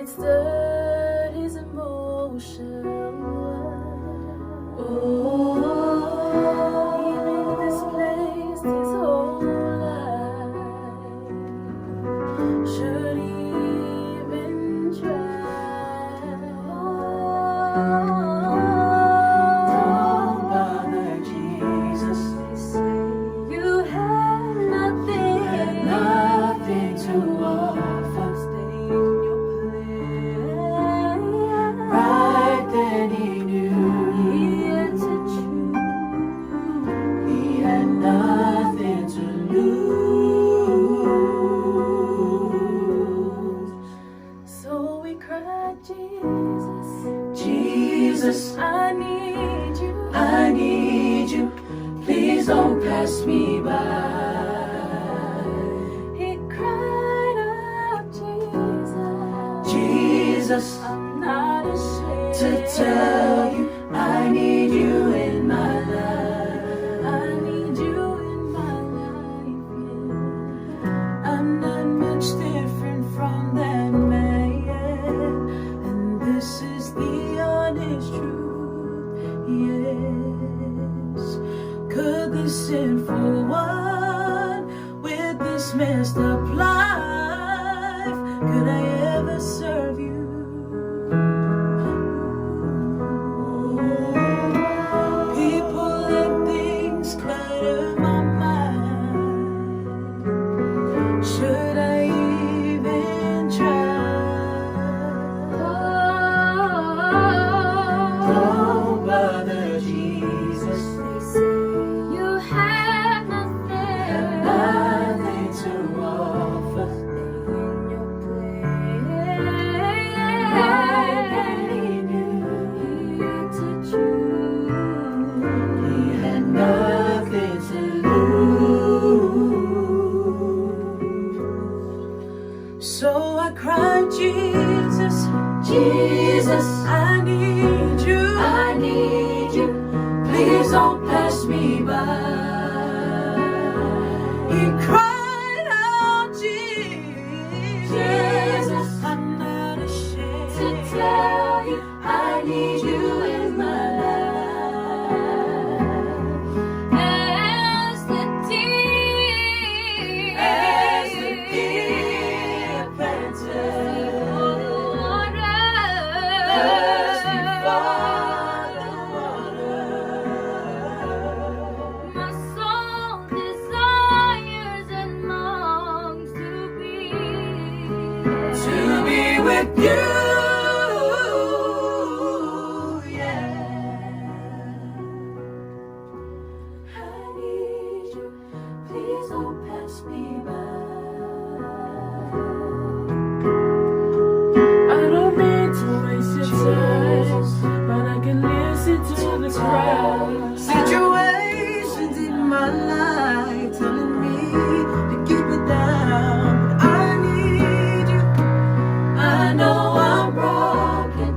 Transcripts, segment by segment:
it stirred his emotion. Oh, he been displaced his whole life. Should he even try? Don't bother Jesus. They say you have nothing, Nothing to offer. Stay in your place. Right then he knew He had to choose. he had nothing to lose. So we cried, Jesus, Jesus, I need you. I need you. Please don't pass me by. He cried out, Jesus, Jesus, I'm not ashamed to tell you I need you in my life. I need you in my life. Yeah. I'm not much different from that man, and this is the honest truth. Yes, could this sinful one with this messed up life, could I ever serve you? People and things clutter my mind. Should I even try? Don't bother Jesus. They say you have nothing, Nothing to offer. Stay in your place. Right then he knew He had to choose. he had nothing to lose. So I cried, Jesus, Jesus, I need you. I need you. Please don't pass me by. He cried out, Jesus, Jesus, I'm not ashamed To tell you I need you in my life. As the deer, As the deer panted for the water, thirsty for the water, my soul desires and longs to be with you. Yeah. I need you. Please don't pass me by. I don't mean to waste your time, but I can listen to the crowd. Situations in my life telling me to keep it down, but I need you. I know I'm broken,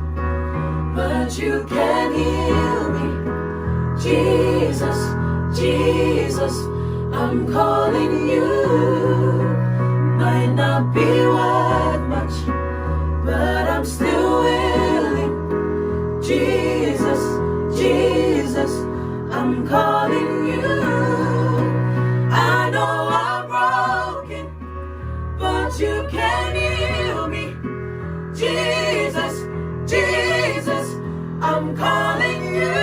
but you can heal me. Jesus, Jesus, I'm calling you. Might not be worth much, but I'm still willing. Jesus, Jesus, I'm calling you. I know I'm broken, but you can heal me. Jesus, Jesus, I'm calling you.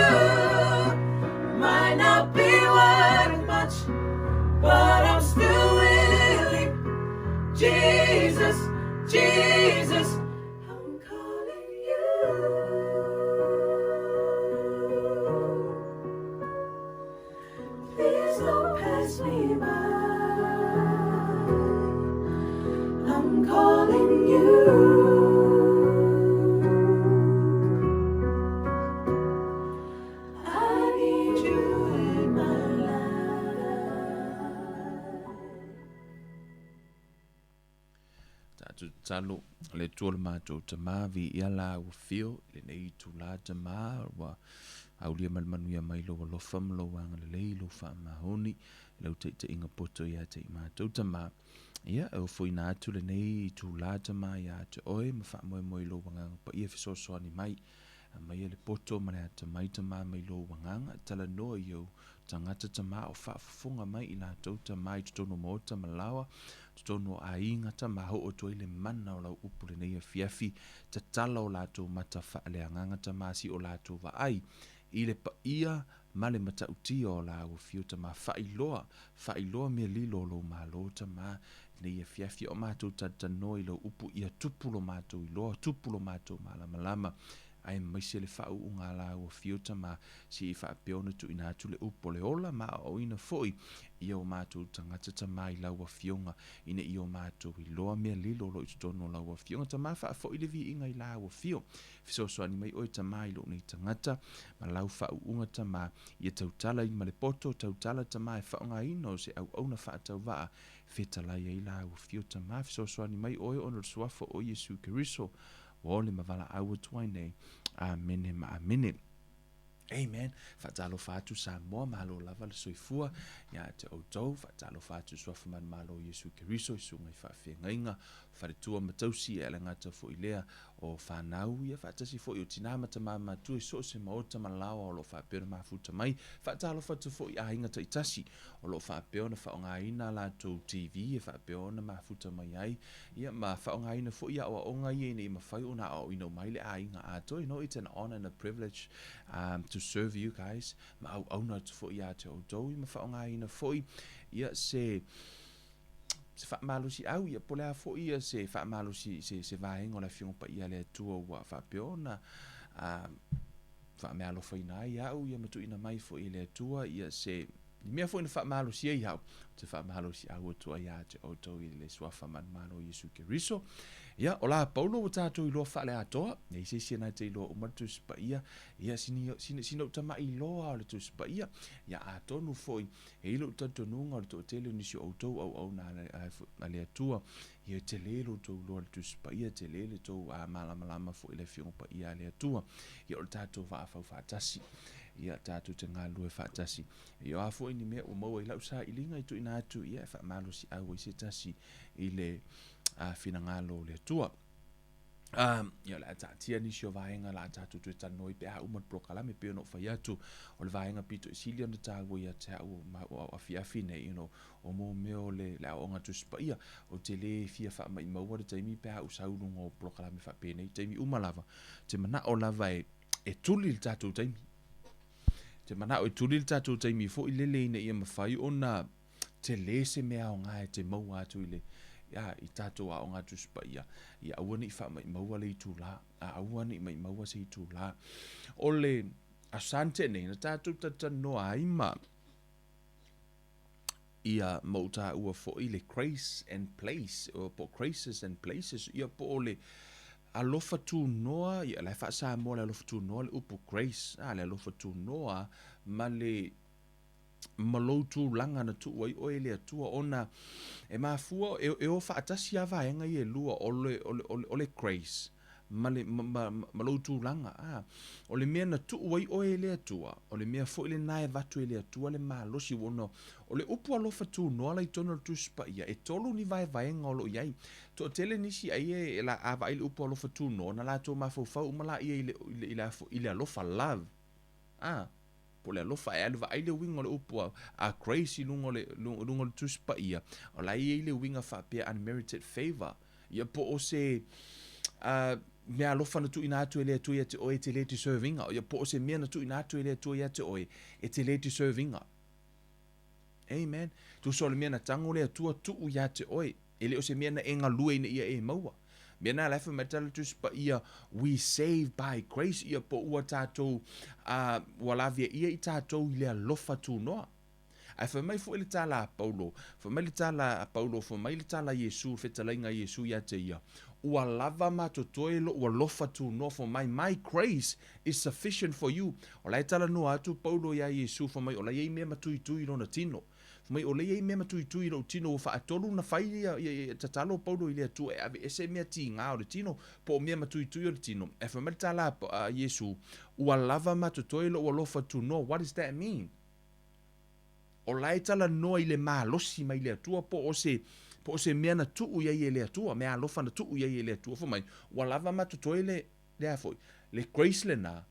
Might not be worth much, but I'm still willing. Jesus, Jesus, I'm calling you. Please don't pass me by. I'm calling you. I need you in my life. Tatou tatalo le Atua lo matou Tamā viia lau afio i lenei itulā Tamā ua aulia ma le manuia mai lou alofa ma lou agalelei lou faamaoni i lau taitaiga poto ia te i matou Tamā. Ia, e ofoina atu lenei itulā Tama iā te Oe ma faamoemoe i Lou Agaga Paia fesoasoani mai. Aumaia le poto ma le atamai Tama mai Lou Agaga, talanoa i ou tagata Tama o faafofoga mai i latou Tama i totonu o maota ma laoa, totonu o aiga Tama, hoo atu ai le mana o Lau upu lenei afiafi, tatala o latou mata faaleagaga Tama si o latou vaai i le paia ma le matautia o lāua afio Tama faailoa, faailoa mea lilo o lou Malo Tama nei afiafi o matou talatalanoa i lau upu ia tupu lo matou iloa, tupu lo matou malamalama aemaise le faauuga a lāua afio Tama se i faapea ona tuuina atu le upu o le ola ma aoaoina foi ia o matou tagata Tama i lau afioga ina ia o matou iloa mea lilo o lo o i totonu o lau afioga Tama faafoi le viiga i lāua afio Fesoasoani mai oe Tamā i lou nei tagata, ma lau faauuga Tamā, ia tautala i ma le poto, tautala Tamā e faaaogaina o se auauna faatauvaa, fetalai ai lau afio Tamā, fesoasoani mai oe ona o le Suafa o Iesu Keriso, ua ole ma valaau atu ai nei. Amene ma amene. Amen. Faatalofa atu Samoa, malo lava le soifua ia te outou. Faatalofa atu Suafa Manumalo o Iesu Keriso i susuga i faafeagaiga, faletua ma tausi e alagata foi lea o fanau ia faatasi foi o tinā ma tamā matua i so o se maota ma laoa o lo o faapea ona mafuta mai. Faatalofa atu foi i aiga taitasi o lo o faapea ona faaaogaina a latou TV e faapea ona mafuta mai ai ia ma faaaogaina foi aoaoga ia ina ia mafai ona aoaoina uma ai le aiga atoa. You know, it's an honor and a privilege to serve you guys ma auauna atu foi ia te outou ia ma faaaogaina foi ia se se faamalosiau, ia po o le a foi ia se faamalosi, se, se vaega o le Afioga Paia a le Atua ua faapea ona faameaalofaina ai au, ia ma tuuina mai foi e le Atua ia se ni mea foi na faamalosi ai au, ou te faamalosiau atu ai ia te outou i le Suafa manumalo o Iesu Keriso. Ia, o la Paulo ua tatou iloa faaleatoa, e i se isi e na te iloa uma le Tusi Paia, ia sini, sina, sina ou tama'i iloa o le Tusi Paia, ia atonu foi E i ai lou talitonuga o le toatele o nisi o outou auauna a le Atua, ia tele lo outou iloa i le Tusi Paia, tele le tou malamalama foi i le Afioga Paia a le Atua. Ia o le tatou vaa faufaatasi, ia tatou te galulue faatasi. Ia o a foi ni mea ua maua i lau sailiga i tuuina atu, ia e faamalosiau ai se tasi i le finagalo o le Atua. Ia o le a taatia nisi o vaega o le a tatou toe talanoa ai pe a uma le polokalame pei ona ou fai atu, o le vaega pito i sili ona taua ia te au o afiafi nei, you know, o mō mea o le, le aoaoga Tusi Paia. Ou te lē fia faamaʻimaua le taimi pe a ou sau i luga o polokalame faapenei, taimi uma lava, ou te manao lava e, e tuli le tatou taimi. Ou te manao e tuli le tatou taimi foi lele ina ia mafai ona tele se mea aoga e te maua atu i le a i tatou aoga Tusi Paia, ia aua ne i faamaʻimaua le itulā, a aua ne i maʻimaua se itulā. O le Aso Sa nei, na tatou talatalanoa ai ma ia ma ou taua foi le grace and place, po o graces and places, ia po o le alofa tunoa, ia la e faa-Samoa le alofa tunoa le upu grace, a le alofa tunoa ma le ma lou tulaga na tuu ai oe e le Atua, ona e mafua, e, e o faatasi lava vaega ia e lua, o le, o le, o le, o le grace ma, le, ma, ma, ma lou tulaga. A, o le mea na tuu ai oe e le Atua, o le mea foi lena e avatu e le Atua le malosi, ona o le upu alofa tunoa la i totonu o le Tusi Paia, e tolu ni vaevaega o lo o i ai. Toatele nisi ai e, e la, a vaai i le upu alofa tunoa, ona latou mafaufau uma laia i le, i le, i le, i le alofa, love. A, po o le alofa, e alu vaai le uiga o le upu a, a grace i luga o le, luga o le Tusi Paia, o la e i ai le uiga faapea unmerited favor, ia po o se mea alofa na tuuina atu e le Atua ia te oe e te le deserve ina, ia po o se mea na tuuina atu e le Atua ia te oe e te le deserve ina. Amen. Tusa o le mea na tago le Atua tuu ia te oe, e le o se mea na e galue ina ia e maua. Mea na la e fai mai le Tala Tusi Paia, we save by grace, ia po ua tatou, ua lavea ia i tatou i le alofa tunoa. Ae fai mai foi le tala a Paulo, fai mai le tala a Paulo, fai mai le tala a Iesu, le fetalaiga a Iesu ia te ia, ua lava ma totoe lou alofa tunoa, fai mai, my grace is sufficient for you. O la e talanoa atu Paulo iā Iesu, fai mai, o la e i ai mea matuitui i lona tino. Fai mai, o lea e i ai mea matuitui i lou tino, ua faatolu ona fai ia, ia, ia tatalo Paulo i le Atua e aveese mea tiga o le tino, po o mea matuitui o le tino. Ae fai mai le tala a Iesu, Ua lava ma totoe lou alofa tunoa. What does that mean? O la e talanoa i le malosi mai le Atua po o se Po o se mea na tuu i ai e le Atua, mea alofa na tuu i ai e le Atua, fai mai, ua lava ma totoe le, le a foi, le grace lena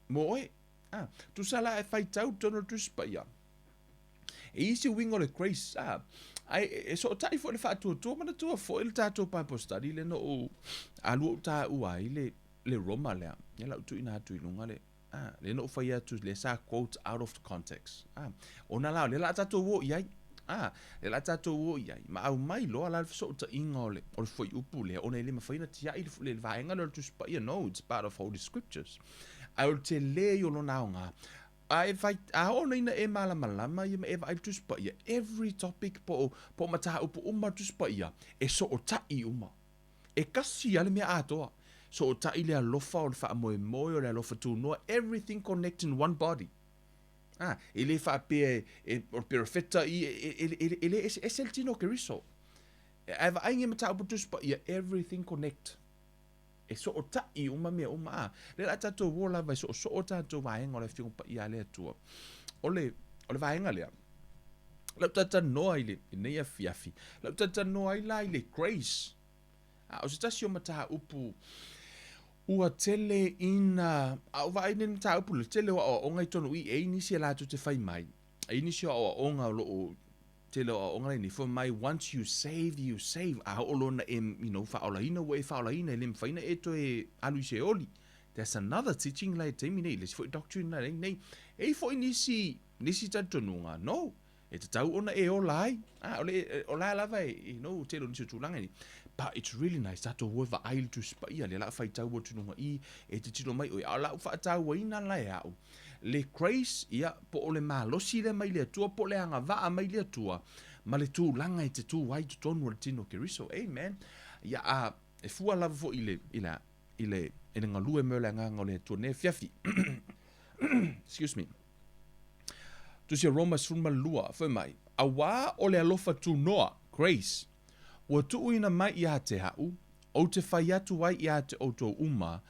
mo oe. A, tusa la e faitau totonu o le Tusi Paia, e isi uiga o le grace, a, ae e sootai foi le faatuatua, manatua foi le tatou Bible study lea na ou alu ou taua ai le, le Roma lea, ia la ou tuuina atu i luga le, a, lea na ou fai atu, lea sa quote out of context. A, ona la, o lea la a tatou o i ai. A, lea la a tatou o i ai, ma aumai loa la le fesootaiga o le, o le fuaiupu lea, ona e le mafai ona tiai le, le vaega lea o le Tusi Paia, no, it's part of Holy Scriptures. Ae o le tele ia o lona aoga, a e fai, a oo nei ina e malamalama ia ma e vaai i le Tusi Paia, every topic po o, po o mataupu uma o le Tusi Paia, e sootai uma. E kasi lava le mea atoa. Sootai le alofa o le faamoemoe o le alofa tunoa, everything connect in one body. A, e le faapea e, e, o le perofeta i, e, e, e, e le eseese le tino o Keriso. Ae vaai i mataupu Tusi Paia, everything connect. E sootai uma mea uma. A, lea la tatou o lava e soosoo tatou vaega o le Afioga Paia a le Atua. O le, o le vaega lea, lau talatalanoa i le, i lenei afiafi, lau talatalanoa ai la i le grace. A o se tasi o mataupu ua tele ina, a ou vaai i lenei mataupu, le tele o aoaoga i totonu i, e i ai nisi e latou te fai mai, e i ai nisi o aoaoga o lo o tele o aoaoga nei, fai mai, once you save, you save. A oo loa ina e, you know, faaolaina, ua e faaolaina, e le mafai ona e toe alu i se oli. That's another teaching la i le taimi nei, le isi foi doctrine la nei. E i ai foi nisi, nisi talitonuga, no, e tatau ona e ola ai. Ah, o le, o la lava e, you know, tele o nisi o tulaga nei. But it's really nice, tatou o e vaai i le Tusi Paia, lea la a faitau atu i luga i, e tilotilo mai oe, a o lau faatauaina la e au, le grace, ia, po o le malosi lea mai le Atua, po o le agavaa mai le Atua, ma le tulaga e te tu ai i totonu o le tino o Keriso. Amen. Ia, a, e fua lava foi i le, i le, i le, i le galue mai o le agaga o le Atua nei afiafi. Excuse me. Tusi a Roma 12, fai mai, Auā o le alofa tunoa, grace, ua tuuina mai ia te a'u, ou te fai atu ai ia te outou uma,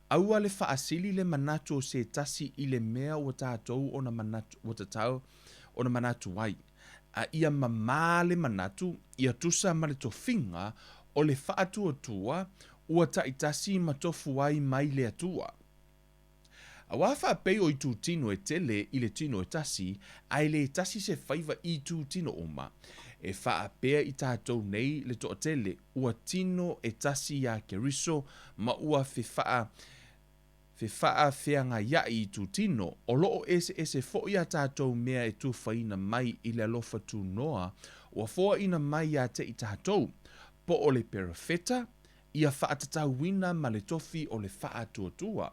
aua le faasili le manatu o se tasi i le mea ua tatou ona manatu, ua tatau ona manatu ai, a ia mamā le manatu, ia tusa ma le tofiga o le faatuatua ua taitasi ma tofu ai mai le Atua. Auā faapei o itutino e tele i le tino e tasi, a e le tasi se faiva i itutino uma. E faapea i tatou nei le toatele, ua tino e tasi iā Keriso ma ua fefaa fefaafeagaiaʻi itutino, o loo eseese foʻi a tatou mea e tufaina mai i le alofa tunoa ua foaina mai iā te i tatou, po o le perofeta, ia faatatauina ma le tofi o le faatuatua,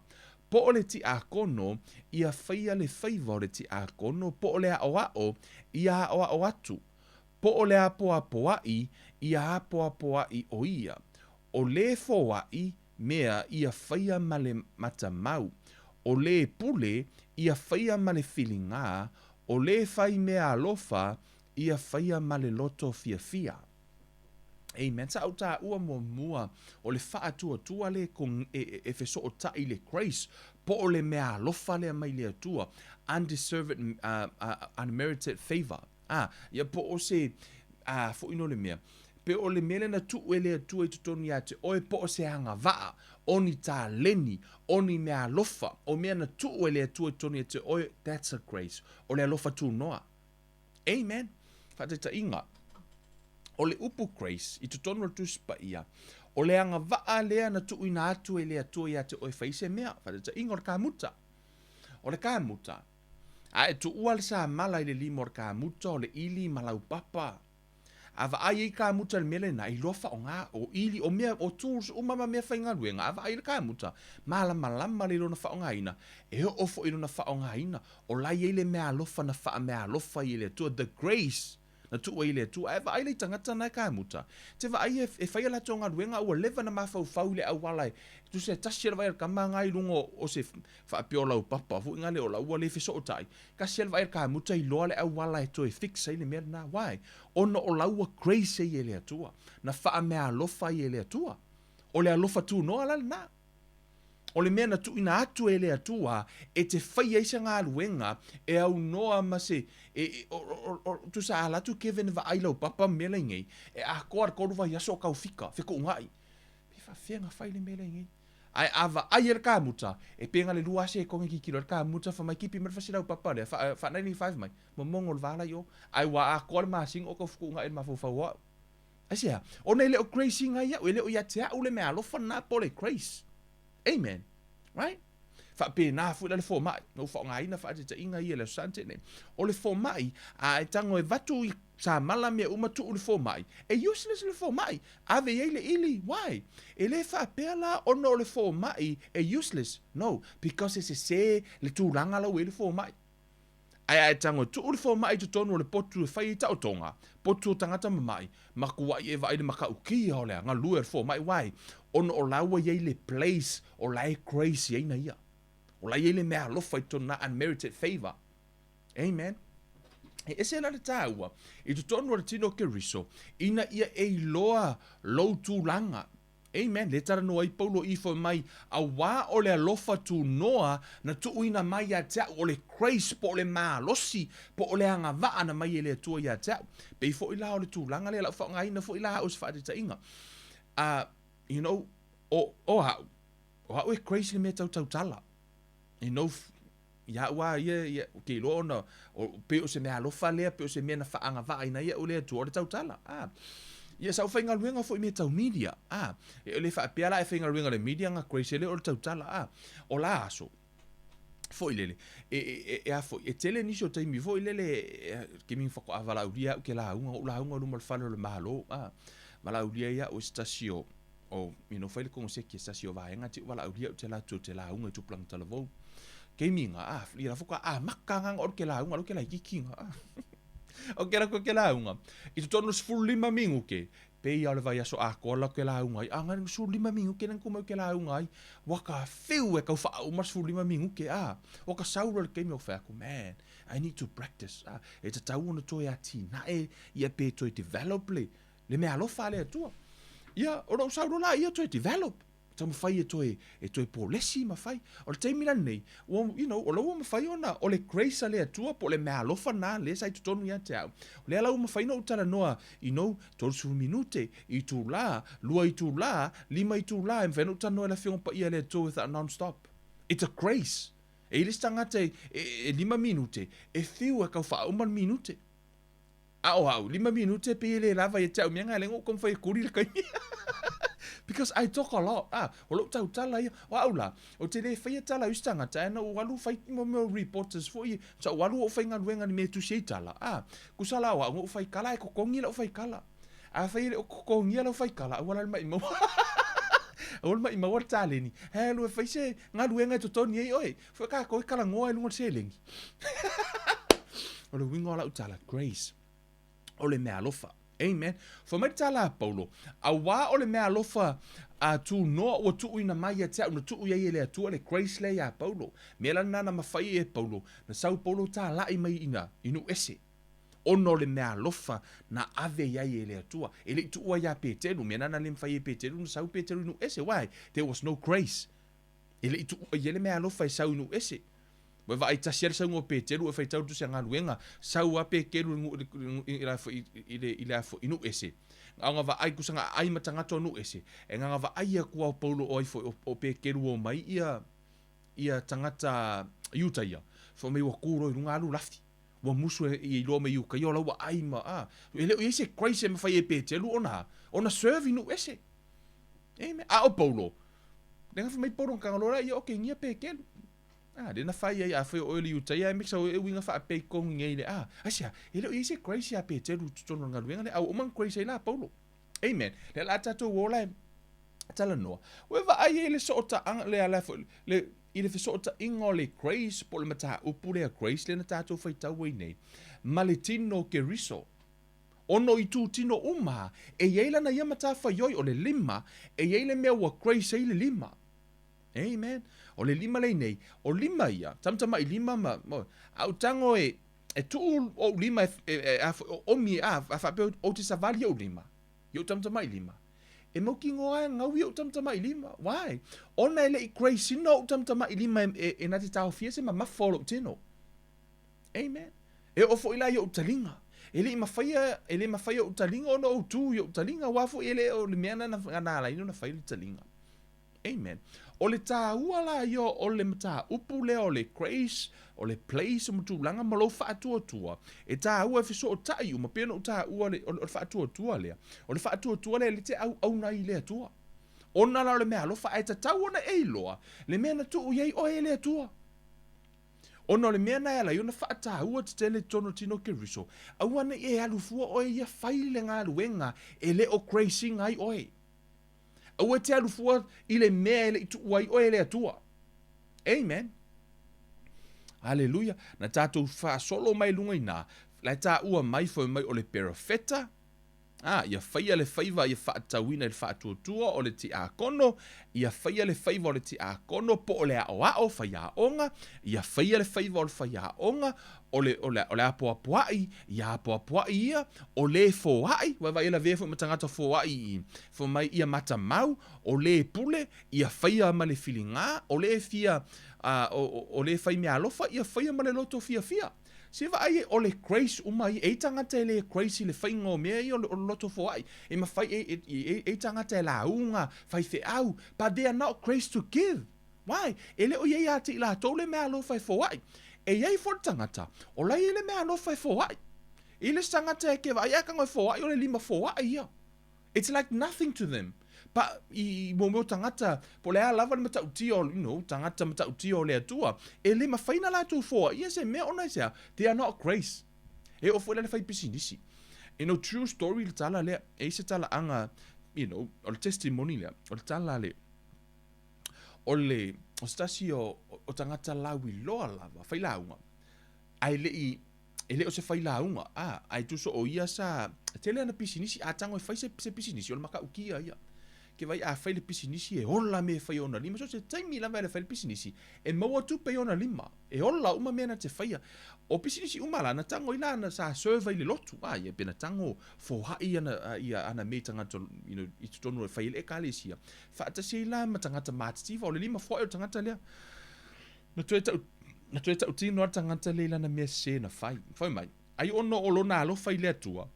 po o le tiakono, ia faia le faiva o le tiakono, po o le aʻoaʻo, ia aʻoaʻo atu, po o le apoapoaʻi, ia apoapoaʻi ʻo ia, ʻo le foaʻi mea ia faia ma le matamau, ʻo le pule, ia faia ma le filigā, ʻo le fai mea alofa, ia faia ma le loto fiafia. Amen. Sa ou taua muamua o le faatuatua le e, e, e fesootai i le grace po o le mea alofa lea mai le Atua, undeserved, unmerited favor. Ah, ia po o se ah, foi no le mea. Pe o le mea lea na tuu e le Atua i totonu ia te oe, po o se agavaa, o ni taleni, o ni mea alofa, o mea na tuu e le Atua i totonu ia te oe, that's a grace. O le alofa tunoa. Amen. Faataitaiga, o le upu grace i totonu o le Tusi Paia, o le agavaa lea na tuuina atu e le Atua ia te oe fai se mea. Faataitaiga, o le kamuta. O le kamuta, a e tuua le samala i le lima o le kamuta, o le ʻili ma laupapa, A vaai ai kamuta i le mea lena, e iloa faaaoga, o ʻili, o mea, o tools uma ma mea faigaluega, a vaai i le kamuta, malamalama le i lona faaaogaina, e oo foi i lona faaaogaina, o la e i ai le meaalofa na faameaalofa ai e le Atua, the grace na tuu ai e le Atua. Ae vaai la i tagata na e kamuta, te vaai e, e fai a latou galuega, ua leva na mafaufau i le auala e, tusa e tasi lava le vaai a le tama na i luga o se faapea o laupapa foi na le o la ua le fesootai, Kasi a le vaai a le kamuta iloa le auala e toe fix ai le mea lena. Why? Ona o la ua grace ai e le Atua. Na faameaalofa ai e le Atua. O le alofa tunoa la lena. O le mea na tuuina atu e le Atua e te faia ai se galuega e aunoa ma se, e, e, o, o, o, tusa a alu atu Kevin e vaai laupapa ma mea la i nei, e atoa le 3 vaiaso o kau fika, fekuugai. Pe faafefea na fai le mea la i nei? Ae a vaai e le kamuta, e pe na le lua sekone tilotilo ai le kamuta fai mai kipi mai le fasi laupapa lea, faa, faa 95 mai, momono o le va la i o. Ae ua atoa le masina o kau fekuugai i le mafaufau o au. Aisea? Ona e le o grace ina ai au, e le o ia te au le meaalofa lena po o le grace. Amen. Right? Faapena foi la le fomai. Na ou faaaogaina faataitaiga ia i le Aso Sante nei. O le fomai, a e tago e vatu i samala mea uma tuu i le fomai, e useless le fomai. Ave i ai le ili. Why? E le faapea la ona o le fomai e useless. No, because e sese le tulaga la ua i ai le fomai. Ae a e tago e tuu le fomai i totonu o le potu e fai ai taotoga, potu o tagata mama'i, matua'i e vaai le matautia o le galue a le fomai why? Ona o la ua i ai le place o la e grace ai na ia. O la e i ai le meaalofa i totonu na unmerited favour. Amen. E ese la le tāua i totonu o le tino o Keriso ina ia e iloa lou tulaga. Amen. Lea talanoa ai Paulo i fai mai, Auā o le alofa tunoa na tuuina mai ia te au, o le grace po o le malosi po o le agavaa na mai e le Atua ia te au. Pei foi la o le tulaga lea, lau faaaogaina foi la au i se faataitaiga. You know, o, o au, o au e grace le mea tau tautala. You know, Ia au a ia, ia, ou te iloa ona, o, pei o se mea alofa lea, pei o se mea na faaagavaaina ai au e le Atua, o le tautala. A. Ia, sa ou faigaluega foi i mea tau media. A. E le faapea la e faigaluega i le media na grace e le o le tautala. A. O la aso, foi lele, e, e, e, e a foi, e tele nisi o taimi foi lele, e, kemi faatoa valaaulia au ke lauga, ou lauga i luma o le fale o le Malo, a, valaaulia ai au e se tasi o, o you know, fai le konoseki e se tasi o vaega ti valaaulia au te latou te lauga i tupulaga talavou. Keimi nga, a, ia la foka a maka nga o ke lauga, lo ke laititi nga. O ke la ko ke lauga. I totonu o le 15 minuke, pei ia o le vaiaso atoa la ke lauga ai. A nga 15 minuke nang kumau ke lauga ai. Ua ka whiu e kau whaauma 15 minuke, a. O ka sauro le keimi o whai aku, man, I need to practice. A, e tatau ona toe atinae ia pe toe develop le, Le mea alofa a le Atua. Ia, o lou sau loa la ia toe develop. Taumafai e toe, e toe polesi ma fai. O le taimi la lenei, ua, you know, o la ua mafai ona, o le grace a le Atua po o le mea alofa na lea sa i totonu ia te au. O lea la ua mafai ona ou talanoa, you know, 30 minute, itula, lua itula, lima itula, e mafai ona ou talanoa i le Afioga Paia a le Atua without non-stop. It's a grace. E i ai le isi tagata e, e, e lima minute, e fiu e kau faauma le minute. A o au, lima minute pei e le lava ia te au mea nga lengo ko mawhai e kuri le kaimi. Because I talk a lot. Ah, o lou tautala ia. O au la, o te le whaia tala usi tangata, e na u alu whai mo meo reporters fo i, sa u alu o whai ngaluenga ni me tusi ei tala. Ah, kusa la o au ngou whai kala, e kokongi lau whai kala. A whai ele o kokongi lau whai kala, au ala le mai maua. Au le mai maua le taleni. He alu e whai se ngaluenga e totoni ei oe. Fo ka koe kala ngoa e lunga le seleni. O le uiga o lau tala, grace, o le mea alofa. Amen. Fai mai le tala a Paulo, auā o le mea alofa a tunoa ua tuuina mai ia te au, na tuu i ai e le Atua le grace lea iā Paulo. Mea la lena na mafai ai e Paulo, na sau Paulo tāla'i mai ina, i nuu ese. Ona o le mea alofa na ave i ai e le Atua. E le i tuua iā Petelu, mea lena na le mafai ai e Petelu na sau Petelu i nuu ese. Why? There was no grace. E le i tuua i ai le mea alofa e sau i nuu ese. Ua vaai tasi ai le sauga o Peteru e faitau le tusi a galuega, sau a Pekeru i le i le i nuu ese. A o nga vaai kusa nga aai ma tagata o nuu ese. E nga nga vaai aku a o Paulo o ai foi o Pekeru o mai ia ia tagata Iuta ia. Fai mai ua ku loa i luga alu lafi. Ua musu e i iloa mai uka ia o la ua ai ma a. E le o i ai se grace e mafai e Peteru ona ona serve i nuu ese. Amen. A o Paulo, le nga fai mai Paulo nga kanga loa ia o ke ngia Pekeru. A, lea na fai ai, afai o oe le Iutaia, ae make sure e uiga faapea i kogi nei le, a, aisea, e le o i ai se grace ia Peteru i totonu o le galuega lea, a ua uma ona grace ai la Paulo. Amen. Lea la tatou ola e talanoa. Ua e vaai ai le sootaaga, le ala foi, le, i le fesootaiga o le grace, po o le mataupu lea grace lea na tatou faitau ai nei, ma le tino o Keriso. Ona o itu tino uma, e i ai lana ia matafaioi, o le lima, e i ai le mea ua grace ai le lima. Amen. O le lima lei nei, o lima ia, tamatamai lima ma, ma a ou tago e, e tuu ou lima e, e, e, a, o omi, a, a faapea ou te savali i ou lima, i ou tamatamai lima. E mautinoa e gau i ou tamatamailima. Why? Ona e le i grace ina ou tamatamailima e, e, e na te taofia se mamafa o lou tino. Amen. E oo foi la i ou taliga. E le i mafaia, e le mafai e ou taliga ona ou tu i ou taliga, aua foi e le o le mea na, na ala ai ona fai le taliga. Amen. O le tāua la ia o le mataupu lea o le grace, o le place ma tulaga ma lou faatuatua, e tāua e fesootai uma, pei ona ou tāua le, o le, o le faatuatua lea. O le faatuatua lea e le te auauna ai i le Atua. Ona la o le mea alofa, ae tatau ona e iloa le mea na tuu i ai oe e le Atua. Ona o le mea na e ala ai ona faataua tetele i totonu o le tino o Keriso, aua ne i e alu fua oe ia fai le galuega e le o grace ina ai oe. Aua e te alu fua i le mea e le i tuu ai oe e le Atua. Amen. Aleluia. Na tātou faasolo mai luga i nā, la e tāua mai foi mai o le perofeta, a, ia faia le faiva ia faatatauina i le faatuatua o le tiakono, ia faia le faiva o le tiakono po o le aoao, faiaoga, ia faia le faiva o le faiaoga, o le, o le, o le apoapoaʻi, ia apoapoaʻi ia, o lē foaʻi, vaevae ia lavea foi ma tagata foaʻi i, fai mai ia matamau, o lē pule, ia faia ma le filigā, o lē fia, uh, o, o, o lē fai meaalofa, ia faia ma le loto fiafia. Se vaai e, o le grace uma ia, e i ai tagata e le grace i le faiga o mea ia o le, o le loto foaʻi, e mafai, e, e, e, e i ai tagata e lauga, faifeau, but they are not grace to give. Why? E le o i ai ia te i latou le meaalofa e foai. E i ai foi le tagata, o la e i ai le meaalofa e foai. I le isi tagata e ke vaai a tago e foai, o le lima foai ia. It's like nothing to them. But i, i mo mea o tagata, po o le a lava le matautia o, you know, tagata matautia o le Atua, e le mafai na latou foaia se mea ona i se a? They are not grace. E oo foi la le fai pisinisi. You know, true story le tala lea. E i se talaaga, you know, o le testimony lea, o le tala a le, o le, o se tasi o, o tagata lauiloa lava, failauga, ae le i, e le o se failauga, a, ae tusa o ia sa, tele ana pisinisi, a tago e fai se, se pisinisi, o le matautia ia. Ke vaai a fai le pisinisi e ola mea e fai e ona lima, so se taimi lava e le fai le pisinisi, e maua tupe i ona lima, e ola uma mea na te faia. O pisinisi uma la, na tago ai la, na sa serve ai le lotu, a, ia, pe na tago foai ana, ia, ana mea i tagata, you know, i totonu e fai ai le ekalesia. Faatasi ai la ma tagata matitiva, o le lima foai o le tagata lea. Na toe tau, na toe tautino lava le tagata lea i lana mea sese na fai. Fai mai, ai ona o lona alofa i le Atua,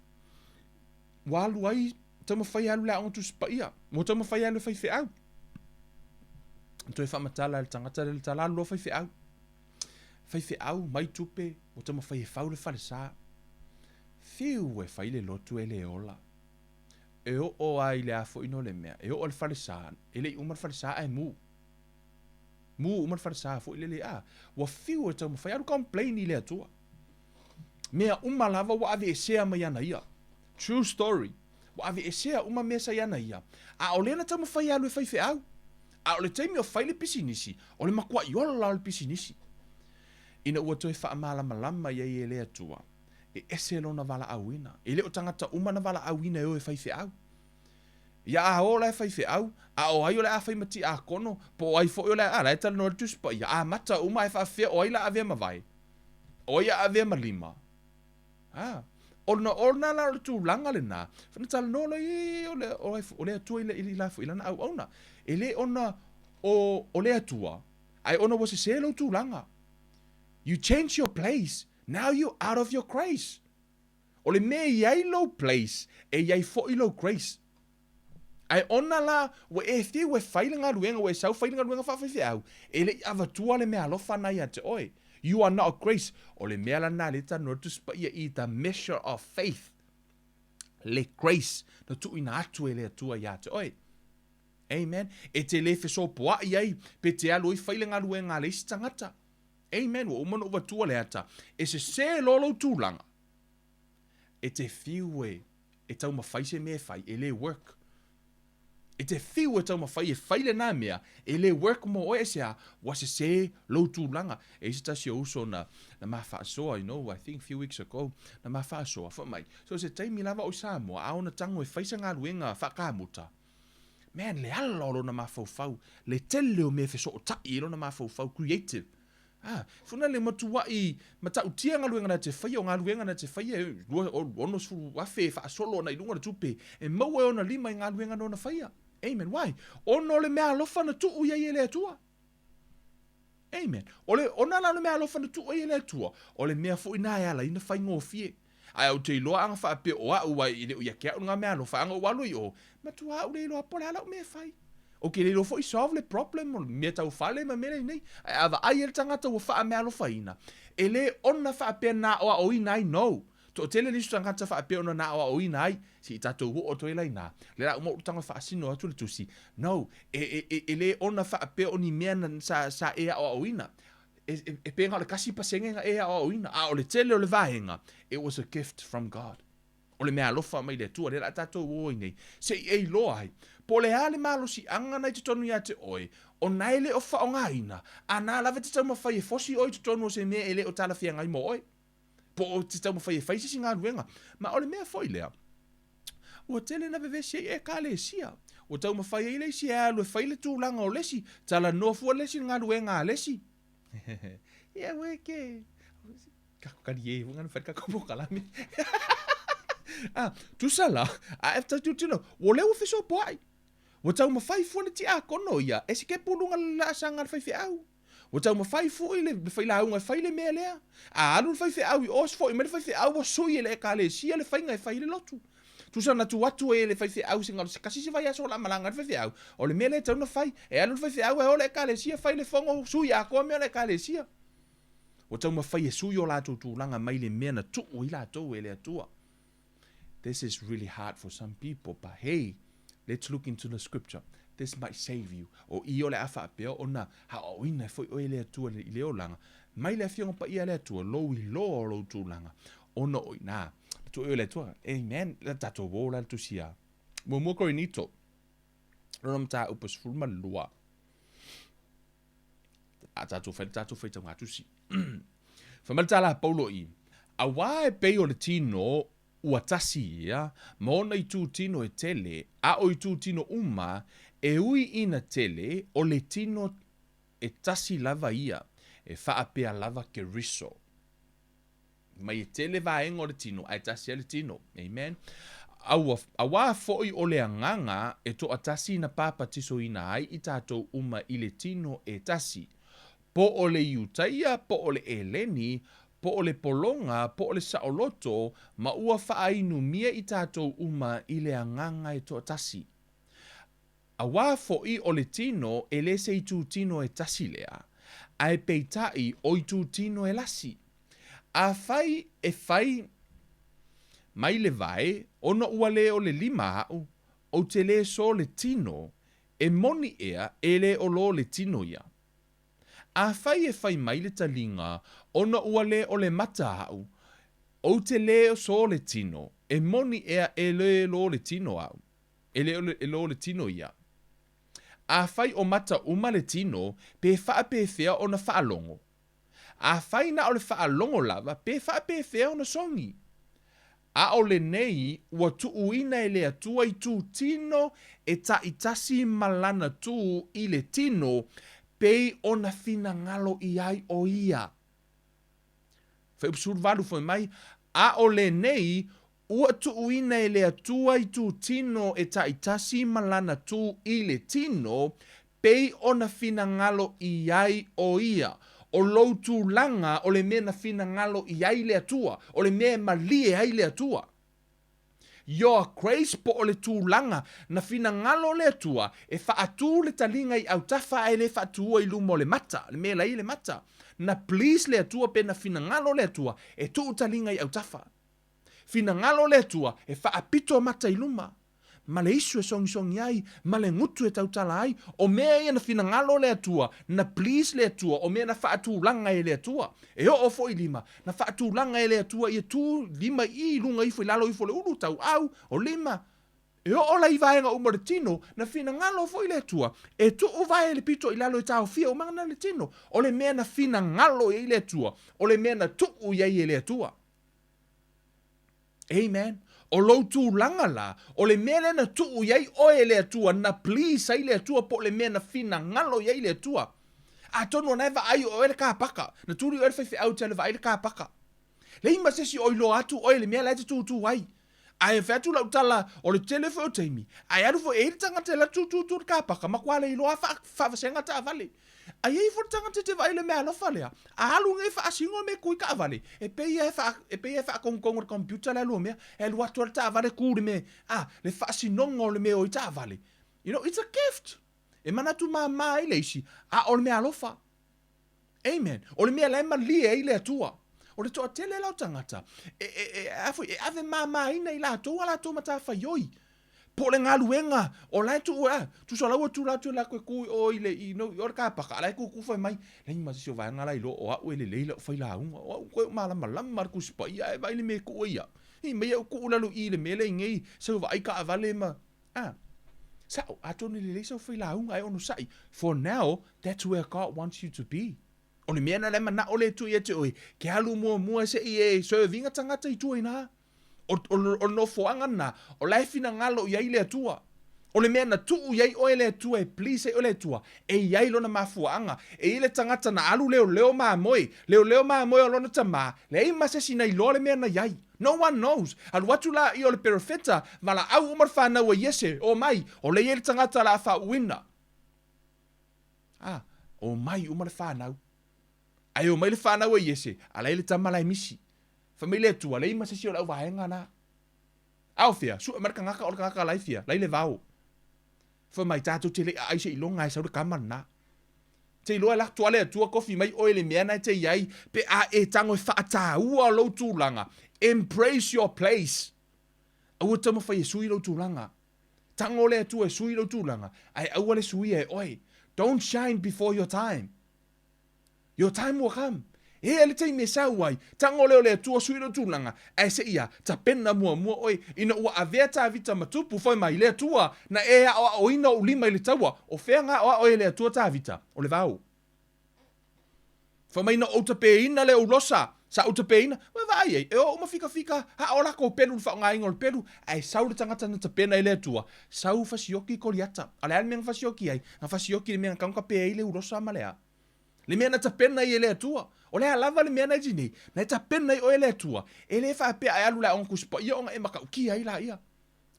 ua alu ai, taumafai e alu i le aoga Tusi Paia, ua taumafai e alu e faifeau. Na toe faamatala e le tagata lea le tala, alu loa faifeau. Faifeau, mai tupe, ua taumafai e fau le falesa. Fiu e fai le lotu e le ola. E oo lava i le a foi no le mea, e oo i le falesa, e le i uma le falesa ae mu. Mu uma le falesa foi lele, a, ua fiu e taumafai, alu complain i le Atua. Mea uma lava ua aveesea mai ana ia. True story. Ua aveesea uma mea sa i ana ia. A o lea na taumafai e alu e faifeau. A o le taimi o fai le pisinisi, o le matuai ola o le pisinisi. Ina ua toe faamalamalama i ai e le Atua, e ese lona valaauina. E le o tagata uma na valaauina e o e faifeau. Ia a o la e faifeau, a o ai o le a fai ma tiakono, po o ai foi o le a, a la e talanoa i le Tusi Paia, amata uma ae faafefea o ai la avea ma vae? O ai a avea ma lima? A, ona ona la o le tulaga lena, na talanoa loa ia o le, o le Atua i le, i la foi i lana auauna. E le ona o, o le Atua, ae ona ua sese lou tulaga. You change your place, now you out of your grace. O le mea e i ai lou place, e i ai foi lou grace. Ae ona la ua e fiu e fai le galuega, ua e sau fai le galuega faafaifeau, e le i avatua le meaalofa na ia te oe. You are not a grace. O le mea la na lea e talanoa le Tusi Paia i the measure of faith. Le grace na tuuina atu e le Atua ia te oe. Amen. E te le fesopoai ai pe te alu ai fai le galuega a le isi tagata. Amen. Ua uma ona ou avatua le ata. E sese loa lou tulaga. E te fiu e, e taumafai se mea e fai, e le work. E te fiu e taumafai e fai lenā mea, e le work mo oe, aisea? Ua sese lou tulaga. E i ai se tasi o uso na, na ma faasoa, you know, I think few weeks ago, na ma faasoa, fai mai, so se taimi lava o i Samoa, a ona tago e fai se galuega faakamuta, man, le ala o lona mafaufau, le tele o mea e fesootai i lona mafaufau, creative. A, funa le matuaʻi matautia galuega na te faia, o galuega na te faia e 60,000 e faasolo ana i luga o le tupe e maua e ona lima i galuega na ona faia. Amen. Why? Ona o le meaalofa na tuu i ai e le Atua. Amen. O le, ona la o le meaalofa na tuu ai e le Atua, o le mea foi na e ala ai na faigofie. Ae ou te iloa ana faapea o a'u ai e le o ia te a'u lena meaalofa ana ou alu ai i o, matua a'u le iloa po o le a la'u mea e fai. Ou te le iloa foi solve le problem o le mea tau fale ma mea nei. Ae a vaai ai le tagata ua faameaalofaina, e le ona faapea na aoaoina ai, no. Toatele nisi o tagata faapea ona na aoaoina ai, se i tatou oo atu ai la ina, lea la uma ou tago e faasino atu le tusi, no, e, e, e, e le ona faapea o ni mea na, sa, sa e aoaoina. E, e, e pei na o le 1% na e aoaoina, a o le tele o le vaega, it was a gift from God. O le meaalofa mai le Atua, lea la tatou o ai nei, se i e iloa ai, po o le a le malosiaga na i totonu ia te oe, ona e le o faaaogaina, a na lava e te taumafai e fosi oe i totonu o se mea e le o talafeagai mo oe. Po o te taumafai e fai se isi galuega. Ma o le mea foi lea, ua tele na vevesi ai Ekalesia. Ua taumafai ai le isi e alu e fai le tulaga o le isi, talanoa fua le isi i le galuega a le isi. Ia ue ke kako kari e ngana fai kako polokalame. Ah, tusa la, a e tau tino, ua lea ua fesopoai. Ua taumafai fua le tiakono ia, e se ke puluga le laasaga a le faifeau. Ua taumafai foi le failauga e fai le mea lea. A alu le faifeau i o, foi mai le faifeau ua sui e le Ekalesia le faiga e fai ai le lotu. Tusa na tuu atu ai e le faifeau se se tasi se vaiaso o le a malaga ai le faifeau, o le mea lea e tatau ona fai, e alu le faifeau ae o le Ekalesia fai le fono, sui atoa mea o le Ekalesia. Ua taumafai e sui o latou tulaga mai le mea na tuu ai latou e le Atua. This is really hard for some people, but hey, let's look into the scripture. This might save you. O i o le a faapea ona aoaoina e foi oe e le Atua i le olaga, mai le Afioga Paia a le Atua, lou iloa o lou tulaga, ona o i ina, na tuu e le Atua. Amen. La tatou o la le tusi a Muamua Korinito, lona mataupu 12. A tatou fai le tatou faitauga tusi. Fai mai le tala a Paulo i, Auā e pei o le tino ua tasi ia, ma ona itū tino e tele, a o itū tino uma, e ui ina tele, o le tino e tasi lava ia, e faapea lava Keriso. Mai e tele vaega o le tino, ae tasi ai le tino. Amen. Aua, auā foi o le agaga e toatasi na papatisoina ai i tatou uma i le tino e tasi, po o le Iutaia, po o le Eleni, po o le pologa, po o le saoloto, ma ua faainumia i tatou uma i le agaga e toatasi. Auā foi o le tino e le se itutino e tasi lea, ae peitai o itutino e lasi. Afai e fai mai le vae, ona ua le o le lima aʻu, ou te le so le tino, e moni ea e le o lo le tino ia. Afai e fai mai le taliga, ona ua le o le mata aʻu, ou te le so le tino, e moni ea e le lo le tino aʻu, e le e lo le tino ia. Afai o mata uma le tino, pe faapefea ona faalogo? Afai na o le faalogo lava, pe faapefea ona sogi? A o lenei ua tuuina e le Atua i tū tino e taitasi ma lana tū i le tino, pei ona finagalo i ai o ia. Fuaiupu 18 Fai mai, A o lenei Ua tuuina e le Atua i tū tino e taitasi ma lana tū i le tino, pei ona finagalo i ai o ia. O lou tulaga o le mea na finagalo i ai le Atua, o le mea e malie ai le Atua. Your grace po o le tulaga na finagalo le Atua e faatū le taliga i autafa ae le faatūa i luma o le mata, le mea e lai ai le mata. Na please le Atua pe na finagalo le Atua e tuu taliga i autafa. Finagalo le Atua e faapito mata i luma, ma le isu e sogisogi ai, ma le gutu e tautala ai, o mea ia na finagalo le Atua, na please le Atua, o mea na faatulaga e le Atua. E oo foi i lima, na faatulaga e le Atua ia tu lima i i luga ifo i lalo ifo o le ulu, tauau, o lima. E oo la i vaega uma o le tino, na finagalo foi le Atua, e tuu vae le pito i lalo e taofia uma ana le tino, o le mea na finagalo i ai le Atua, o le mea na tuu i ai e le Atua. Amen. O lou tulaga la, o le mea lea na tuu i ai oe e le Atua, na please ai le Atua po o le mea na finagalo i ai le Atua. Atonu o na e vaai o oe le kapaka. Na tuli oe le faifeau e te alu e vaai le kapaka. Leai ma se isi o iloa atu oe i le mea la e te tūtū ai. Ae fai atu lau tala, o le tele foi o taimi, ae alu foi e i ai le tagata e alu atu tūtū i le kapaka, matua le iloa faavasega taavale. A i ai foi le tagata e te vaai i le meaalofa lea, a alu nei faasino le mea e tu i taavale, e pei lava e faa, e pei lava e faatonutonu e le computer le alu o mea, e alu atu lava le taavale tu i le mea, a, le faasinoga o le mea e o ai taavale. You know, it's a gift. E manatu māmā ai le isi, a o le meaalofa. Amen. O le mea la e malie ai le Atua. O le toatele la o tagata, e, e, e, a foi, e ave māmāina i latou a latou matafaioi. Po o le galuega, o la e tuu, a, tusa la ua tula atu e latou e tu i o i le, i, no, i o le kapaka, a la e kūkū fai mai, leai ma se isi o vaega la iloa o au e lelei lau failauga, o au koe o malamalama le Tusi Paia, ae vaai le mea e tuu ai au. I mai au tuu lalo i i le mea lea i nei, sau vaai taavale ma, a, sao, atonu e lelei sau failauga ae onosai. For now, that's where God wants you to be. O le mea na la e manao le Atua ia te oe, ke alu muamua se i e serve ina tagata i tua ina. O, o, o le nofoaga lena, o la e finagalo i ai le Atua. O le mea na tuu i ai oe le Atua e please ai oe le Atua, e i ai lona mafuaaga. E i ai le tagata na alu leoleo mamoe, leoleo mamoe o lona tama, leai ma se isi na iloa le mea na i ai. No one knows. Alu atu la ia o le perofeta, valaau uma le fanau a Iese, omai, o lea i ai le tagata o le a faauuina. Ah, omai uma le fanau. Ae omai le fanau a Iese, a la e i le tama la e misi. Fai mai le Atua, leai ma se isi o le auvaega na. A o fea? Sue mai le kangaka o le kangaka la e fia, la i le vao. Fai mai, tatou te le i aai seiloga e sau le kama lena. Te iloa e lak atu le Atua kofi mai oe i le mea na e te i ai, pe a e tago e faataua lou tulaga. Embrace your place. Aua taumafai e sui lou tulaga. Tago le Atua e sui lou tulaga, ae aua le suia e oe. Don't shine before your time. Your time will come. E ea le taimi e sau ai, tago lea o le Atua sui lou tulaga, ae se i a, tapena muamua oe, ina ua avea Tavita ma tupu, fai mai, le Atua, na e aoaoina ou lima i le taua. O fea nga aoao ai e le Atua Tavita? O le vao. Fai mai na ou tapeina le ulosa, sa ou tapeina, ua vaai ai, e o uma fikafika, haa o lakou pelu i le faaaogaina o le pelu, ae sau le tagata na tapena e le Atua, sau fasioki Koliata. A o le a le mea na fasioki ai? Na fasioki i le mea na tago tape ai le ulosa ma le a? Le mea na tapena ai e le Atua. O le a lava le mea na i nei, na e tapena ai oe e le Atua, e le faapea a e alu i le aoga Tusi Paia ona e matautia ai laia.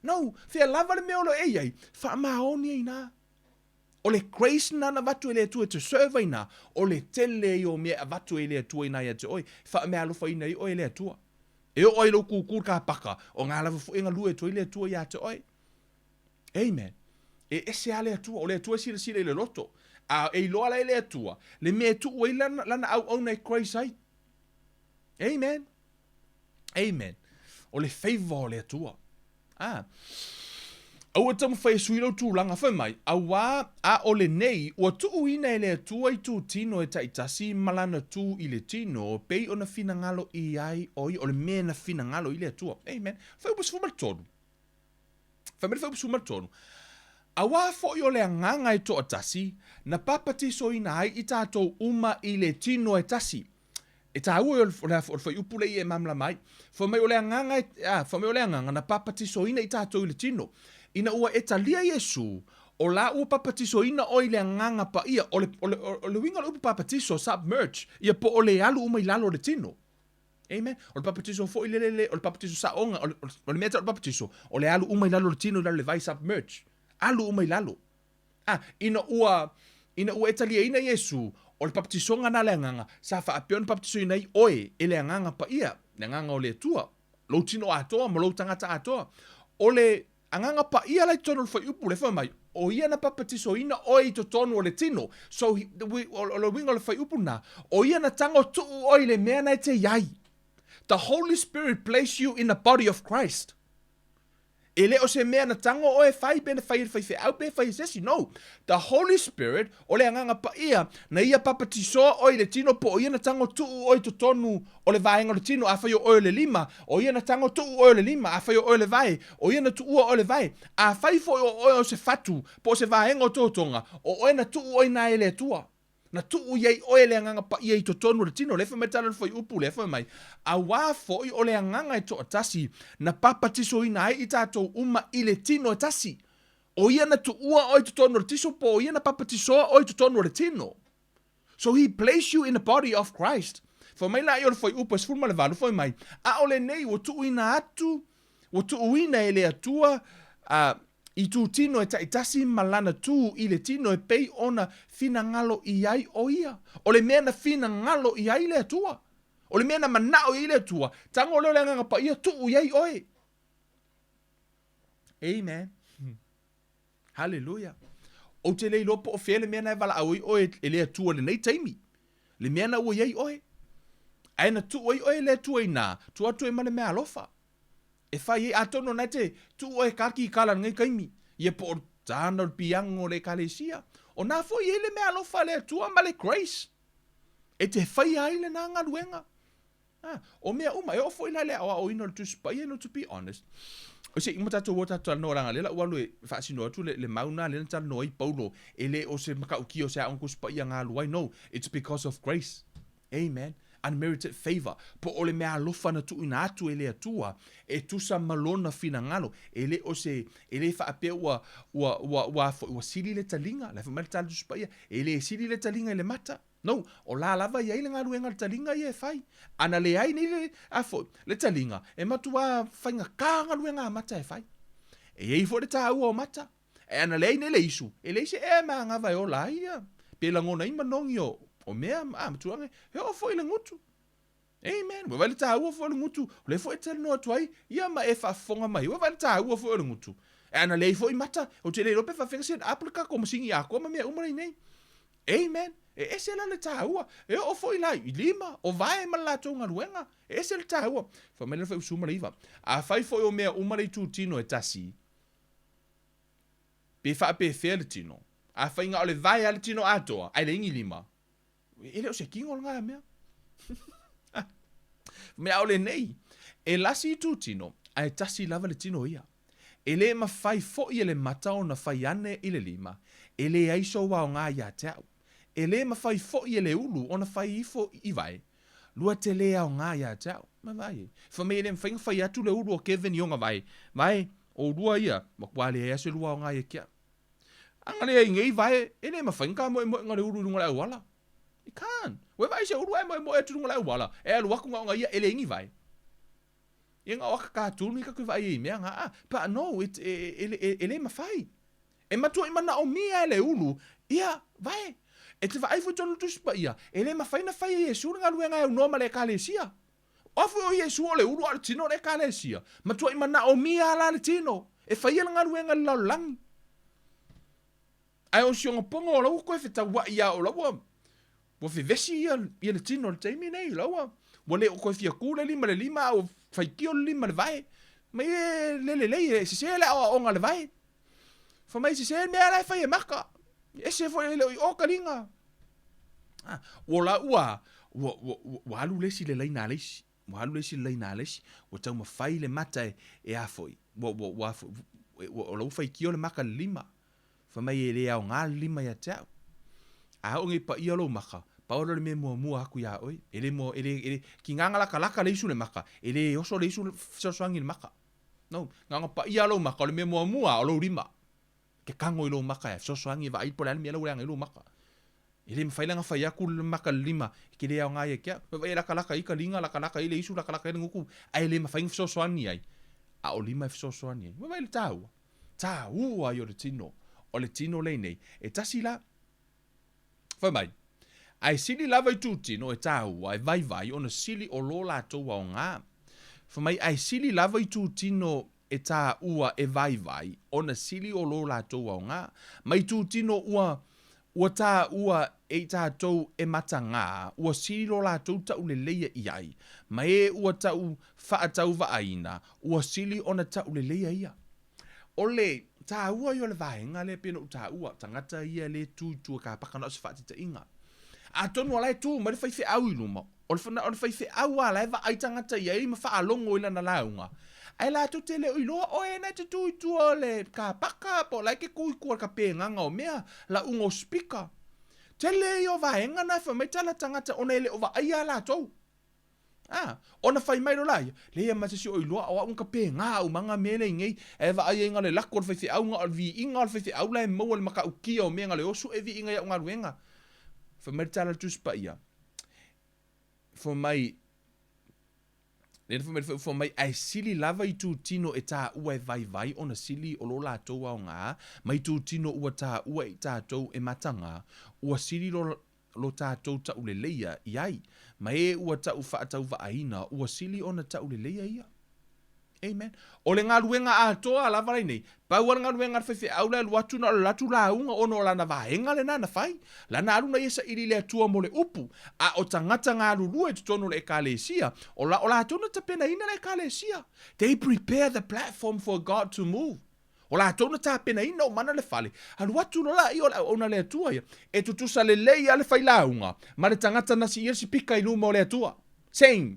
No, fea lava le mea o lo o e i ai, faamaoni ai ina. O le grace lena na avatu e le Atua e te serve ai ina, o le tele ia o mea e avatu ai e le Atua ina ia te oe, e faameaalofaina ai oe e le Atua. E oo ai lou kūkū i le kapaka, o ngā lava foi e galue atu ai le Atua ia te oe. Amen. E ese lava le Atua, o le Atua e silasila i le loto, a e iloa la e le Atua le mea e tuu ai lana, lana auauna e grace ai. Amen. Amen. O le favor o le Atua. Ah. Aua taumafai e sui lou tulaga, fai mai, auā a o lenei, ua tuuina e le Atua i tūtino e taitasi ma lana tū i le tino, pei ona finagalo i ai o ia, o le mea na finagalo i le Atua. Amen. Fuaiupu 13. Fai mai le fuaiupu 13. Auā foi o le agaga e toatasi, na papatisoina ai i tatou uma i le tino e tasi. E tāua o le, o le, o le fuaiupu lea e malamalama ai. Fai mai o le agaga, e, a, fai mai o le agaga na papatisoina i tatou i le tino. Ina ua e talia Iesu, o la ua papatisoina oe i le agaga paia. O le, o le, o le uiga o le upu papatiso, submerge, ia po o le alu uma i lalo o le tino. Amen. O le papatiso foi lele le, o le papatiso saoga, o le, o le mea tau o le papatiso, o le alu uma i lalo o le tino i lalo o le vai, submerge. Alu uma i lalo. A, ina ua, ina ua e taliaina Iesu, o le papatisoga na le agaga, sa faapea ona papatisoina ai oe e le agaga paia, le agaga o le Atua, lou tino atoa ma lou tagata atoa. O le agaga paia la i totonu o le fuaiupu lea fai mai, o ia na papatisoina oe i totonu o le tino. So, he, we, o, o le uiga o le fuaiupu lena, o ia na tago tuu oe i le mea na e te i ai. The Holy Spirit place you in the body of Christ. E le o se mea na tago oe e fai pe na fai e le faifeau pe fai e se isi. No. The Holy Spirit, o le Agaga Paia, na ia papatisoa oe i le tino po o ia na tago tuu oe i totonu o le vaega o le tino. Afai o oe o le lima, o ia na tago tuu oe o le lima. Afai o oe o le vae, o ia na tuua oe o le vae. Afai foi o oe o se fatu, po o se vaega o totoga, o oe na tuu oe na e le Atua. Na tuu i ai oe le Agaga Paia i totonu o le tino, lea fai mai tala o le fuaiupu, lea fai mai, Auā foi o le Agaga e toatasi na papatisoina ai i tatou uma i le tino e tasi. O ia na tuua oe i totonu o le tiso po o ia na papatisoa oe i totonu o le tino. So he placed you in the body of Christ. Fai mai la ia o le fuaiupu e 18, fai mai, A o lenei ua tuuina atu, ua tuuina e le Atua a, i tūtino e taitasi ma lana tū i le tino e pei ona finagalo i ai o ia. O le mea na finagalo i ai le Atua. O le mea na manao i ai le Atua, tago lea o le Agaga Paia tuu i ai oe. Amen. Haleluia. Ou te le iloa po o fea le mea na e valaau ai oe e le Atua i lenei taimi. Le mea na ua i ai oe. Ae na tuu ai oe e le Atua inā, tuu atu ai ma le meaalofa. E fai ai, atonu o na e te tuu oe e kaki kala i lenei taimi. Ia po o le tāna o le piango o le Ekalesia. O nā foi e i ai le meaalofa a le Atua ma le grace. E te faia ai lenā galuega. Ah, o mea uma, e oo foi la i le aoaoina o le Tusi Paia, no to be honest, o se i uma tatou o tatou talanoa leaga lea la ua alu e faasino atu le, le mau na lea na talanoa ai Paulo, e le o se matautia o se aoga Tusi Paia na alu ai, no, it's because of grace. Amen. Unmerited favor. Po o le mea alofa na tuuina atu e le Atua, e tusa ma lona finagalo, e le o se, e le faapea ua, ua, ua, ua, ua, ua sili le taliga, la e fai mai le tala Tusi Paia, e le sili le taliga i le mata. No, o la lava i ai le galuega a le taliga ia e fai. Ana leai nei le, a foi, le taliga, e matuā faigata galuega a mata e fai. E i ai foi le tāua o mata. Ae ana leai nei le isu, e leai se ea e manava e ola ai ia, pe lagona ai manogi o, o mea, a, ma tulaga, e oo foi i le gutu. Amen. Ua vaai le tāua foi o le gutu, o lea foi e talanoa atu ai, ia ma e faafofoga mai, ua vaai le tāua foi o le gutu. Ae ana leai foi mata, ou te le iloa pe faafefea set up le tatou masini atoa ma mea uma nei. Amen. E ese la le tāua. E oo foi la i lima, o vae ma le latou galuega. E ese le tāua. Fai mai le fuaiupu 19. Afai foi o mea uma le itutino e tasi, pe faapefea le tino. Afai na o le vae a le tino atoa, ae leai ni lima, E le o se kino lena mea. Mea o lenei, e lasi itutino, ae tasi lava le tino ia. E le mafai foi e le mata ona fai ane i le lima, e leai sou aoga ia te au. E le mafai foi e le ulu ona fai ifo i vae, lua te le aoga ia te au. Ma vaai ai. Fai mai e le mafai ona fai atu le ulu o Kevin i ona vae, vae, o lua ia, matua leai lava se lua aoga ia te au. A na leai nei vae, e le mafai ona ta moemoe le ulu i luga o le auala. You can't. Ua e vaai se ulu ae moemoe atu i luga o le auala, e alu atu na ona ia e leai ni vae. Ia na o aka cartoon ia tatou vaai ai i mea na, ah, but no, it, e, e, e, e le mafai. E matuai manaomia e le ulu, ia, vae. E te vaai foi tonu Tusi Paia, e le mafai na fai e Iesu le galuega e aunoa ma le Ekalesia. O a foi o Iesu o le ulu a o le tino o le Ekalesia, matuai manaomia la le tino e faia le galuega i le lalolagi. Ae o si ona pono o la ua toe fetauai ia o la ua ua fevesi ia ia le tino i le taimi nei, la ua ua le o toe fia tu le lima i le lima a ua faitio le lima i le vae. Mai e le lelei e sese le aoaoga a le vae. Fai mai sese le mea la e fai e maka. Ese foi e le o i o taliga. Ah, ua la ua ua ua ua alu le isi i le laina a le isi. Ua alu le isi i le laina a le isi. Ua taumafai le mata e e a foi. Ua ua ua foi ua o la ua faitio le maka i le lima. Fai mai e le aoga le lima ia te au. A oo nei paia lou maka, pau lea o le mea e muamua atu iā oe. E le mua, e le, e le, tiga na latalata le isu i le maka, e le oso le isu fesoasoani i le maka. No, na ona paia lou maka, o le mea muamua o lou lima. Ke tago i lou maka e fesoasoani e vaai po o le a le mea la ua leaga ai lou maka. E le mafai la ona fai atu le maka i le lima, e te le aoga ia te au. Vaai e latalata ai ka liga, latalata ai le isu, latalata ai le gutu, ae le mafai ona fesoasoani ai, a o lima e fesoasoani ai. Vaai le taua. Taua ai o le tino. O le tino lenei. E tasi la. Fai mai, Ae sili lava i tūtino e tāua e vaivai ona sili o lo latou aoga. Fai mai, Ae sili lava i tūtino e tāua e vaivai ona sili o lo latou aoga. Mai tūtino ua ua tāua e i tātou e matagā, ua sili lo latou tauleleia i ai, ma e ua tau faatauvaaina, ua sili ona tauleleia ia. O le tāua ia o le vaega lea pei ona ou tāua, tagata ia le tu i tua kapaka na o se faataitaiga. Atonu o la e tu mai le faifeau i luma, o le, o le faifeau lava la e vaai tagata i ai ma faalogo i lana lauga, ae latou te le o iloa oe na e te tu i tua o le kapaka po o la e te tu i tua o le tapenaga o mea, lauga o speaker. Tele ia o vaega na e fai mai tala tagata ona e le o vaaia latou. A, ona fai mai loa laia, Leai ma se isi o iloa, o au na ka pēnā au ma nga mea lea i nei, e vaai ai nga le lako o le faifeau, nga o le viiga o le faifeau la e maua i le matautia o mea nga le o suʻe viiga i au galuega. Fai mai le tala a le Tusi Paia, fai mai, lea na fai mai le fai mai, ae sili lava itutino e taua e vaivai ona sili o lo latou aoga, ma itutino ua taua e i tatou e mataga, ua sili lo, lo tatou tauleleia i ai, ma e ua tau faatauvaaina, ua sili ona tauleleia ia. Amen. O le galuega atoa lava lenei, pau lava le galuega a le faifeau le alu atu na o le atu lauga ona o lana vaega lena na fai. Lana alu na ia saili i le Atua mo le upu. A o tagata galulue i totonu o le Ekalesia, o la, o latou na tapenaina le Ekalesia. They prepare the platform for God to move. O latou na tapenaina o mana le fale, alu atu loa laia o le auauna a le Atua ia. E tutusa lelei lava le failauga ma le tagata na siia le sipika i luma o le Atua. Same.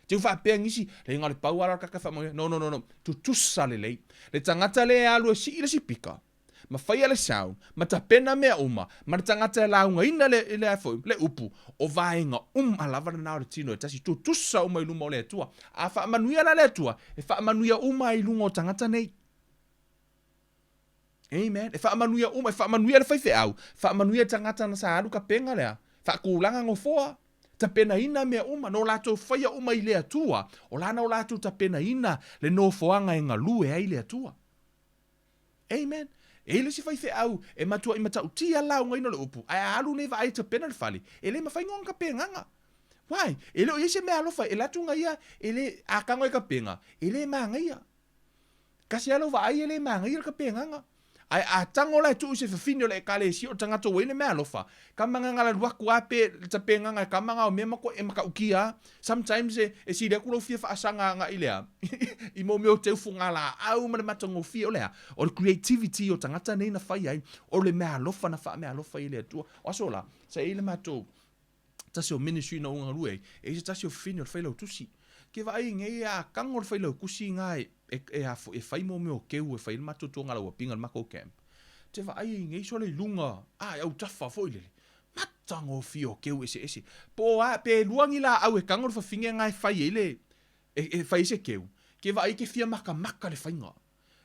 Te u faapea nisi, le inga o le pau ala o le kaka whaamanuia. No, no, no, no. Tutusa lelei. Le tagata lea e alu e sii le sipika, ma faia le sound, ma tapena mea uma, ma le tagata e laugaina le, le, a foi, le upu, o vaega uma lava lena o le tino e tasi, tutusa uma i luma o le Atua. A faamanuia la le Atua, e faamanuia uma ai i luga o tagata nei. Amen. E faamanuia uma, e faamanuia le faifeau, faamanuia tagata na sa alu kapega lea, faatulaga nofoa, tapenaina mea uma, no latou faia uma i le Atua, o lana o latou tapenaina le nofoaga e galue ai le Atua. Amen. E i ai le isi faifeau e matuai matautia le laugaina o le upu, ae a alu nei vaai e tapena le fale, e le mafai ona kapegaga. Why? E le o i ai se mea alofa, e latu nga ia, e le, a tago e kapega, e le magaia. Kasi lava lou vaai e le manaia le kapegaga. Ae a tago la e tuu i se fafine o le Ekalesia o le tagata ua i ai le meaalofa, ka magaga alu atu a pe le tapegaga e ka maga o mea ma koe e matautia a. Sometimes e, e sili atu lou fia faasaga agai i le a, i mo mea o teu fugalaau ma le matagofie o le a, o le creativity o tagata nei na fai ai, o le meaalofa na faameaalofa ai e le Atua. O aso la, sa i ai le matou tasi o ministry na ou galue ai, e i ai se tasi o fafine o le failautusi. Ke vaai nei a tago le failautusi ina e, e, e, a, e fai mo mea o keu e fai ai le matou tuaga lauapinga le matou camp. Te vaai ai nei sole i luga, a e autafa foi lele. Matagofie o keu eseese. Po o a, pe lua ni laau e tago le fafine na e fai ai le, e, e fai ai se keu. Ke vaai ke fia makamaka le faiga.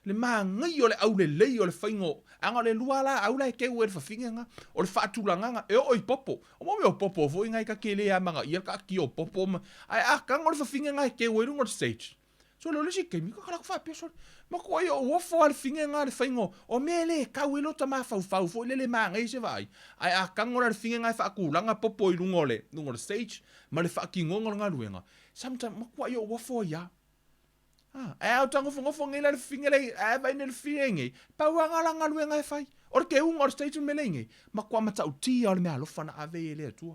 Le manaia o le aulelei o le faiga o, a na o le lua lava laau la e keu ai le fafine lena, o le faatulagaga, e oo i popo. O mo mea o popo foi na e ta te le amanaia le taatia o popo ma, ae a tago le fafine lena e keu ai luga o le stage, sole o le isi taimi, ka latou faapea, sole, matuai ou ofo lava le fine lena le faiga o, o mea e le tau ai lota mafaufau foi lele e manaia se vaai, ae a tago la le fine lena e faatulaga popo i luga o le, luga o le stage ma le faatinoga o le galuega, sometimes, matuai ou ofo ai lava. Ah, ae a ta nofonofo nei la le fafine lei, ae vaai nei le fafine nei, pau lava na o la galuega e fai. O le keuga o le stage me lei nei, matua matautia o le meaalofa na ave ai e le Atua.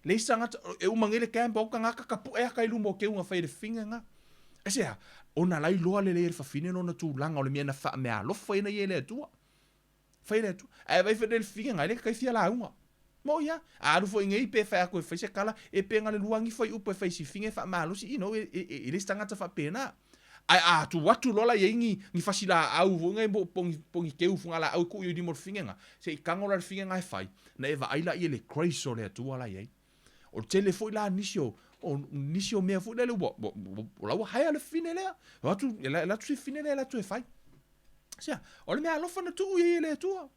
Leai se tagata, e uma nei le camp o tagata tapue ata i luma o keuga fai e le fafine na. Aisea? Ona la iloa lelei e le fafine lona tulaga o le mea na faameaalofa ai na ia e le Atua. Fai le Atua. Ae vaai foi le fafine na, e le kai fia lauga. Moʻi a. A alu foi nei pe fai atu e fai se tala, e pe na le lua ni fuaiupu e fai i si fafine e faamalosi, you know, e, e, e, e le isi tagata faapena. Ae a tu atu loa la i ai ni, ni fasilaau foi nei po, po ni, po ni keu fugalaau e tuu i lima o le fafine na, se i tago la le fafine na e fai, na e vaai laia i le grace o le Atua la i ai. O le tele foi la nisi o, o nisi o mea foi lele ua, ua, ua, ua, la ua hire le fafine lea. O atu, e la, e la atu se fafine lea e la atu e fai. Aisea? O le mea alofa na tuu i ai e le Atua.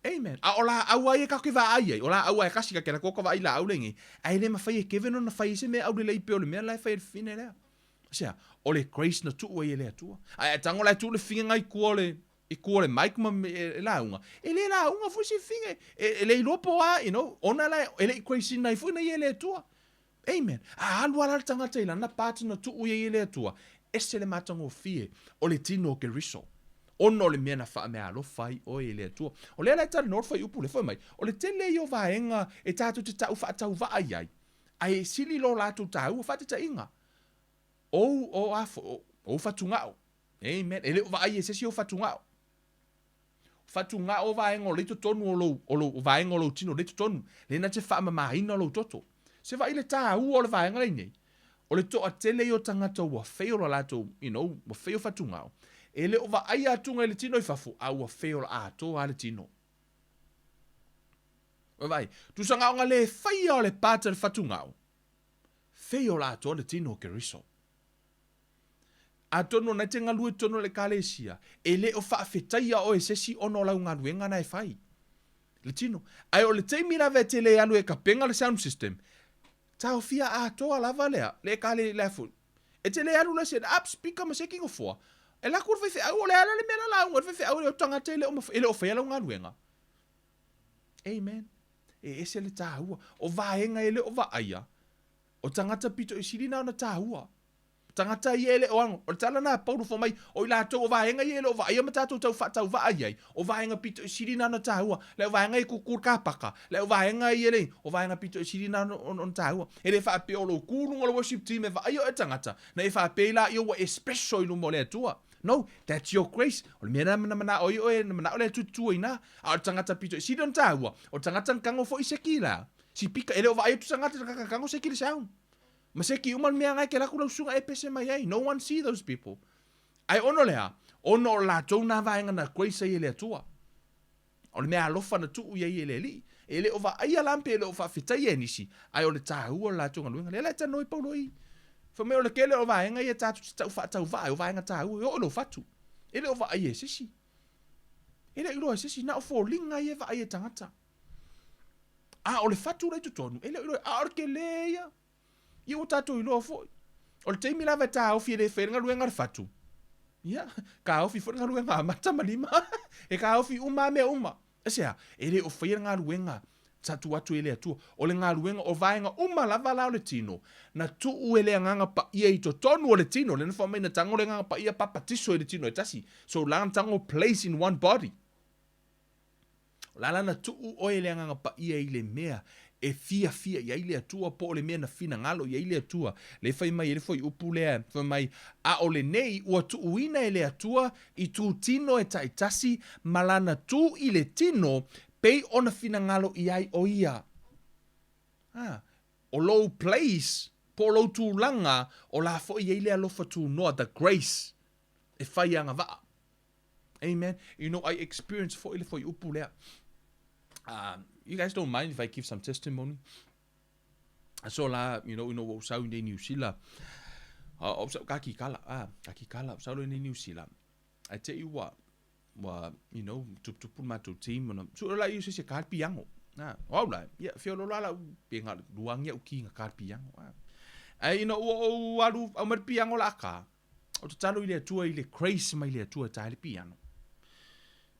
Amen. A o laau a ia tatou te vaai ai, o laau a e tasi ka te latou ka vaai laau lenei, ae le mafai e Kevin ona fai ai se mea aulelei pei o le mea la e fai e le fafine lea. Aisea? O le grace na tuu ai e le Atua. Ae a tago la e tuu le fafine na i tua o le, i tua o le mic ma e, e lauga, e le lauga foi se fafine, e, e le iloa po o a, you know, ona la e le i grace ina ai foi na ia e le Atua. Amen. A alu lava la le tagata i lana part na tuu i ai e le Atua, ese le matagofie o le tino o Keriso, ona o le mea na faameaalofa ai oe e le Atua. O lea la e talanoa le fuaiupu lea, fai mai, o le tele ia o vaega e tatou te tau faatauvaa i ai, ae sili lo latou taua, faataitaiga, ou, o a foi, ou fatugao. Amen. E le o vaai e se isi ou fatugao. Fatugao vaega o lea i totonu o lou, o lou, vaega o lou tino lea i totonu, lea na te faamamaina lou toto. Se vaai le tāua o le vaega lea nei, o le toatele ia o tagata ua fail a latou, you know, ua fail fatugao, e le o vaaia atuga i le tino i fafo, a ua fail atoa lava le tino. Ua vaai, tusa na ona le faia o le part o le fatugao, fail atoa le tino o Keriso. Atonu ona e te galue tonu i le Ekalesia, e le o faafetaia oe e se isi ona o lau galuega na e fai. Le tino. Ae o le taimi lava e te le alu e kapega le sound system, taofia atoa lava lea, le ekale le afu. E te le alu la set up speaker ma seki nofoa. E lako le faifeau, o le a la le mea la lauga le faifeau e le o tagata e le o, e le o faia lau galuega. Amen. E ese le tāua. O vaega e le o vaaia, o tagata pito i sili na ona tāua. Tagata ia e le o ano. O le tala na a Paulo fai mai, o i latou o vaega ia e le o vaaia ma tatou tau faatauvaa i ai, o vaega pito i sili na ona tāua. Le au vaega ia e kuku i le kapaka, le au vaega ia e le, o vaega pito i sili na ona tāua. E le faapea o lou ku i luga o le worship team e vaaia oe tagata, na e faapea ai laia ua e special i luma o le Atua. No, that's your grace. O le mea lena na manao ai oe, na manao le Atua e te tu ai ina. A o le tagata pito i sili ona tāua, o le tagata na tago foi seki la. Sipika, e le o vaai atu tagata na tago seki le sound. Ma seki uma le mea ngai ke laku lau susuga e pese mai ai. No one see those people. Ae ono le a? Ono o latou na vaega na grace ai e le Atua. O le mea alofa na tuu i ai e le Alii. E le o vaaia la pe e le o faafetaia e nisi, ae o le taua o le latou galuega. Lea la e talanoa ai Paulo i i. Fai mai o le tele o vaega ia tatou te tau faatauvaa ai, o vaega taua e oo i lou fatu. E le o vaaia e se isi. E le o iloa e se isi, na o foliga ia e vaaia e tagata. A o le fatu la i totonu, e le o iloa, a o le tele ia. Ia ua tatou iloa foi. O le taimi lava e taofi e le fai ai le galuega a le fatu, ia, taofi foi le galuega a mata ma lima. E taofi uma lava mea uma. Aisea? E le o faia le galuega sa tuu atu e le Atua. O le galuega, o vaega uma lava la o le tino, na tuu e le Agaga Paia i totonu o le tino. Lea na fai mai na tago le Agaga Paia papatiso i le tino e tasi. So la na tago place in one body. O le a la na tuu oe e le Agaga Paia i le mea e fiafia i ai le Atua, po o le mea na finagalo i ai le Atua. Lea e fai mai ai le fuaiupu lea, fai mai, A o lenei ua tuuina e le Atua i tūtino e taitasi ma lana tū i le tino, pei ona finagalo i ai o ia. A, o lou place, po o lou tulaga, o la foi i ai le alofa tunoa, the grace, e fai agavaa. Amen. You know, I experience foi le fuaiupu lea. You guys don't mind if I give some testimony? So la, you know, ina ua ou sau i nei Niu Sila, o sau ka kikala, ah, ka kikala, o sau loa i nei Niu Sila. Ae te i ua, ua, you know, tuputupu le matou team, ona, su la i se se ka piango. Ah, o au la, ia, fia lola la, pe nga luangi au ki nga ka piango. Ah. Ae ina ua ou alu, au mai le piango la ka, O tatalo i le Atua i le grace mai le Atua e tae le piano.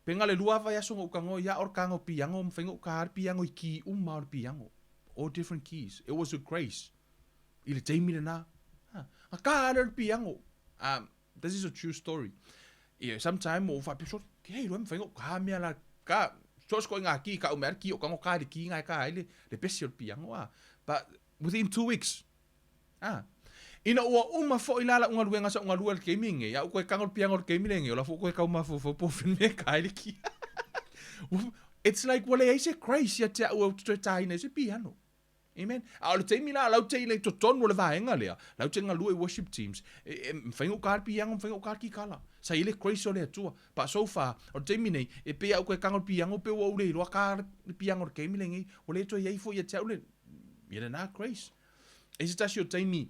Pe nga le lua vaiaso nga uka ngo ia or ka ngo piango mawhai ngo uka ar piango i ki uma o le piango. All different keys. It was a grace. I le taimi le na. Ha. Nga ka ale le piango. This is a true story. Yeah, sometime o wha piso, hey, lua mawhai ngo ka mea la ka so sko ngā ki ka ume ar ki o ka ngo ka le ki ngai ka ai le le pesi o le piango. Ah. But within 2 weeks, A. Ina ua uma foʻi la laʻu galuega sa ou galue i le taimi lenei, aʻu koe tago le piano i le taimi lenei, ola foʻi koe tau mafaufau po o fea le mea e ka ai le kia. It's like ua leai se grace ia te aʻu ou te toe tāina ai se piano. Amen. A o le taimi la, lau te i totonu o le vaega lea, lau te galue i worship teams, e, e mafai ona ou ka le piano, mafai ona ou ka le kikala. Sa i ai le grace o le Atua. But so far, o le taimi nei, e pei aʻu koe tago le piano, pe ua ou le iloa ka le piano i le taimi lenei, ua le toe i ai foi ia te aʻu le, ia lena grace. E se tasi o taimi,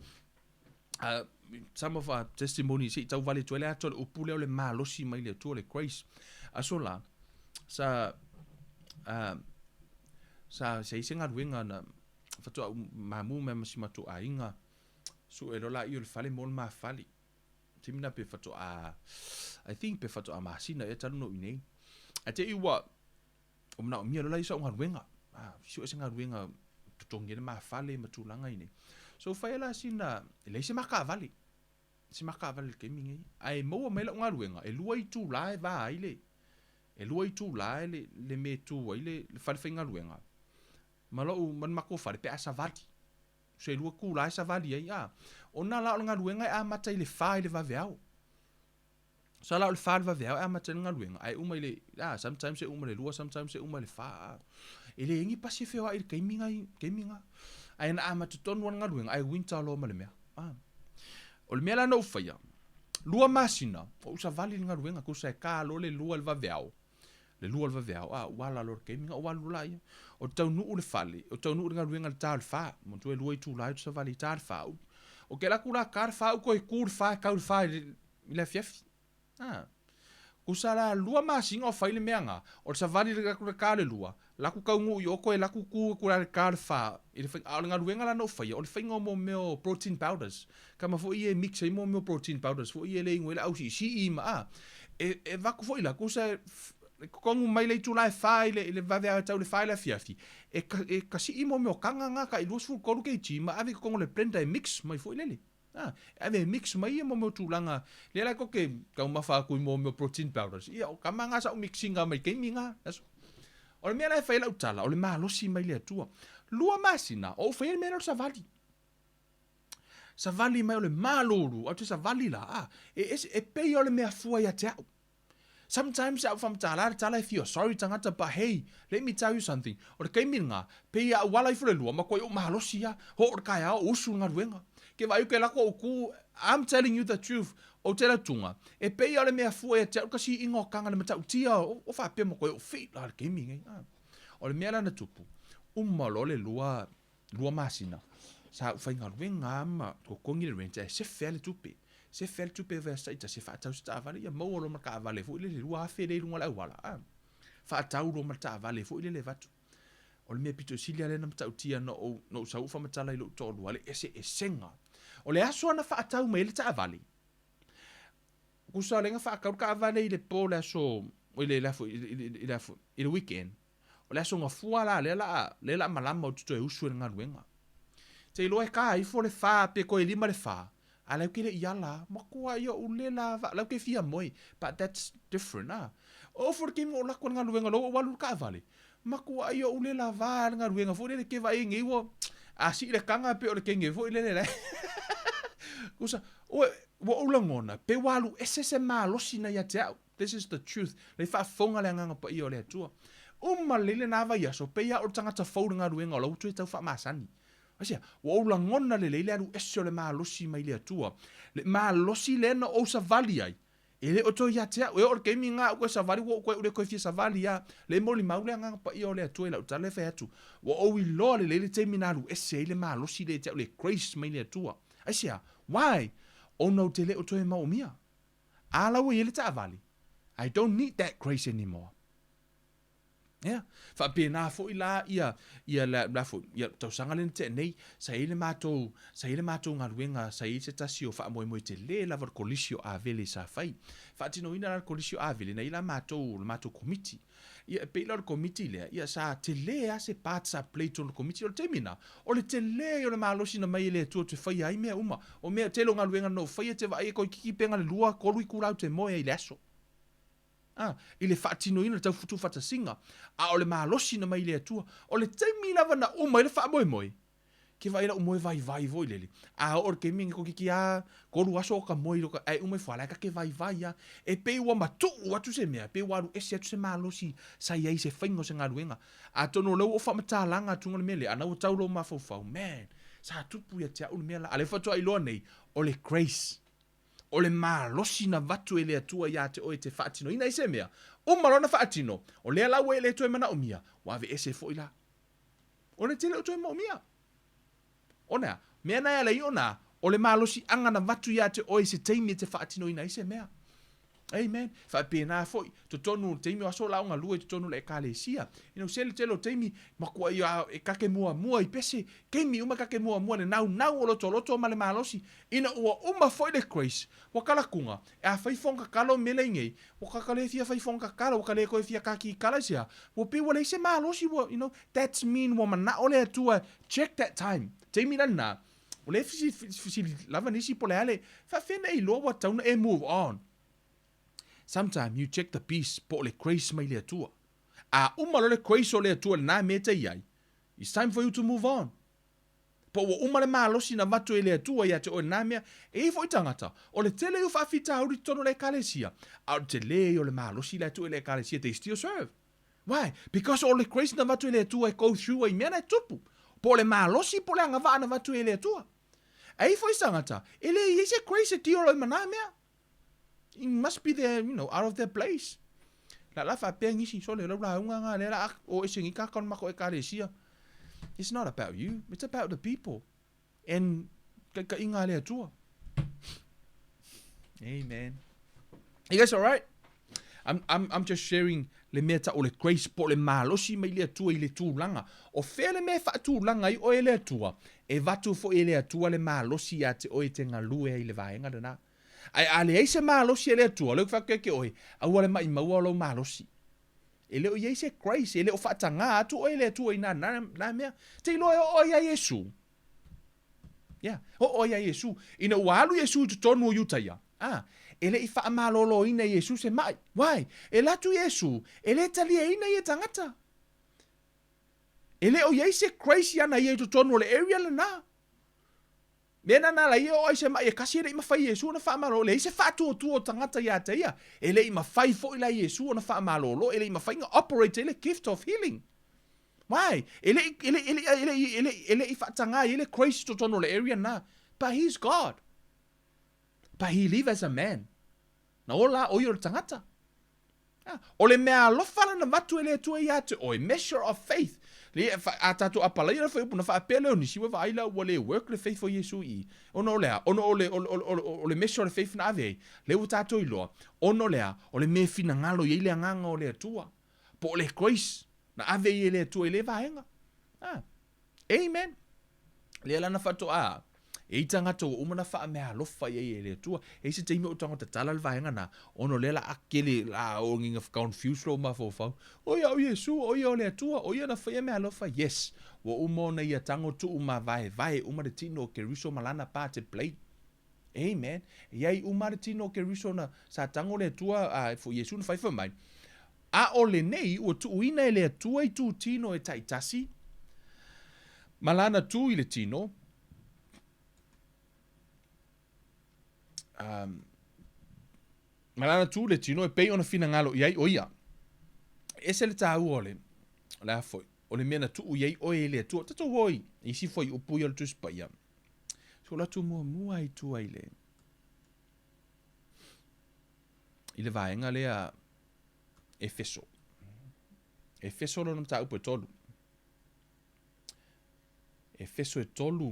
some of our testimony, se i tau vale atu ai le ata o le upu lea o le malosi mai le Atua, le grace. Aso la, sa, sa, sa i se galuega na faatoa ou mamu mai ma si matou aiga, sue loa laia o le fale mo le ma fale. Taimi na pe faatoa, I think pe faatoa masina ea talu na ou i inei. Ae te i ua, Ua manaomia loa la ia sau galuega. Ah, sue se galuega totogi ai le ma fale ma tulaga i nei. So fai ai la sina, e leai se ma taavale. Se ma taavale i le taimi nei. Ae maua mai lau galuega, e lua itula e va ai le, e lua itula e le, le mea e tu ai le, le fale faigaluega. Ma lou, ma le matou fale pe a savali. So e lua itula e savali ai, ah. Ona la o le galuega e amata i le fa i le vaveao. Sa la o le fa le vaveao e amata ai le galuega, ae uma i le, ah, sometimes e uma i le lua, sometimes e uma i le fa. Ah. E leai ni pasi e feoai i le taimi nga, taimi nga. Ae na amata tonu lava le galuega, ae winter loa ma le mea. Ah. O le mea la na ou faia, lua masina, o ou savali i le galuega, tusa e ka loa le lua i le vaveao, le lua i le vaveao, ah, ua ala loa i le taimi nga, ou alu loa laia. O te taunuu i le fale, o te taunuu i le galuega i le ta o le fa, manatua e lua itula ou te savali i ta le fa. O ke alu atu la ta le fa, ou toe tu i le fa e tau i le fa i le, i le afiafi. A. Tusa la lua masina o fai le mea na, o le savali atu le ta o le lua, Laku kaunuu i oko e laku ku aku la le ka le fa i le a o le galuega la na ou faia o le faiga o mo mea o protein powders kama foi ia e mix ai mo mea o protein powders foi ia le igoa ai le ausiisii ma a e e vaku foi la kusa e kokogu mai le itula e fa i le i le vave tau le fa i le afiafi e ka e kasii mo mea o kaga nga ka i 23 kg ma ave i kokogu o le blender e mix mai foi lele. A, e ave e mix mai ia mo mea o tulaga, lea la e koke taumafa atu i mo mea o protein powders, ia o kama nga sa u mixinga mai taimi nga. Aso. O le mea la e fai ai lau tala, o le malosi mai le Atua. Lua masina, o ou faia le mea lea o le savali. Savali mai o le malulu, au te savali la, a, e, ese, e pei o le mea fua ia te au. Sometimes a ou faamatala le tala e fia sorry tagata but hey let me tell you something o le taimi lena pei a ou ala ifo le lua makuai ou malosi a hoo le taeao ou usu le galuega ke vaai ke lako ou ku I'm telling you the truth ou te latuga e pei a o le mea fua ia te au le kasiiga o kaga le matautia o faapea makuai ou fit la le taimi nei o le mea la na tupu uma loa le lua lua masina, sa ou faigaluega lava ma totogi le rent ae sefe lava le tupe. Sefe lava le tupe e vaiaso taitasi e faatau se taavale, ia maua loa ma le taavale foi lele 2000 lea i luga o le auala, a. Faatau loa ma le taavale foi lele e avatu. O le mea pito sili lava lea na matautia na ou, na ou sau ou faamatala i lou toalua, le eseesega. O le aso na faatau mai ai le taavale, tusa o lea na faatau le taavale i le po o le aso, i le, le, i le, i le, i le weekend, O le aso gafua la lea la lea la malama ou te toe usu i le galuega. Te iloa e ka ifo le fa pe koe lima le fa, a lau ke le i ala, matua ia ou le la va, lau ke fia moe, but that's different ah. O for ke mo la ko galuega lo walu ka vale. Matua ia ou le la va le galuega fo le ke va e ngei wo. A si le kanga pe o le kenge fo le le la. Kusa, o ua ou lagona, pe ua alu ese se malosi na ia te au. This is the truth. Lei faafofoga le Agaga Paia o le Atua. Uma lelei lena vaiaso, pei lava o le tagata fou le galuega o la ua toe tau faamasani. Aisea? Ua ou lagona lelei le alu ese o le malosi mai le Atua. Le malosi lea na ou savali ai, e le o toe ia te au. E oo i le taimi lena a ou toe savali, ua ou toe le toe fia savali lava. Le molimau le Agaga Paia o le Atua i lau tala e fai atu, ua ou iloa lelei le taimi na alu ese ai le malosi lea ia te au, le grace mai le Atua. Aisea? Why? Ona ou te le o toe maomia. A la ua i ai le taavale, I don't need that grace anymore. Yeah. Faapena foi la ia ia la, la foi ia tausaga lena tea nei sa i ai le matou sa i ai le matou galuega sa i ai se tasi o faamoemoe tele lava o le kolisi o Avele sa fai. Faatinoina la le kolisi o Avele na i ai la matou le matou komiti. Ia, e pei la o le komiti lea, ia sa tele lava se part sa play i totonu o le komiti. O le taimi lena, o le tele ia o le malosi na mai e le Atua ou te faia ai mea uma. O mea, tele o galuega na ou faia, te vaai e toeitiiti pe na le lua, tolu itula ou te moe ai i le aso. A, i le faatinoina o le tau tuufatasiga, a o le malosi na mai i le Atua. O le taimi lava na uma ai le faamoemoe, Ke vaai lau moe vaivai foi lele. A oo le taimi toeitiiti a tolu aso o ka moe i lota ae uma ifo a la e ta te vaivai a. E pei ua matuu atu se mea, pei ua alu ese atu se malosi sa i ai i se faiga o se galuega. Atonu o lea ua ou faamatalaga atu le mea lea, a na ua tau lou mafaufau, man, sa tupu ia te au le mea la. A lea faatoa iloa nei, o le grace. O le malosi na avatu e le Atua ia te oe e te faatinoina ai se mea, uma loa ona faatino, o lea la ua e le toe manaomia, ua aveese foi la. O le tele o toe moomia. O le a? Mea na e ala ai ona, o le malosiaga na avatu ia te oe i se taimi e te faatinoina ai se mea. Amen. Faapena foi, totonu o le taimi o aso la o galue i totonu o le Ekalesia. You know, se le tele o taimi, makuai a e kake muamua i pese, taimi uma kake muamua le naunau o lotoloto ma le malosi. Ina ua uma foi le grace, ua kalakuga, e a fai fono tatalo me lei nei, Ua ka ka le fia fai fono tatalo, ua ka le toe fia kakikala i se a, ua pei ua leai se malosi, ua, you know, that's mean ua manao le Atua, check that time. Taimi la lena, ua le fesili lava nisi po o le a le, faafefea ona e iloa ua tatau ona e move on. Sometime you check the peace po o le grace mai le Atua. A uma loa le grace o le Atua i lena mea e te i ai, it's time for you to move on. Po ua uma le malosi na avatu e le Atua ia te oe lena mea. E i ai foi tagata, o le tele ia o faafitauli i totonu o le Ekalesia, a o le tele ia o le malosi la e tuu e le Ekalesia, they still serve. Why? Because o le grace na avatu e le Atua e go through ai mea na e tupu. Po o le malosi po o le agavaa na avatu e le Atua. E i ai foi tagata, e le i ai se grace e deal ai ma na mea. It must be their, you know, out of their place. La la faapea nisi, sole, lau lauga nga lea la o ese ni kaka o le matou ekalesia. It's not about you, it's about the people. And taitaiga a le Atua. Amen. You guys all right? I'm, I'm, I'm just sharing le mea tau o le grace po o le malosi mai le Atua i le tulaga. O fea le mea e faatulaga ai oe e le Atua? E avatu foi e le Atua le malosi ia te oe e te galue ai i le vaega lena. Ae a leai se malosi a le Atua, o lea ou te fai atu ia te oe, aua le maimauina o lou malosi. E le o i ai se grace, e le o faatagā atu oe e le Atua i nā, nā mea. Te iloa e oo ai ia Iesu. Yeah, oo ai ia Iesu. Ina ua alu Iesu i totonu o Iutaia, a, e le i faamaloloina e Iesu se maʻi. Why? E alu atu Iesu, e le taliaina ia tagata. E le o i ai se grace iana ia i totonu o le area lena. Mea na nala ia o ai se maʻi e kasi e le i mafai e Iesu ona faamalolo. E leai se faatuatua o tagata ia te ia. E le i mafai foi la Iesu ona faamalolo, e le i mafai ona operate ai le gift of healing. Why? E le i, e le i, e le i, e le i, e le i, e le i faatagā i ai le grace i totonu o le area na. But he's God. But he live as a man. Na ola ʻo ia o le tagata. Ah, o le mea alofa lana avatu e le Atua ia te oe, measure of faith. Le, a tātou apalaia le whaiupu, na whaapea leo nisi, ua vaai la ua le work le faith o Iesu i. Ona o lea, ona o le, o le, o le, o le measure o le faith na ave ai, le ua tātou iloa, ona o lea, o le mea finagalo i ai le agaga o le Atua. Po o le grace, na ave ai e le Atua i le vaega. Ah. Amen. Lea lana faatoa, e i tagata ua uma na faameaalofa i ai e le Atua. E i se taimi o tago tatala le vaega na, ona o lea la a kele la o nginga confuse lou mafaufau. O ia o Iesu, o ia o le Atua, o ia na faia meaalofa. Yes, ua uma ona ia tago tuu mavaevae uma le tino o Keriso ma lana pa te play. Amen. E iai uma le tino o Keriso na sa tago le Atua, a fo Iesu na fai fai mai. A o lenei ua tuuina e le Atua i tūtino e taitasi, ma lana tū i le tino, um, ma lana tū i le tino e pei ona finagalo i ai ʻo ia. Ese le tāua o le, o le a foi, o le mea na tuu i ai ʻoe e le Atua. Tatou o i isi fuaiupu ia o le Tusi Paia. So o le atu muamua i tua i le, i le vaega lea Efeso. Efeso lona mataupu e tolu. Efeso e tolu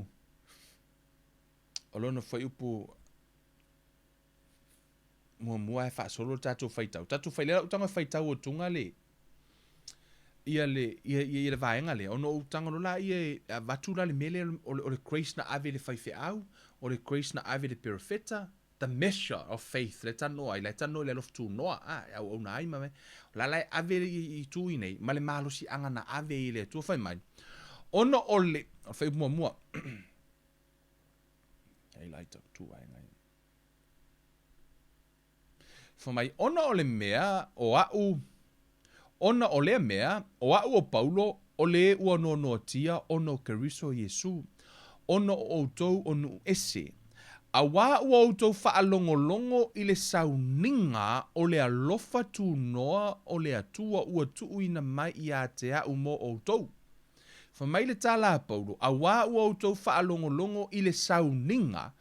o lona fuaiupu muamua e faasolo le tatou faitau. Tatou fai lea lau tago e faitau atuga le ia le ia, ia, ia le vaega lea ona ou tago loa laia e avatu la le mea lea o le, o le grace na ave i le faifeau, o le grace na ave i le perofeta, the measure of faith, le talanoa ai, la e talanoa i le alofa tunoa, a, e auauna ai ma me, o la la e ave i, i tu i nei, ma le malosiaga na ave i le Atua fai mai, ona o le, o le fuaiupu muamua, ai la i tau tu vaega ia. Fai mai, ona o le mea o aʻu, ona o lea mea, o aʻu o Paulo, o le ua noanoatia ona o Keriso Iesū, ona o ʻoutou o nuʻu ese, auā ua ʻoutou faalogologo i le sauniga o le alofa tunoa o le Atua ua tuuina mai iā te aʻu mo ʻoutou. Fai mai le tala a Paulo, auā ua ʻoutou faalogologo i le sauniga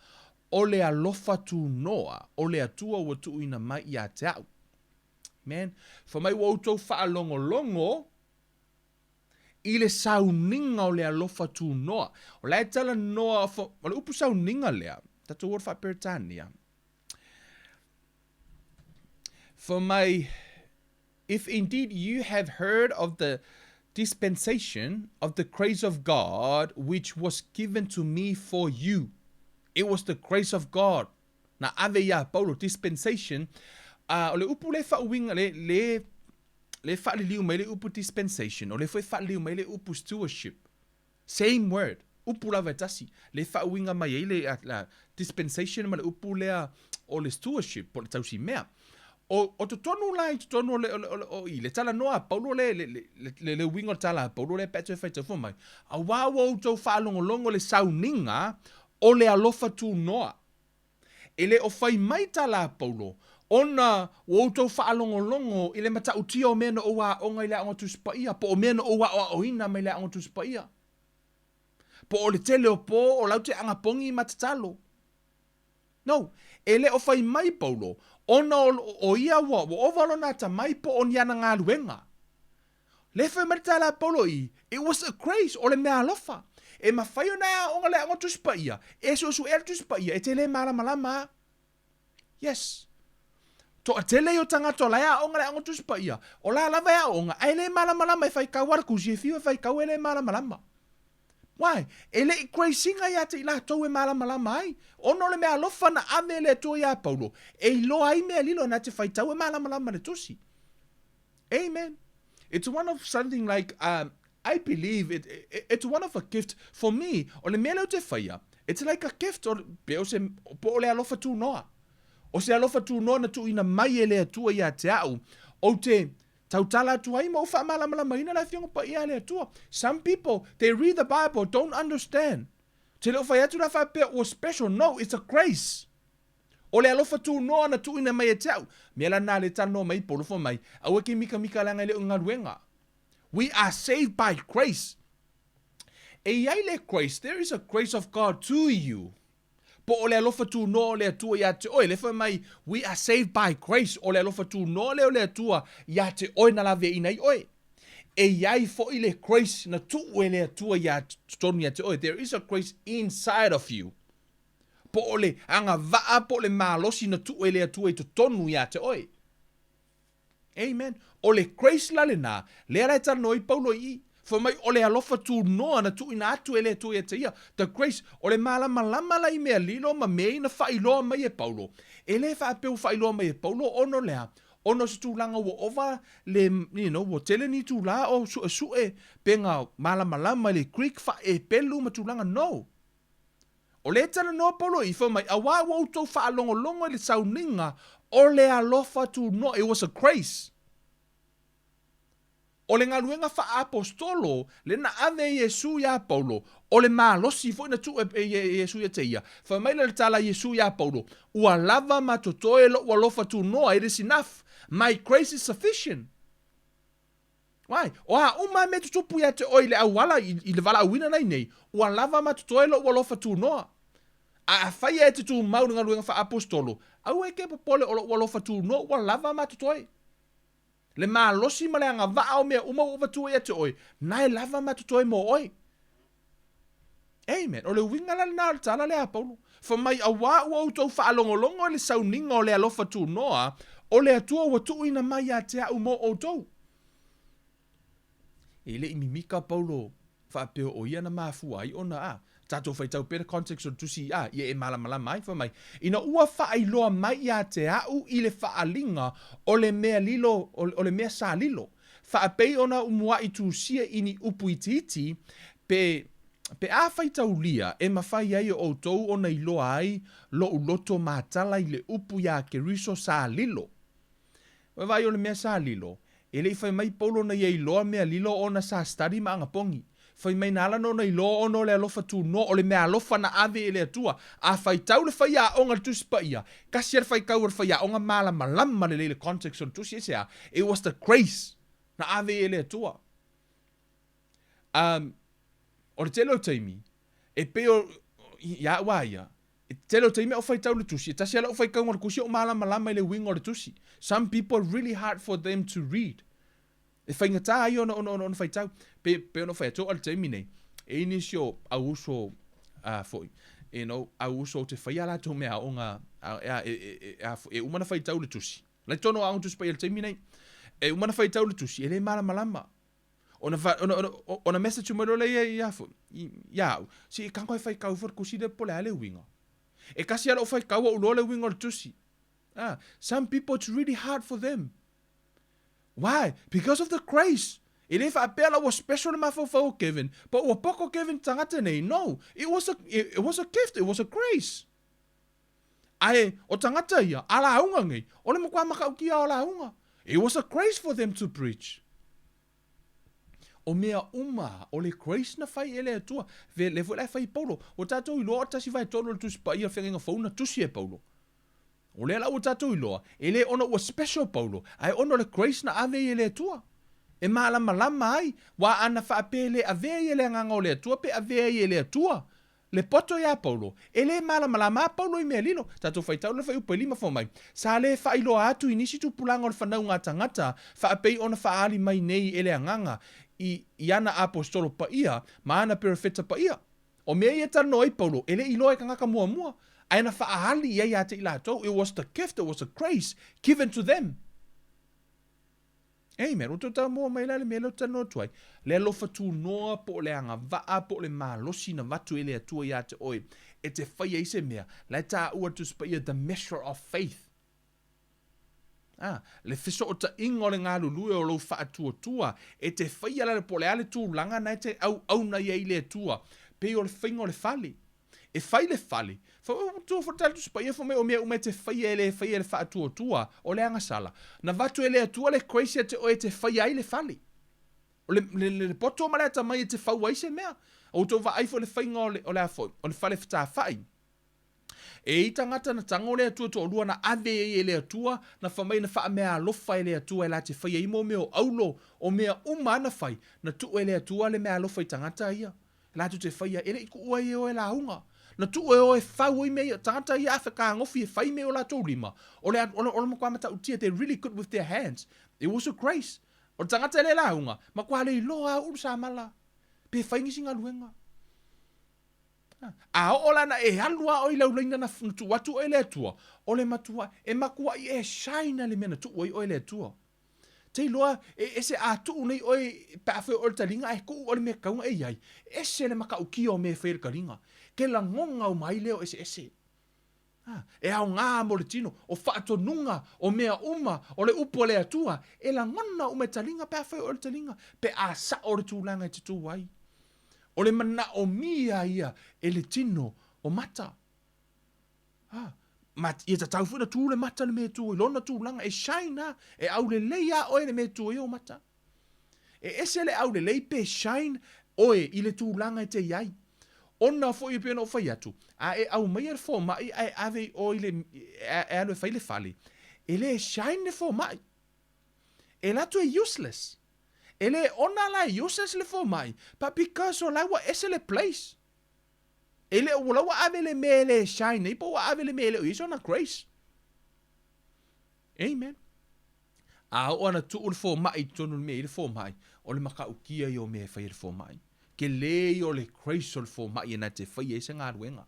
o le alofa tunoa o le Atua ua tuuina mai iā te aʻu. Man, fai mai ua outou faalogologo i le sauniga o le alofa tunoa. O la e talanoa, o le upu sauniga lea, tatou o le faa-Peretania. Fai mai, If indeed you have heard of the dispensation of the grace of God which was given to me for you. It was the grace of God. Na ave iā Paulo, dispensation, a o le upu le faauiga, le, le, le faaliliu mai le upu dispensation, o le foi faaliliu mai le upu stewardship. Same word, upu lava e tasi, le faauiga mai ai le, la, dispensation ma le upu lea o le stewardship, po o le tausimea. O, o totonu la i totonu o le, o le, o le, o i, le talanoa a Paulo le, le, le, le, le uiga o le tala a Paulo lea pe a toe faitau fua mai, auā ua outou faalogologo le sauniga o le alofa tunoa. E le o fai mai tala a Paulo, ona ua outou faalogologo i le matautia o mea na ou aoga i le Aoga Tusi Paia, po o mea na ou aoaoina mai le Aoga Tusi Paia, po o le tele o pō o lau te agapogi ma tatalo. No, e le o fai mai Paulo, ona o, o ia ua, ua ova lona atamai po o ni ana galuega. Le fai mai le tala a Paulo i, It was a grace, o le mea alofa. E mafai ona e aoga le Aoga Tusi Paia, e suesuea le Tusi Paia, e te le malamalama a. Yes. Toatele ia o tagata o la e aoga le Aoga Tusi Paia, o la lava e aoga, ae le malamalama e faitau lava le tusi e fiu e faitau e le malamalama. Why? E le i grace ina ia te i latou e malamalama ai. Ona o le meaalofa na ave e le Atua iā Paulo, e iloa ai mea lilo na te faitau e malamalama le tusi. Amen. It's one of something like, um, I believe it, it, it's one of a gift. For me, o le mea lea ou te faia, it's like a gift, or, pe o se, po o le alofa tunoa. O se alofa tunoa na tuuina mai e le Atua ia te au, ou te tautala atu ai ma ou faamalamalamaina le Afioga Paia a le Atua. Some people, they read the Bible, don't understand. Te le o fai atu la faapea ua special, no, it's a grace. O le alofa tunoa na tuuina mai e te au. Mea la na le talanoa mai Paulo fai mai, aua e ke mikamika leaga e le o galuega. We are saved by grace. E i ai le grace, there is a grace of God to you. Po o le alofa tunoa o le Atua ia te oe, le fai mai, we are saved by grace, o le alofa tunoa lea o le Atua ia te oe na laveaiina ai oe. E i ai foi le grace na tuu e le Atua ia totonu ia te oe. There is a grace inside of you. Po o le agavaa po o le malosi na tuu e le Atua i totonu ia te oe. Amen. O le grace la lena, lea la e talanoa ai Paulo i i. Fai mai, o le alofa tunoa na tuuina atu e le Atua ia te ia. The grace, o le malamalama la i mea lilo ma mea ia na faailoa mai e Paulo. E le faapea ua faailoa mai e Paulo ona o le a? Ona o se tulaga ua ova le, you know, ua tele ni itulā o suesue pega malamalama i le Greek faa-Epelu ma tulaga. No. O lea e talanoa Paulo i fai mai, Auā ua outou faalogologo i le sauniga o le alofa tunoa, it was a grace. O le galuega faaapostolo lea na ave e Iesu iā Paulo, o le malosi foi na tuu e Iesu ia te ia. Fai mai lea o le tala a Iesu iā Paulo, Ua lava ma totoe lou alofa tunoa, it is enough, my grace is sufficient. Why? O a uma mea tutupu ia te oe i le auala, i, i le valaauina nei nei, ua lava ma totoe lou alofa tunoa. A afai e te tumau i le galuega faaapostolo, aua e ke popole o lou alofa tunoa ua lava ma totoe. Le malosi ma le agavaa o mea uma ua ou avatua ia te oe, na e lava ma totoe mo oe. Amen. O le uiga la lena o le tala lea a Paulo. Fai mai, Auā ua outou faalogologo i le sauniga o le alofa tunoa o le Atua ua tuuina mai ia te au mo outou. E le i mimika Paulo faapea o ia na mafua ai ona a tatou faitau pea le context o le tusi a ia e malamalama ai. Fai mai, Ina ua faailoa mai ia te au i le faaaliga o le mea lilo, o le mea sa lilo, Faapei ona umuaʻi tusia i ni upu itiiti, pe, pe a faitaulia e mafai ai e ʻoutou ona iloa ai loʻu loto matala i le upu iā Keriso sa lilo. Ua vaai o le mea sa lilo, e le i fai mai Paulo na ia iloa mea lilo ona sa study ma anapogi. Fai mai na ala nō na iloa ona o le alofa tunoa, o le mea alofa na ave e le Atua. A faitau le faiaoga i le Tusi Paia, kasi a le faitau a le faiaoga malamalama lelei le context o le tusi, aisea? It was the grace na ave e le Atua. Um, o le tele o taimi, e pei o, ia au a ia, e tele o taimi a o faitau le tusi, e tasi a lau faitauga o le tusi o malamalama i le uiga o le tusi. Some people really hard for them to read. E faigata ai ona, ona, ona, ona faitau. Pe, pe ona fai atu o le taimi nei, e i nisi o au uso uh, foi, you know, au uso o te whai a latou mea o ngā, a, a, e, e, e, a, e uma na faitau le tusi. Lai tono a tusi pai le taimi nei, e uma na faitau le tusi, e le malamalama. Ona, fa, ona, ona, ona message mai loa lea ia, ia, ia au, si e kango e faitau fo le tusi le po le a le uiga. E kasi a lou faitau o uloa le uiga o le tusi. Ah, some people it's really hard for them. Why? Because of the grace. E le faapea la ua special le mafaufau o Kevin, but ua poko Kevin tagata nei. No, it was a, it, it was a gift, it was a grace. Ae, o tagata ia, a lauga nei, o le matua matautia o lauga. It was a grace for them to preach. O mea uma, o le grace na fai e le Atua. Ve, le foi la e fai e Paulo. Ua tatou iloa o le tasi vaetolu o le Tusi Paia o le Feagaiga Fou na tusi e Paulo. O lea la ua tatou iloa, e le ona ua special Paulo, ae ona o le grace na ave ai e le Atua. E malamalama ai, ua ana faapea e le avea ia le Agaga o le Atua pe avea ai e le Atua le poto iā Paulo. E le malamalama a Paulo i mea lilo. Tatou faitau le fuaiupu e lima fou mai. Sa le faailoa atu i nisi tupulaga o le fanauga a tagata, faapei ona faaali mai nei e le Agaga i, i ana Aposetolo paia ma ana Perofeta paia. O mea ia e talanoa ai Paulo, e le i iloa e tagata muamua. Ae na faaali i ai ia te i latou. It was the gift, it was the grace given to them. Amen. Ua toe taumua mai la le mea lea ou te talanoa atu ai. Le alofa tunoa po o le agavaa po o le malosi na avatu e le Atua ia te oe e te fai ai se mea, la e taua le Tusi Paia the measure of faith. A, le fesootaiga o le galulue o lou faatuatua e te faia la po o le a le tulaga na e te auauna i ai i le Atua, pei o le faiga o le fale. E fai le fale, tua foi le Tusi Paia fai mai o mea uma e te faia e le faia e le faatuatua, o le agasala. Na avatu e le Atua le grace ia te oe e te faia ai le fale. O le, le, le, le poto ma le atamai e te fau ai se mea. Ua outou vaai foi i le faiga o le, o le a foi, o le fale fetafai. E i tagata na tago le Atua toalua na ave ai e le Atua, na fai mai na faameaalofa e le Atua e la te faia ai mo mea o aulo, o mea uma a na fai, na tuu e le Atua le meaalofa i tagata ia. Latou te faia, e le i kuʻu ai e oe lauga. Na tuu e oe fau ai mea ia, tagata ia afe kagofi e fai mea i o latou lima. O le, o le, o le matua matautia, they're really good with their hands. It was a grace. O le tagata e le lauga, matua le iloa a ulu samala, pe fai nisi galuega. A oo la na e alu a oe i lau laina na, na tuu atu oe e le Atua, o le matua, e matuai e shine le mea na tuu ai oe e le Atua. Te iloa, e ese a tuu nei oe pe a fai oe le taliga ae tuu oe le mea tatau ona e i ai, ese le matautia o mea e fai e le taliga. Ke lagona uma ai lea o eseese. A, e aoga mo le tino, o faatonuga, o mea uma, o le upu a le Atua, e lagona uma e taliga pe a fai oe le taliga, pe a sao le tulaga e te tu ai. O le manaomia ia e le tino o mata. A, ma ia tatau foi na tu le mata le mea e tu ai, lona tulaga, e shine a, e aulelei a oe le mea e tu ai ou mata. E ese le aulelei pe shine oe i le tulaga e te i ai. Ona foi e pei ona ou fai atu, a e aumaia le fomai ae ave i o i le, e alu e fai le fale, e le shine le fomai. E alu atu e useless. E le ona la e useless le fomai, but because o la ua ese le place. E le o la ua ave le mea e le shine ai po ua ave le mea e le o i ai sona grace. Amen. A oo ana tuu le fomai i totonu o le mea e i ai le fomai, o le matautia ia o mea e fai e le fomai. Tele ia o le grace o le fomai e na te faia ai se galuega.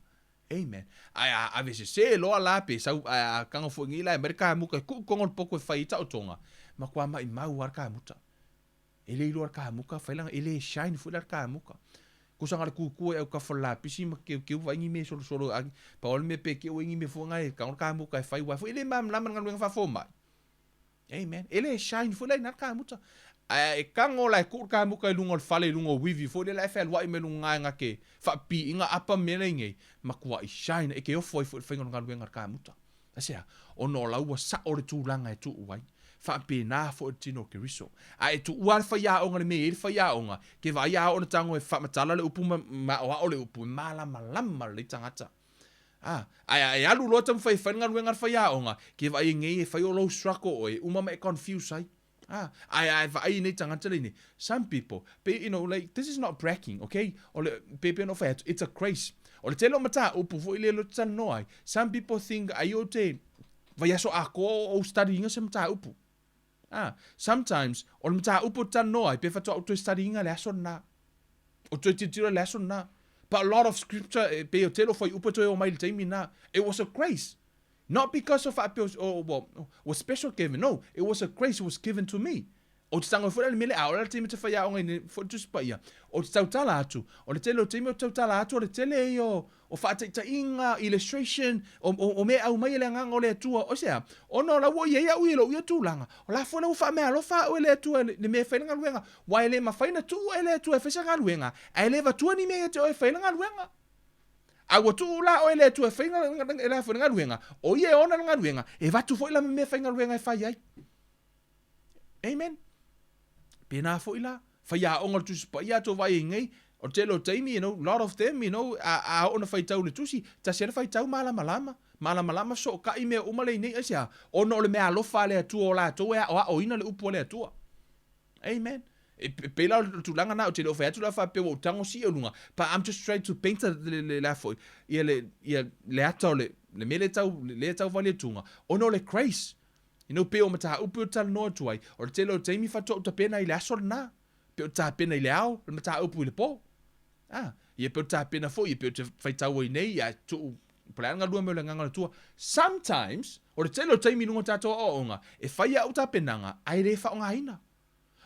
Amen. Ae a ave sese loa la pe sau, ae a tago foi nei la e aumai le kamuta e tuu i totonu o le poto e fai ai taotoga, matua maimau lava le kamuta. E le iloa le kamuta fai lana, e le shine foi la le kamuta. Kusa na le kuku e au kafa o le lapisi ma keukeu vaai ni mea e solosolo ai. Pau lava le mea pe keu ai ni mea foi na e tago le kamuta e fai aua foi e le malamalama i le galuega faafomai. Amen. E le shine foi la i ina le kamuta. Ae e tago la e tuu le kamuta i luga o le fale i luga o wivi foi lea la e fealuai mai luga e na te faapipiiga apa mea la i nei, matuai shine e te ofo ai foi i le faiga o le galuega a le kamuta. Aisea? Ona o la ua sao le tulaga e tuu ai. Faapena foi le tino o Keriso. A e tuua le faiaoga i le mea e i ai le faiaoga, ke vaai a oo na tago e faamatala le upu ma aoao le upu, e malamalama lelei tagata. A, ae a e alu loa taumafai e fai le galuega a le faiaoga, ke vaai nei e fai o lou struggle oe, e uma ma e confuse ai. Ah, ae a e vaai i nei tagata lei nei, some people, pe, you know, like, this is not bragging, okay? O le, pe, pe ona ou fai atu, it's a grace. O le tele o mataupu foi lea e talanoa ai, some people think ai ou te vaiaso atoa o ou study inga se mataupu. Ah, sometimes, o le mataupu ou te talanoa ai, pe faatoa ou toe study inga le aso lena. O toe tilotilo i le aso lena. But a lot of scripture, e pei o tele o fuaiupu e toe omai i le taimi lena. It was a grace. Not because of faapea o, o, ua special given, no, it was a grace was given to me. Ou te tago foi la i le mea lea, a o le a le taimi ou te faiaoga ai foi le Tusi Paia, ou te tautala atu, o le tele o taimi ou te tautala atu, o le tele ia o, o faataitaiga, illustration, o, o, o mea e aumai e le Agaga o le Atua, o se a? Ona o la ua i ai au i lou ia tulaga, o la foi la ua faameaalofa au e le Atua i le mea e fai le galuega, aua e le mafai ona tuu e le Atua e fai se galuega, ae le avatua ni mea ia te oe e fai le galuega. A ua tuu la oe e le Atua e fai e la foi le galuega, o ia e ona le galuega, e avatu foi la ma mea faigaluega e fai ai. Amen. Pēnā foi la, faiaoga o le Tusi Paia a tou vaai ai nei, o le tele o taimi, you know, lot of them, you know, a, a oo na faitau i le tusi, tasi lava le faitau malamalama, malamalama fesootai mea uma lei nei, aisea? Ona o le meaalofa a le Atua o latou e aoaoina le upu a le Atua. Amen. E pei la o le tulaga na, ou te le o fai atu la faapea ua ou tago sii i luga, but I'm just trying to paint a, le, le, le a foi, ia le, ia le ata o le, le mea lea tau, lea tau vali atuga, ona o le grace. You know, pei o mataupu e talanoa atu ai, o le tele o taimi faatoa ou tapena i le aso lena, pe ou tapena i le ao, le mataupu i le po. Ah, ia pe ou tapena foi, ia pe ou te faitau ai nei, ia tuu. Po le a le galue mai o le Agaga o le Atua. Sometimes, o le tele o taimi i luga o tatou aoaoga, e fai a'u tapenaga, ae le faaaogaina.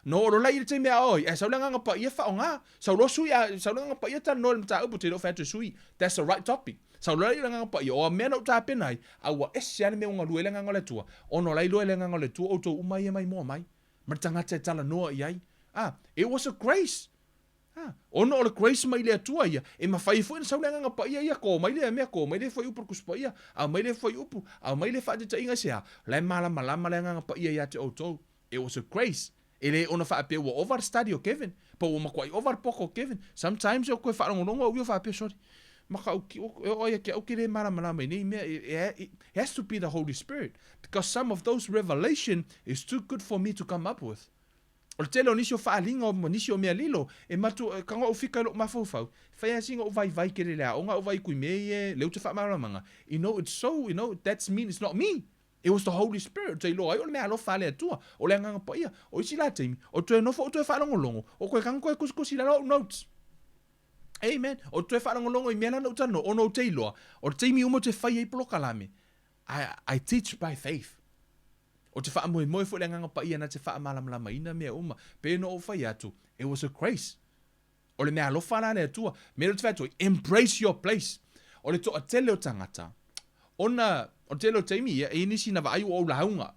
No o lola i le taimi a oi, ae sau le Agaga Paia faaaoga. Sau loa sui a, sau le Agaga Paia talanoa i le mataupu, ou te le o fai atu e sui, that's the right topic. Sau lola i le Agaga Paia, o a mea na ou tapena ai, a ua ese lava le mea ua galue ai le Agaga o le Atua, ona o la e iloa e le Agaga o le Atua outou uma ia maimoa mai, ma le tagata e talanoa i ai. Ah, it was a grace. A, ona o le grace mai le Atua ia, e mafai ai foi ona sau le Agaga Paia ia, kō mai lea mea, kō mai lea fuaiupu o le Tusi Paia, aumai lea fuaiupu, aumai lea faataitaiga i se a, o la e malamalama le Agaga Paia ia te outou. It was a grace. E le ona faapea ua ova le study o Kevin, po ua matuai ova le poko o Kevin. Sometimes e toe faalogologo au ia faapea, sorry, maka au, e oo ia te au ke le malamalama i nei mea. It has to be the Holy Spirit, because some of those revelation is too good for me to come up with. O le tele o nisi o faaaliga ma nisi o mea lilo, e matua, e kaga ou fika i lou mafaufau, e fai lava sina ou vaivai tele i le aoga ou vaai atu i mea ia lea ou te faamalamalamaga, you know it's so, you know, that's mean it's not me, it was the Holy Spirit, ou te iloa ai o le mea alofa a le Atua, o le Agaga Paia. O isi la taimi, o toe nofo ou toe faalogologo, o toe kaga toe tusitusi i lalo ou notes. Amen. O toe faalogologo i mea la na ou talanoa, ona ou te iloa, o le taimi uma ou te fai ai polokalame, I, I teach by faith. Ou te faamoemoe foi i le Agaga Paia na te faamalamalamaina mea uma. Pei ona ou fai atu, it was a grace. O le mea alofa la a le Atua. Mea lea ou te fai atu ai, embrace your place. O le toatele o tagata, ona, o le tele o taimi, ia, e i ai nisi na vaai ua ou lauga.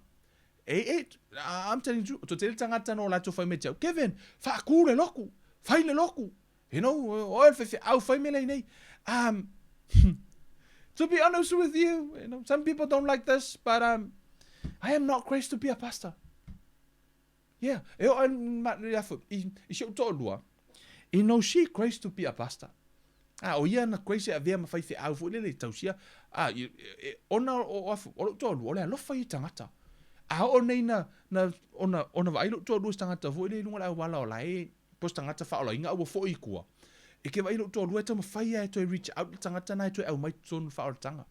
E, e, I'm telling you, o toatele tagata na o latou fai mai te au, Kevin, faatu le lotu, fai le lotu. You know, oe le faifeau, fai mea nei. Um, to be honest with you, you know, some people don't like this, but um, I am not graced to be a pastor. Yeah, e o ma ia fo i i si to lua. You know she graced to be a pastor. Ah, o ia na grace e avea ma faifeau foi lele i tausia. Ah, i, e, ona o afu, o lou toalua, o le alofa i tagata. A oo nei na, na, ona, ona vaai lou toalua i se tagata foi lele i luga o le auala o la e po o se tagata faaolaina a ua foi i tua, e ke vaai i lou toalua e taumafai lava e toe reach out le tagata na e toe aumai totonu le faaolataga.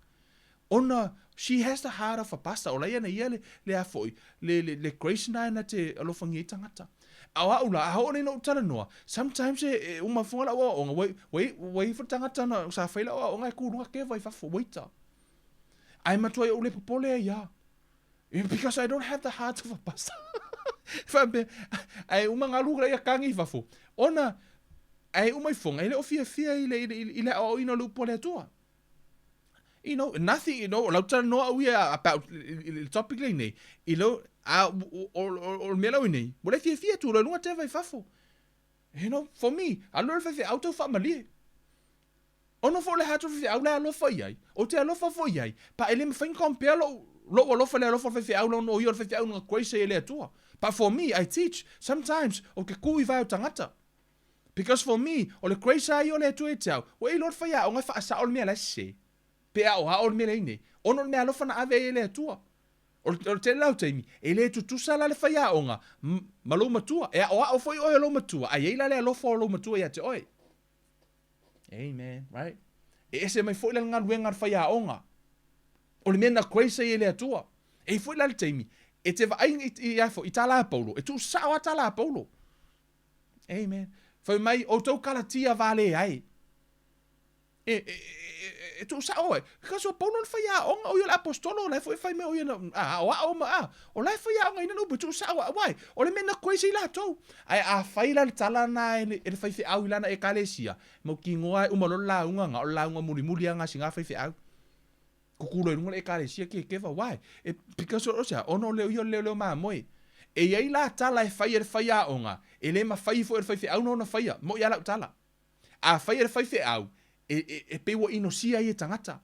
Ona she has the heart of a pastor, o la ia na ia le, le a foi, le, le, le grace na na te alofangia ai tagata. A o au la, a oo nei na ou talanoa, sometimes e, e uma foga lau aoaoga, ua, ua, ua i ai foi le tagata na, sa fai lau aoaoga e ku luga keva i fafo, waiter. Ae matua i ou le popole ai a. Because I don't have the heart of a pastor. Faapea, ae uma galu la ia kagi i fafo. Ona, ae uma i foga, e le o fiafia i le, i le, i le aoaoina o le upu a le Atua. You know, nothing, you know, o lau talanoa au ia about i le topic lenei, i lo, a, o, o, o, o le mea lau i nei, ua le fiafia tu loa i luga teva i fafo. You know, for me, alu le faifeau tau faamalie. Ono foi o le hatu faifeau la e alofa i ai, ou te alofa foi i ai, pa e le mafai ona compare lou, lou alofa i le alofa o le faifeau la ono o ia o le faifeau na grace ai e le Atua. But for me, I teach, sometimes, ou te ku i vae o tagata. Because for me, o le grace a ia o le Atua ia te au, ua e iloa le faiaoga e faasao le mea la e sese, pe aoao le mea la e i nei, ono o le mea alofa na ave ai e le Atua. O le, o le tele la o taimi, e le tutusa la le faiaoga ma lou matua. E aoao foi oe e lou matua, a i ai la le alofa o lou matua ia te oe. Amen, right? E ese mai foi la le galuega a le faiaoga. O le mea na grace ai e le Atua. E i foi la le taimi, e te vaai i, i, i, i tā la Paulo, e tuusao a tā la Paulo. Amen. Fai mai, outou Kalatia vale ai. E, e, e, e tuusao ai. Because o Paulo le faiaoga, o ia le apostolo, o la e foi fai mai o ia na, a, aoao ma, a, o la e faiaogaina le upu, e tuusao a, why? O le mea na grace ai latou. Ae afai la le tala na e le, e le faifeau i lana ekalesia, mautinoa e uma loa le lauga na, o le lauga mulimuli lava na a sina faifeau. Kuku loa i luga le ekalesia kekeva, why? E, because o se a, ona o le ia o le leoleo mamoe. E i ai la tala e fai e le faiaoga, e le mafai foi e le faifeau na ona faia, moʻi lava lau tala. Afai e le faifeau, e, e, e pei ua inosia ai e tagata.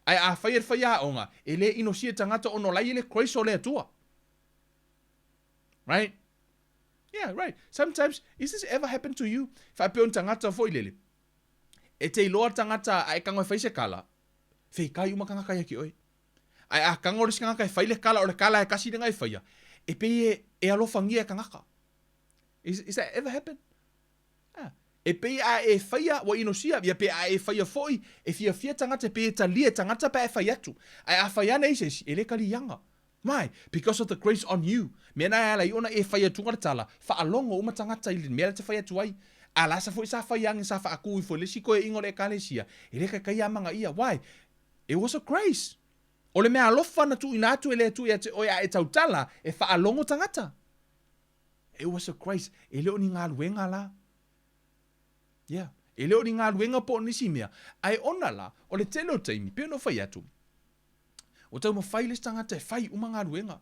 Ae afai e le faiaoga, e le inosia e tagata ona o la e i ai le grace o le Atua. Right? Yeah, right. Sometimes, is this ever happened to you? Faapea o ni tagata foi lele, e te iloa le tagata a e kago e fai se kala, feikai uma tagata ia ki oe. Ae a kago le isi tagata e fai le kala, o le kala e kasi lena e faia, e pei e, e alofangia e tagata. Is, is that ever happened? Ah, e pei a e faia, ua inosia, ia pe a e faia foi, e fiafia tagata, e pei e talia e tagata pe a e fai atu. Ae a fai ana i se isi, e le kaliaga. Why? Because of the grace on you. Mea na e ala ai ona e fai atu le tala, faalogo uma tagata i le mea la te fai atu ai. A la sa foi sa fai age sa faatu ifo i le isi toeaiina o le ekalesia, e le taitai a magaia. Why? It was a grace. O le mea alofa na tuuina atu e le Atua ia te oe a e tautala, e faalogo tagata. It was a grace. E le o ni galuega la. Yeah. E le o ni galuega po o nisi mea. Ae ona la, o le tele o taimi, pei ona ou fai atu, ua taumafai le isi tagata e fai uma galuega.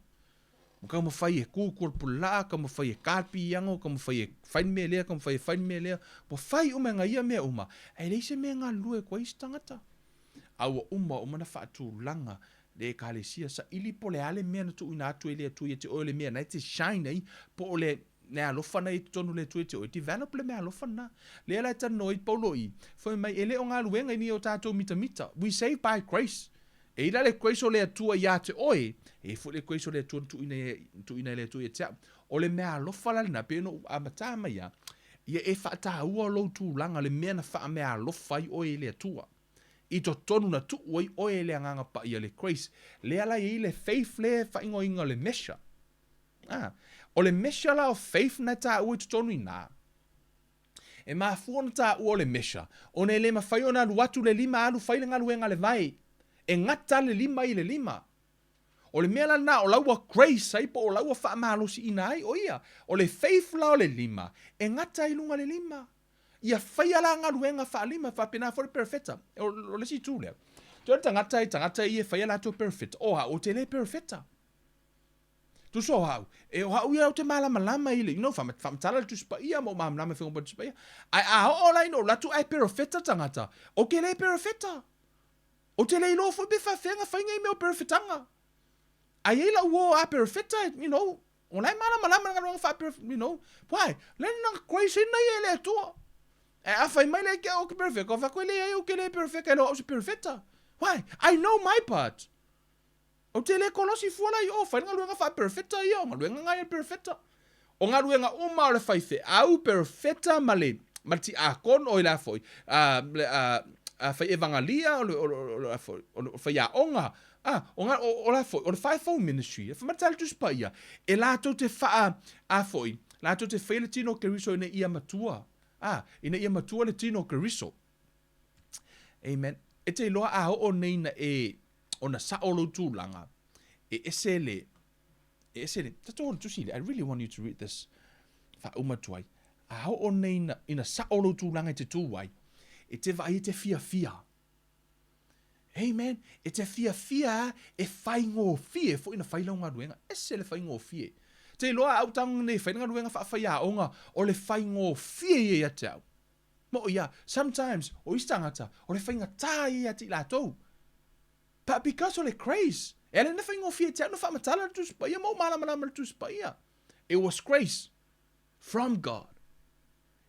Ua taumafai e ku kualapulaa, taumafai e kapi iago, taumafai e fai le mea lea, taumafai e fai le mea lea. Ua fai uma e na ia mea uma, ae leai se mea e galulue atu ai isi tagata. A ua uma uma ona faatulaga le Ekalesia, saili po o le a le mea na tuuina atu e le Atua ia te oe, o le mea na e te shine ai, po o le meaalofa na i totonu o le Atua ia te oe, develop le meaalofa lena. Lea la e talanoa ai Paulo i, fai mai, e le o galuega i ni o tatou mitamita. We save by grace. E i la le grace o le Atua ia te oe, e i foi le grace o le Atua na tuuina, tuuina e le Atua ia te au. O le meaalofa la lena, pei ona ou amata mai a, ia e faataua lou tulaga, le mea na faameaalofa ai oe e le Atua. I totonu na tuu ai oe e le Agaga Paia le grace. Lea la e i ai le faith lea e faaigoaina o le measure. Ah, o le measure la o faith na e taua i totonu i ina. E mafua ona taua o le measure, ona e le mafai ona alu atu le lima alu fai le galuega a le vae. E gata le lima i le lima. O le mea la lena o la ua grace ai po o la ua faamalosiina ai o ia. O le faith la o le lima, e gata ai i luga le lima. Ia faia la galuega faalima, faapena foi le perofeta. O, o le isi itu lea. Toe le tagata i tagata ia e faia latou perofeta, o au ou te le perofeta. Tusa o au, e o au ia ou te malamalama i le, you know, faamatala le Tusi Paia ma ou malamalama i faiga o le Tusi Paia. Ae a oo la ina ou alu atu ae perofeta le tagata, ou te le perofeta. Ou te le iloa foi pe faafefea ona fai nei mea o perofetaga. Ae i ai lau uo a perofeta, you know, o la e malamalama i le galuega faa you know, why? Le na grace ina ia e le Atua. Ae a fai mai le ke au ke perofeta, o fai atu e leai ou te le perofeta, e le o au se perofeta. Why? I know my part. Ou te le kolosi fua la i o, fai le galuega faa-perofeta ia, o galuega nga ia perofeta. O galuega uma o le faifeau, perofeta ma le, ma le tiakono, oi la foi, a, le, a, a fai evangalia, o le, o le, o le, foi, o le faiaoga, a, o, nga, o, o la foi, o le fivefold ministry, e whamatala le Tusi Paia, e latou te whaa, a foi, latou te whaia le tino o Keriso ina ia matua, a, ina ia matua le tino o Keriso. Amen. E te iloa a oo nei na e ona sao lou tulaga, e ese le, e ese le, tatou o le tusi le, I really want you to read this, faauma atu ai. A oo nei ina, ina sao lou tulaga e te tū ai, e te vaai e te fiafia. Amen. E te fiafia e faigofie foi na fai lau galuega. Ese le faigofie. Te iloa au tago nei fai le galuega faafaiaoga, o le faigofie ia ia te au. Moʻi ia, sometimes, o isi tagata, o le faigata ia ia te i latou. But because o le grace, e ala ina faigofie te au na faamatala le Tusi Paia ma ou malamalama i le Tusi Paia. It was grace from God.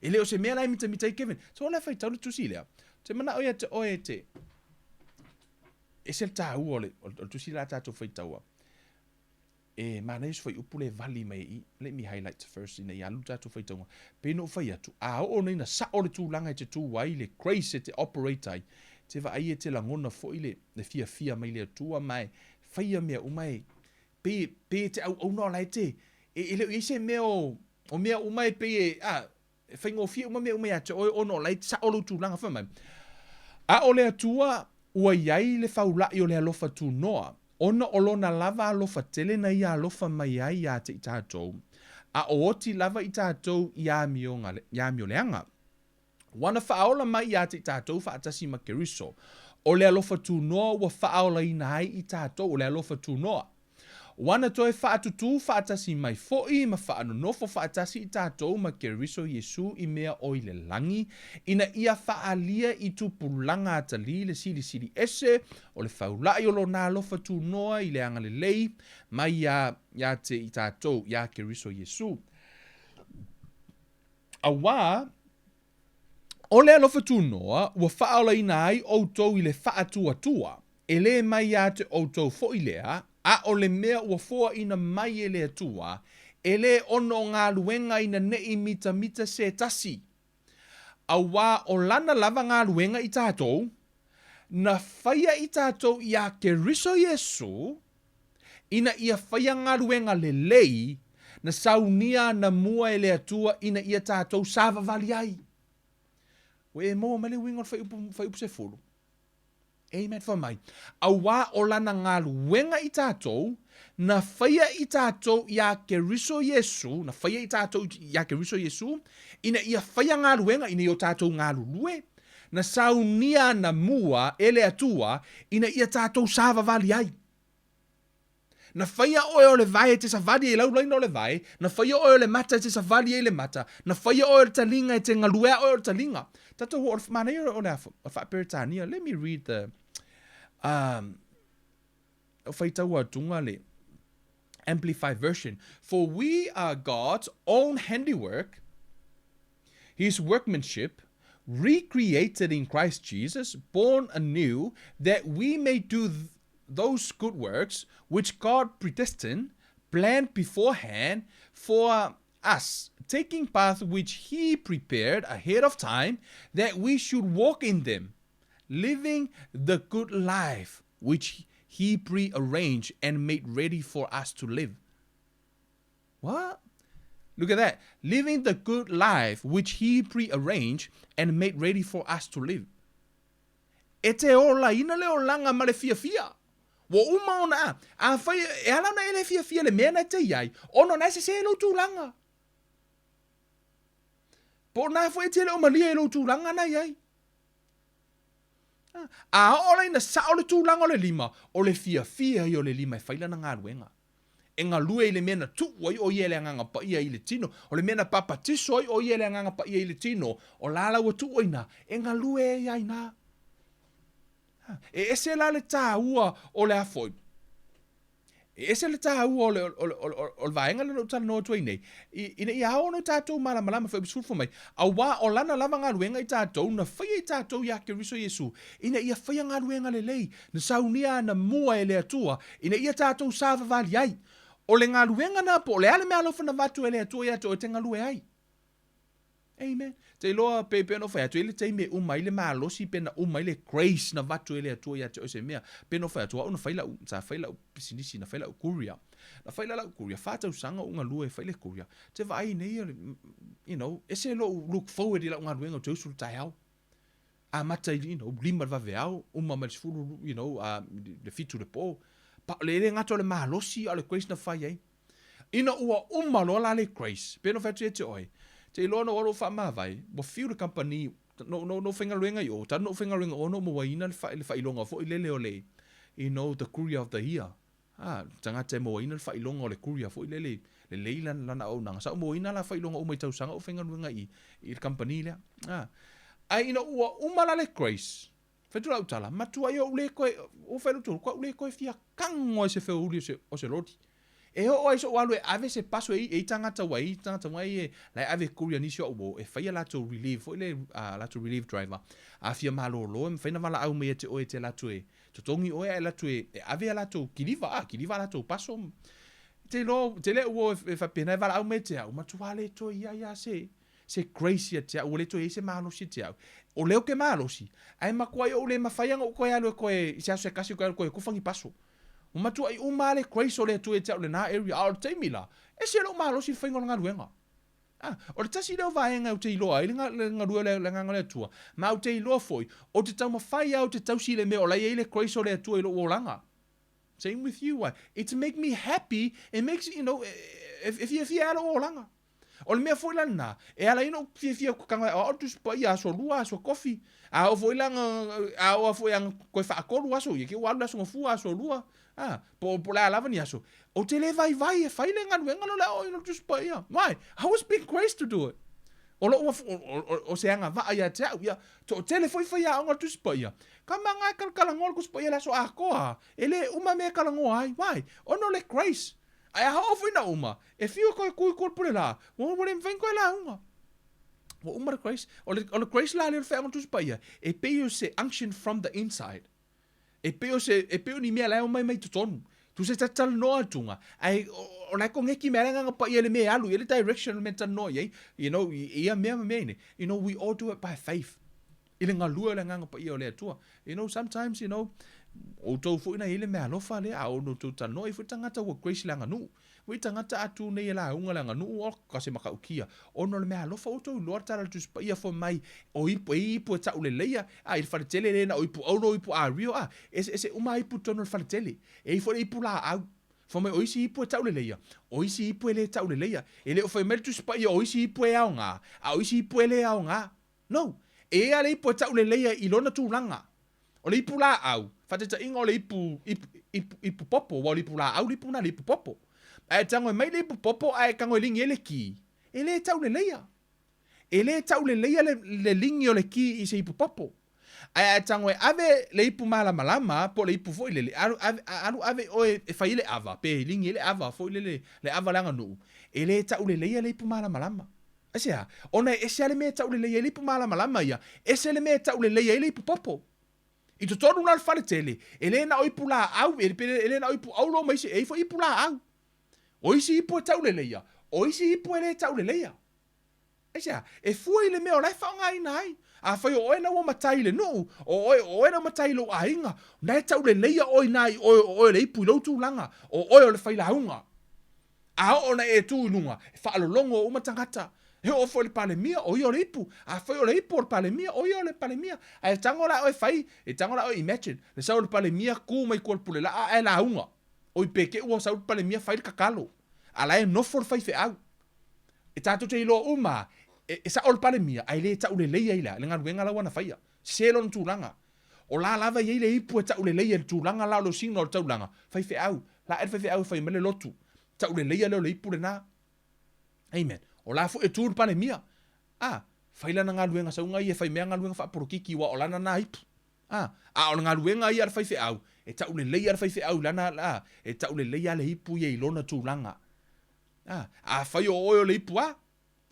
E le o se mea la e mitamita ai Kevin. So o le faitau le tusi lea. Te manao ia te oe te ese le tāua o le, o le tusi la tātou faitaua. E manaia si fuaiupu lea e vali mai i i. Let me highlight first ina ia alu le tatou faitauga. Pei ona ou fai atu, a oo nei ina sao le tulaga e te tu ai, le grace e te operate ai, te vaai e te lagona foi le, le fiafia mai le Atua ma e faia mea uma e, pei, pei e te auauna o la e te, e, e le o i ai se mea o, o mea uma e pei e, a, E faigofie uma mea uma ia te oe ona o la e sao lou tulaga. Fai mai, A o le Atua ua i ai le faulaʻi o le alofa tunoa, ona o lona lava alofa tele na ia alofa mai ai iā te i tatou, a o oti lava i tatou i amioga, i amioleaga. Ua na faaola mai iā te i tatou faatasi ma Keriso. O le alofa tunoa ua faaolaina ai i tatou, o le alofa tunoa. Ua na toe faatutū faatasi mai foi ma faanonofo faatasi i tatou ma Keriso Iesu i mea o i le lagi, ina ia faaalia i tupulaga atalii le silisili ese o le faulaʻi o Lona alofa tunoa i le agalelei mai iā, iā te i tatou, iā Keriso Iesu. Auā, O le alofa tunoa ua faaolaina ai ʻoutou i le faatuatua, e lē mai ia te ʻoutou foi lea, a o le mea ua foaʻina mai e le Atua, e lē ono o galuega ina neʻi mitamita se tasi. Auā o lana lava galuega i tatou, na faia i tatou iā Keriso Iesū, ina ia faia galuega lelei na saunia ana mua e le Atua ina ia tatou savavali ai. Ua e maua mai le uiga o le fuaiupu, fuaiupu sefulu? Amen. Fai mai, Auā o lana galuega i tātou, na faia i tātou iā Keriso Iesu, na faia i tātou iā Keriso Iesu, ina ia faia galuega, ina ia o tātou galulue, na saunia na mua e le Atua, ina ia tātou savavali ai. Na faia oe o le vae e te savali ai lau laina o le vae, na faia oe o le mata e te savali ai le mata, na faia oe o le taliga e te galuea oe o le taliga. Tatou o le manaia o le Faa-Peretania, let me read the, um, faitau atuga le Amplified Version. For we are God's own handiwork, his workmanship, recreated in Christ Jesus, born anew, that we may do those good works which God predestined, planned beforehand for us, taking path which he prepared ahead of time that we should walk in them, living the good life which he prearranged and made ready for us to live. What? Look at that. Living the good life which he prearranged and made ready for us to live. E te olaina le olaga ma le fiafia. Ua uma ona a. Afai e ala ona e le fiafia le mea na e te i ai, ona o na e sese lou tulaga. Po o na foi e te le o malie i lou tulaga na i ai. A oo la ina sao le tulaga o le lima, o le fiafia ia o le lima e fai lana galuega. E galue i le mea na tuu ai ʻo ia e le Agaga Paia i le tino, o le mea na papatiso ai ʻo ia e le Agaga Paia i le tino, o la la ua tuu ai inā, e galue ai lava inā. E ese la le tāua o le a foi, e ese le tāua o le, o le, o le, o le vaega lea na ou talanoa atu ai nei, ina ia ao ona o tatou malamalama, fuaiupu 10 fai mai, auā o lana lava galuega i tatou, na faia i tatou iā Keriso Iesu, ina ia faia galuega lelei, Na saunia ana mua e le Atua ina ia tatou savavali ai. O le galuega na po o le a le mea alofa na avatu e le Atua ia te oe e te galue ai. Amen. Te iloa pe pe ona ou fai atu, e i ai le taimi e uma ai le malosi pe na uma ai le grace na avatu e le Atua ia te oe se mea. Pe na ou fai atu, o au na fai lau, sa fai lau pisinisi, na fai lau courier. Na fai la lau courier, fa tausaga ou galue e fai le courier. Te vaai nei, you know, ese lou look forward i lau galuega ou te usu i le taeao. Amata i, you know, lima le vaveao, uma mai le 10, you know, le 7 le po. Pa, le le gata o le malosi, a o le grace na fai ai. Ina ua uma loa la le grace, pe no fai atu ia te oe, te iloa na ou alu ou faamavae, ua fiu le kamupani, no, no, no faigaluega i o, talu na ou faigaluega o, na ou mauaina le, le faailoga foi lele o le, you know, the courier of the year. A, tagata e mauaina le faailoga o le courier foi lele, lelei lana, lana auaunaga. Sa ou mauaina la faailoga uma i tausaga o faigaluega i, i le kamupani lea. A, ae ina ua uma la le grace, fai atu lau tala, matuai ou le koe, ua fai lou tolu, koe ou le koe fia kago ai se feouli o se, o se loli. E oo ai soʻu alu e ave se paso e i tagata ua i tagata ua i e la e ave courier nisi o au uo e fai a latou relief foi le a latou relief driver. A fia malōlō e mafai ona valaau mai ia te oe e te alu atu e Totogi oe ae alu atu e ave a latou kiliva, a, kiliva a latou paso. Te iloa, te le ua e faapena e valaau mai te au, matua le toe iai a se, se grace ia te au, ua le toe iai se malosi ia te au. O lea ou te malosi, ae matuai ou le mafai ana ou toe alu e toe, i se aso e tasi ou toe alu toe tufa ni paso. Ua matuai uma a le grace o le Atua ia te au i lena area, a o le taimi la, ese lou malosi i le faiga o le galuega. Ā, o le tasi lea o vaega ou te iloa ai le galue o le Agaga o le Atua, ma ou te iloa foi, ou te taumafai lava ou te tausi i le mea o la e i ai le grace o le Atua i lou olaga. Same with you, why? It's make me happy, it makes, you know, e fiafia ai lou olaga. O le mea foi la lena, e ala ai ona ou fiafia ou te tago o au le Tusi Paia aso lua, aso kofi, a oo foi la, a oo foi a toe faatolu aso ia, ke ua alu le aso gafua, aso lua, A, po, po o le a lava ni aso, ou te le vaivai e fai le galuega lea o le aoaoina o le Tusi Paia. Why? I was being graced to do it. O lou, o, o, o se agavaa ia te au, ia, toatele foi faiaoga o le Tusi Paia. Ka manga e kalakalanoa le Tusi Paia i le aso atoa, e le uma mea e kalanoa ai. Why? Ona o le grace. Ae a oo foi ina uma, e fiu e koe tu i tua o le pule la, ua, ua le mafai ona toe lauga. Ua uma le grace. O le, o le grace la lea o le feaoga o le Tusi Paia, e pei o se unction from the inside. E pei o se, e pei o ni mea la e omai mai totonu. Tusa e ta talanoa atuga, ae o la e koneki mai le Agaga Paia i le mea e alu i ai le direction o le mea e talanoa i ai, you know, i ia mea ma mea nei. You know, we all do it by faith. I le galue o le Agaga Paia o le Atua. You know, sometimes, you know, outou foi na i ai le meaalofa lea, a ono outou talanoa ai foi tagata ua grace le aganuu. Ua i tagata a tu nei e lauga le aganuu o ka se matautia ona o le mea alofa ua tou iloa le tala a le Tusi Paia fai mai o ipu e ipu e tauleleia a i le faletele le na o ipu auro o ipu ario a eseese uma a ipu i totonu o le faletele e i ai foi le ipu laau fai mai o isi ipu e tauleleia o isi ipu e le tauleleia e le o fai mai le Tusi Paia o isi ipu e aoga a o isi ipu e le aoga. No. E i ai lava le ipu e tauleleia i lona tulaga. O le ipu laau, faataitaiga o le ipu, ipu, ipu, ipu popo, aua o le ipu laau le ipu lena, le ipu popo. Ae tago e mai le ipu popo ae tago e ligi ai le ki, e le tauleleia. E le tauleleia le, le ligi o le ki i se ipu popo. Ae a tago e ave le ipu malamalama po o le ipu foi lele, alu ave, alu ave oe e fai ai le ava, pe ligi ai le ava foi lele, le ava a le aganuu, e le tauleleia le ipu malamalama. Aisea? Ona e ese lava le mea e taulelei ai le ipu malamalama ia, ese le mea e taulelei ai le ipu popo. I totonu la o le faletele, e le na o ipu laau, e le na o ipu auro ma isi, e i ai foi ipu laau. O isi ipu e tauleleia, o isi ipu e le tauleleia. Aisea? E fua i le mea o la e faaaogaina ai. Afai o oe na ua matai i le nuu, o oe, o oe na matai i lou aiga, na e tauleleia oe ina i oe o oe o le ipu i lou tulaga, o oe o le failauga. A oo ina e tu i luga, e faalologo uma tagata. E oo foi i le Palemia, o ia o le ipu. Afai o le ipu o le Palemia, o ia o le Palemia. Ae tago la oe fai, e tago la oe imagine, le sau o le Palemia ku mai tua o le pulelaa ae lauga. Oi pe te i ua sau le Palemia fai le tatalo, a la e nofo le faifeau. E tatou te iloa uma lava, e, e sao le Palemia, ae le taulelei ai le a? Le galuega la ua na faia. Sese lona tulaga. O la lava e i ai le ipu e tauleleia i le tulaga la o le osina o le taulaga, faifeau, la e le faifeau e fai mai le lotu, tauleleia lea o le ipu lena. Amen. O la foi e tu le Palemia, a, fai lana galuega sauga ia e fai mea galuega faapolokiki aua o lana na ipu. A, a o le galuega ia a le faifeau, e tauleleia le faifeau i lana, a, e tauleleia le ipu ia i lona tulaga. A, afai o oe o le ipu a,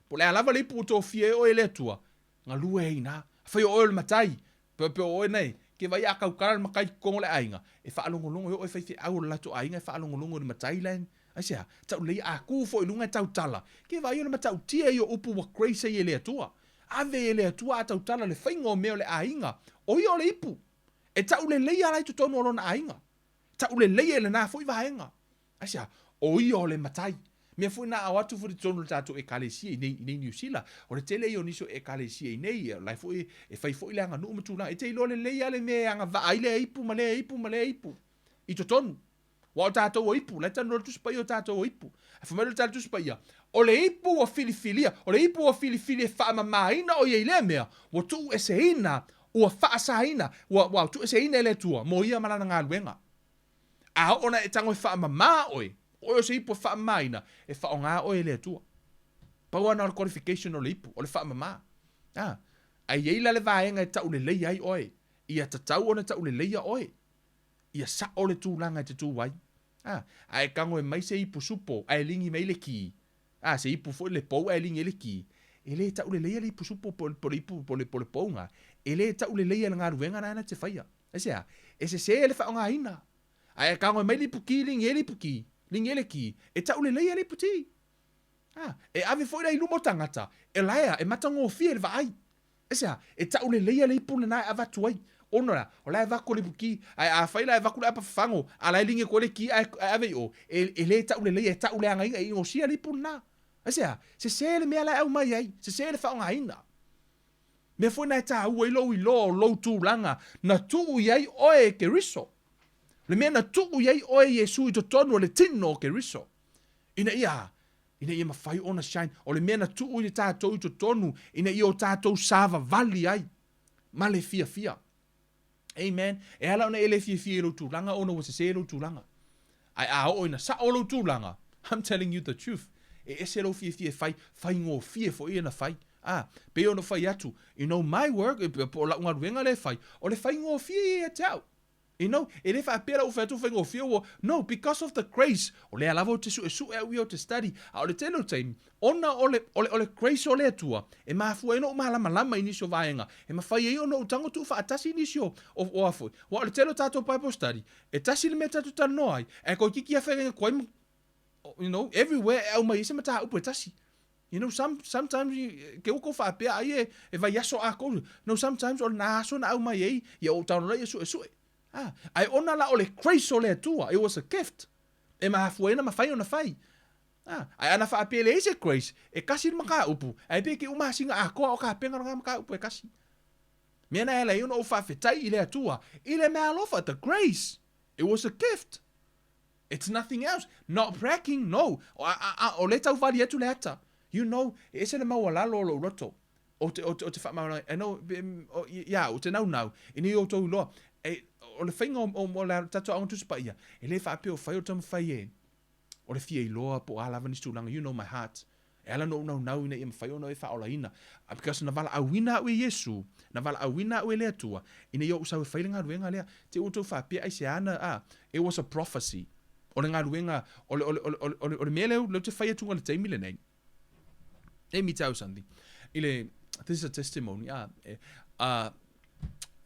Po o le a lava le ipu ua tofia ai oe e le Atua, galue ai i ina. Afai o oe o le matai, pe pe o oe nei, ke vaai a tautala le matai i totonu o le aiga, e faalogologo e oo e faifeau o le latou aiga e faalogologo i le matai la e, aisea? Taulelei a tu foi i luga e tautala, ke vaai o le matautia ia o upu ua grace ai e le Atua. Ave e le Atua a tautala le faiga o mea o le aiga, o ia o le ipu. E taulelei a la i totonu o lona aiga. Taulelei e lena foi vaega. Aisea? O ia o le matai. Mea foi na ao atu foi i totonu o le tatou Ekalesia i nei, i nei Niu Sila, o le tele ia o nisi o Ekalesia i nei, o la e foi e fai foi le aganuu ma tulaga. E te iloa lelei lava le mea e agavaa ai lea ipu ma lea ipu ma lea ipu i totonu. Aua o tatou o ipu, la e talanoa le Tusi Paia o tatou o ipu. Ae fai mai le tala Tusi Paia, o le ipu ua filifilia, o le ipu ua filifili e faamamaina o ia i lea mea, ua tuueseina, ua faasaina, ua, ua tuueseina e le Atua mo ia ma lana galuega. A oo ina e tago e faamama oe, o oe o se ipu e faamamaina, e faaaoga oe e le Atua. Pau lava na o le qualification o le ipu, o le faamama. A, ae i ai la le vaega e tauleleia ai oe, ia tatau ona tauleleia oe, ia sao le tulaga e te tu ai. A, a e tago e mai se ipu supo ae ligi mai le ki, a, se ipu foi le pou ae ligi ai le ki, e le tauleleia le ipu supo po o le ipu po o le pou na, e le tauleleia i le galuega lena na te faia. Aisea? E sese le faaaogaina. Ae a tago mai le ipu ki, ligi ai le ipu ki, ligi ai le ki, e taulelei ai le ipu ti. A, e ave foi la i luma o tagata, e laea, e matagofie le vaai. Aisea? E tauleleia le ipu lena e avatu ai. Ona la, o la e avatu le ipu ki, ae afai la e avatu le apa fafago, a la e ligi atu ai le ki ae, ae ave i o, e, e le tauleleia, e tauleagaina, e inosia le ipu lena. Aisea? Sese le mea la e aumai ai, sese le faaaogaina. Mea foi na e taua ai lou iloa o lou tulaga na tuu i ai oe e Keriso. Le mea na tuu i ai oe Iesu i totonu o le tino o Keriso. Ina ia, ina ia mafai ona shine. O le mea na tuu i le tatou i totonu ina ia o tatou savavali ai ma le fiafia. Amen. E ala ona e le fiafia i lou tulaga ona ua sese lou tulaga. Ae a oo ina sao lou tulaga, I'm telling you the truth, e ese lou fiafia e fai, faigofie foi ia na fai. Ah, pei ona fai atu, you know, my work, po o lau galuega lea e fai, o le faigofie ia ia te au. You know, e le faapea la ua fai atu faigofie ua, no, because of the grace, o lea lava ou te suesue au ia ou te study, a o le tele o taimi, ona o le, o le, o le grace o le Atua, e mafua ai ona ou malamalama i nisi o vaega, e mafai ai ona ou tago tuufaatasi nisi o, o, o a foi. Aua o le tele o tatou Bible study, e tasi le mea tatou te talanoa ai, ae toeitiiti lava faigaina atu ai ma, you know, everywhere e aumai ai se mataupu e tasi. You know, some, sometimes, ke ua kou faapea ai e, e vaiaso atoa. No, sometimes o lena aso na aumai ai, ia ou tago loa ia suesue. Ah, ae ona la o le grace o le Atua, it was a gift. E mafua ai ona mafai ona fai. A, ae ana faapea e leai se grace, e kasi le mataupu, ae pe ke uma masina atoa o tapena lena mataupu e kasi. Mea na e ala ai ona ou faafetai i le Atua i le meaalofa, the grace. It was a gift. It's nothing else. Not bragging, no. O, a, a, a, o lea e tau vali atu le ata. You know, e ese le maualalo o lou loto. O te, o te, o te faamalamalama, I know, o, ia, o te naunau, ina ia outou iloa, e, o le faiga o, o, o le tatou Aoga Tusi Paia, e le faapea o fai o taumafai e, o le fia iloa po o a lava nisi tulaga, you know my heart. E ala ona ou naunau ina ia mafai ona e faaolaina. Because na valaauina au e Iesu, na valaauina au e le Atua, ina ia ou sau e fai le galuega lea. Te i ua outou faapea aisea na, a, it was a prophecy. O le galuega, o le, o le, o le, o le, o le mea lea ou te fai atu i le taimi lenei. Let me tell you something. I le, this is a testimony, a, e, a,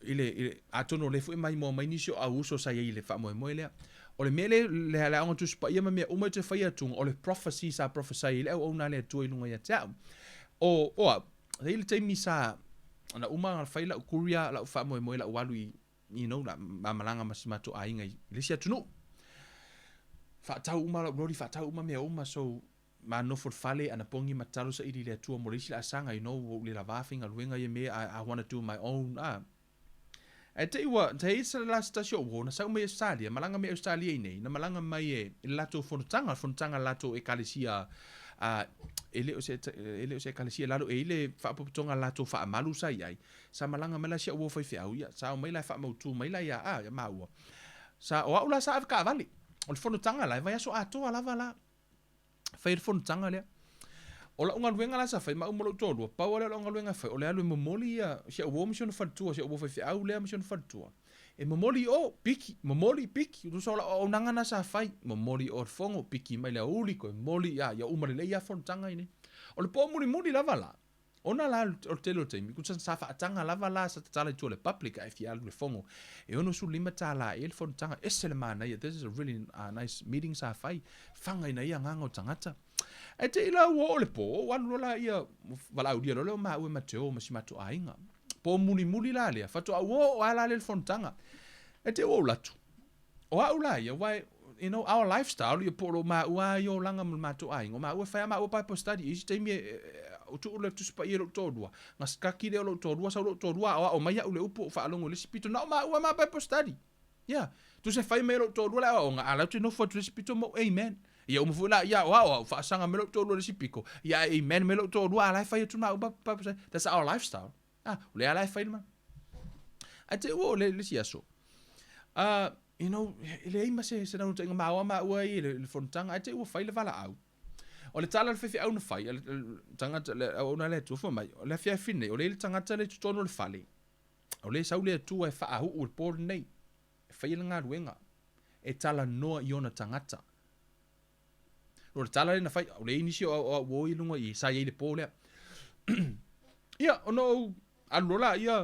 i le, i le, atonu o lea foi e maimoa mai nisi o au uso sa i ai i le faamoemoe lea. O le mea lea, le, le Aoga Tusi Paia ma mea uma e toe fai atuga, o le prophecy sa prophesy ai le auauna a le Atua i luga ia te au. O, o au, e i ai le taimi sa, na uma ona fai lau courier, lau faamoemoe, lau alu i, you know, la, ma malaga ma si matou aiga i le isi atunuu. Faatau uma lau loli, faatau uma mea uma, so, Ma nofo le fale, ana pogi ma tatalo saili i le Atua mo le isi laasaga, you know, ua ou le lavā faigaluega ia mea, I, I wanna do my own, a. Ae te i ua, te i se la se tasi o uo, na sau mai Australia, malaga mai Australia i nei, na malaga mai e, i le latou fonotaga, le fonotaga a le latou ekalesia, a, e le o se, e le o se ekalesia lalo, e i le faapopotoga a le latou faamalu sa i ai, sa malaga mai la si au uo faifeau, ia, sa omai la e faamautu mai la ia, a, ia maua. Sa, o au la sa ave taavale, o le fonotaga la, e vaiaso atoa lava la, fai le fonotaga lea. O lau galuega la sa fai ma au ma lou toalua, pau lava lea o lau galuega e fai, o le alu e momoli ia si au uo ma si ona faletua, si au uo faifeau lea ma si ona faletua. E momoli i o, piki, momoli, piki. Tusa o lau auaunaga na sa fai, momoli i o le fono, piki mai le aoauli, toe momoli, ia, ia uma lelei lava fonotaga i inei. O le po mulimuli lava la, Ona la o le tele o taimi, tusa sa faataga lava la sa tatala i tua o le public ae fia alu i le fono. E 65 tala ea le fonotaga, ese le manaia, this is a really nice meeting sa fai, fagaina ai agaga o tagata. Ae te i la ua oo le po, ou alu loa laia, valaaulia loa lea o maua e Mateo ma si matou aiga. Po mulimuli la lea, faatoa ou oo lava la lea i le fonotaga. Ae te i ua ou alu atu, O au la ia, why, you know, our lifestyle, ia po o lo maua i olaga ma le matou aiga, o maua e fai a maua Bible study, i isi taimi e, e, o tuu le Tusi Paia i lou toalua, na sikaki lea o lou toalua, sau lou toalua aoao mai au le upu ou faalogo i le isi pito, na o maua ma Bible study. Yeah. Tusa e fai mai e lou toalua le aoaoga, a la ou te nofo atu i le isi pito ma ou amen. Ia uma foi la ia aoao au, faasaga mai lou toalua i le isi piko, ia amen mai lou toalua, a la e fai atu maua Bible study. That's our lifestyle. Ah, o lea la e fai le ma. Ae te ua o le, le isi aso. You know, e leai ma se, se naunautaiga maoa maua ai i le, le fonotaga, ae te ua fai le valaau. O le tala a le faifeau na fai, a le, le tagata, le auauna a le Atua, fai mai, o le afiafi nei, o lea i le tagata lea i totonu o le fale, o lea e sau le Atua e faauu i le po lenei, e faia le galuega, e talanoa i ona tagata. O le tala lea na fai, o lea i nisi o au o i luga i sa i ai le po lea. Ia, ona ou alu loa la, ia,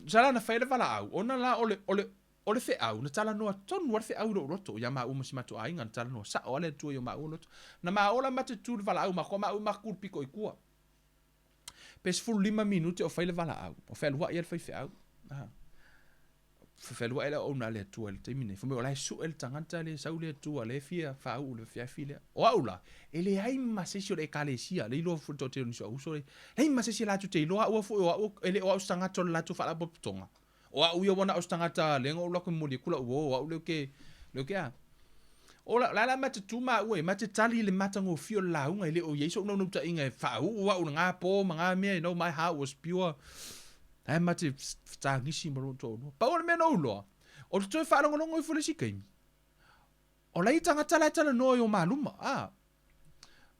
sa la na fai le valaau, ona la o le, o le, o le feau, na talanoa tonu lava le feau i lou loto, ia maua ma si matou aiga, na talanoa sao lava le Atua i o maua loto. Na ma ola ma te tu le valaau, ma koa maua ma ku le piko i tua. Pe 15 minute o fai le valaau, o fealuai le faifeau. Ah. Fealuai le auauna a le Atua i le taimi nei. Fai mai o la e sue le tagata lea e sau le Atua lea e fia faauu i le afiafi lea. O au la, e leai ma se isi o le Ekalesia, le iloa foi le toatele o nisi o au uso lea, leai ma se isi latou te iloa au foi o au, e le o au se tagata o le latou faalapotopotoga. O au ia ua na o se tagata lea na ou alu atu e momoli atu lau uo, o au lea ou te, lea ou te a. O la, la la ma te tu maua e, ma te tali i le matagofie o le lauga, e le o i ai so'u naunautaiga e faauu au i lena po ma na mea, you know, my heart was pure. Ae ma te fetagisi ma lou toalua. Pau o le mea na ou iloa, o le toe faalogologo ifo i le isi taimi, o la e tagata la e talanoa i o maluma, a.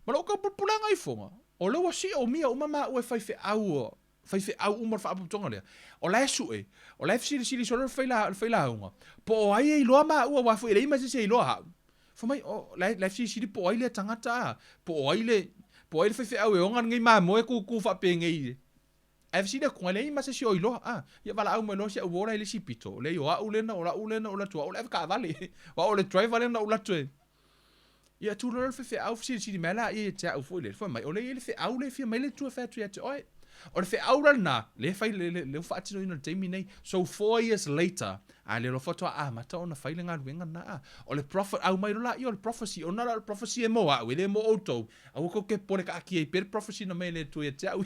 Ma lou taupulapulaga ifoga, o lea ua siomia uma maua e faifeau, faifeau uma o le faalapotopotoga lea. O la e sue, o la e fesilisili solo le failauga, po o ai e iloa maua, aua foi e leai ma se isi e iloa au. Fai mai, o, la e, la e fesilisili po o ai lea tagata, a, po o ai le, po o ai le faifeau e ona lenei mamoe kukū faapenei. Ae fesili atu, e leai ma se isi o iloa, a, ia valaau mai loa si au ola i le isi pito, leai o au lena, o la'u lena, o latu au o le avetaavale, o au o le driver lena ou latu e. Ia tu loa le faifeau fesilisili mai la ia ia te au foi lele, fai mai, o lea e i ai le feau lea e fia mai le Atua e fai atu ia te oe. O le feau la lena, lea e fai, lea ua faatinoina i le taimi nei. So 4 years later, a lea loa faatoa amata ona fai le galuega lena a. O le prophet, aumai loa laia o le prophecy, ona la o le prophecy e mo au, e le mo outou. Aua kou te popole taatia ai pea le prophecy na aumai e le Atua ia te au.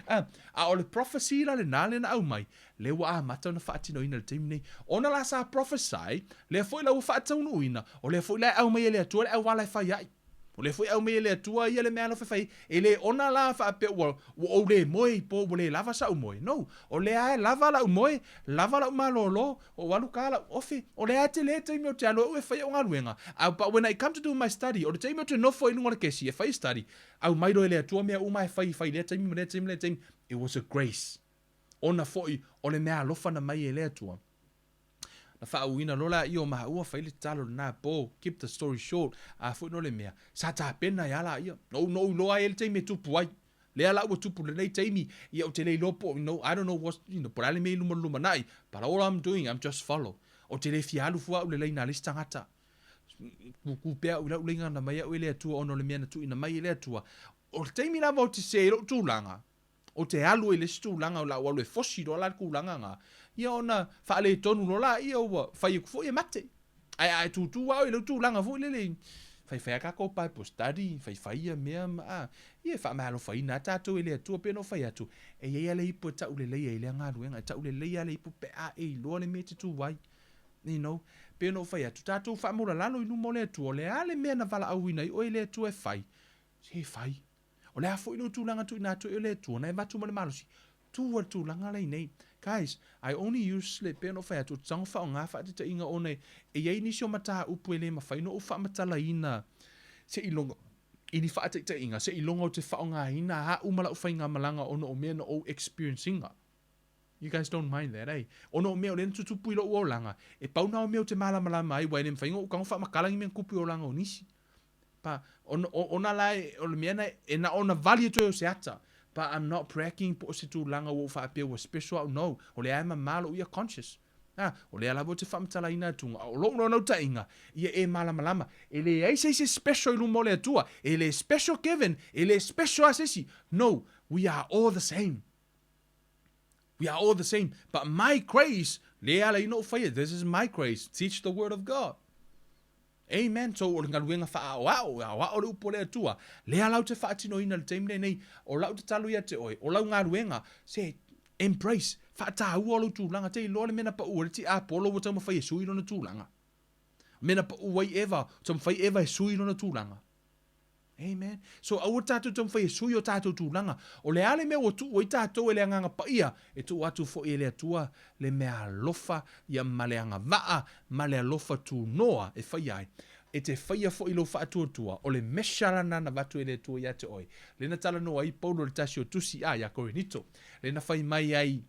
A, a o le prophecy la lena lea na aumai, lea ua amata ona faatinoina i le taimi nei. Ona la sa prophesy, lea foi la ua faataunuuina, o lea foi la e aumai e le Atua le auala e fai ai. O lea foi e aumai e le Atua ia le mea alofa e fai ai. E le ona la faapea ua, ua ou le moe i po ua le lava sa'u moe. No. O lea e lava la'u moe, lava la'u malōlō, ou alu kā la'u ofi. O lea e tele taimi ou te alu au e fai a'u galuega. A, but when I come to do my study, o le taimi ou te nofo ai i luga o le kesi e fai study, aumai loa e le Atua mea uma e fai, fai i lea taimi ma lea taimi ma lea taimi. It was a grace. Ona foi o le mea alofa na mai e le Atua. Na faauuina loa laia o maua fai le tatalo lena po, keep the story short, a foi no le mea, sa tapena ai a laia. Na ou, na ou iloa ai le taimi e tupu ai. Lea la ua tupu lenei taimi, ia ou te le iloa po, you know, I don't know what, you know, po o le a le mea i luma o le lumanai, but all I'm doing, I'm just follow. Ou te le fia alu fua au i le laina a le isi tagata. Kukū pea au i lau laina na mai au e le Atua ona o le mea na tuuina mai e le Atua. O le taimi lava ou te sē ai lou tulaga, Ou te alu ai i le isi tulaga o le a ou alu e fosi loa la le tulaga na, ia ona faaletonu loa laia ua fai atu foi e mate. Ae a e tūtū lava oe i lou tulaga foi lele i faifai a tatou Bible study, faifai ia mea ma a, ia e faamalofaina lava tatou e le Atua pei ona ou fai atu, e i ai lava le ipu e tau lelei ai lea galuega, e tau lelei lava le ipu pe a e iloa le mea e te tu ai. You know, pei ona ou fai atu, tatou faamaulalalo i luma o le Atua, o le a le mea na valaauina ai oe e le Atua e fai, se fai. O le a foi lou tulaga tuuina atu ai o le Atua na e avatu ma le malosi, tuu a le tulaga la i nei. Guys, I only use le, pei ona ou fai atu, ou te tago faaaoga faataitaiga ona e i ai nisi o mataupu e le mafai ona ou faamatalaina seiloga i ni faataitaiga, seiloga ou te faaaogaina au ma lau faigamalaga ona o mea na ou experience ina. You guys don't mind that, eh? Ona o mea o lea na tutupu i lou olaga, e pau na o mea ou te malamalama ai, aua e le mafai ona ou tago faamatala ni mea na tupu i olaga o nisi. Pa, ona, ona la e, o le mea na, e na ona vali atu ai o se ata. But I'm not bragging po o se tulaga ua ou faapea ua special au, no. O lea e mama lou ia conscious. A, o lea lava ou te faamatalaina atuga, a o lou naunautaiga, ia e malamalama, e leai se isi e special i luma o le Atua, e le special Kevin, e le special lava se isi. No, we are all the same. We are all the same, but my grace, lea e ala ai ona ou faia, this is my grace, teach the word of God. Amen. So, o le galuega faaoao, e aoao le upu a le Atua, lea la ou te faatinoina i le taimi lenei, o lau tatalo ia te oe, o lau galuega, se, embrace, faataua lou tulaga, te iloa le mea na pau ai le tiapolo ua taumafai e sui lona tulaga. Mea na pau ai Eva, taumafai Eva e sui lona tulaga. Amen. So aua tatou taumafai e sui o tatou tulaga. O le a le mea ua tuu ai tatou e le Agaga Paia, e tuu atu foi e le Atua le mea alofa ia ma le agavaa ma le alofa tunoa e faia ai. E te faia foi lou faatuatua, o le measure lana na avatu e le Atua ia te oe. Lea na talanoa ai Paulo i le tasi o tusi a ia Korinito. Lea na fai mai ai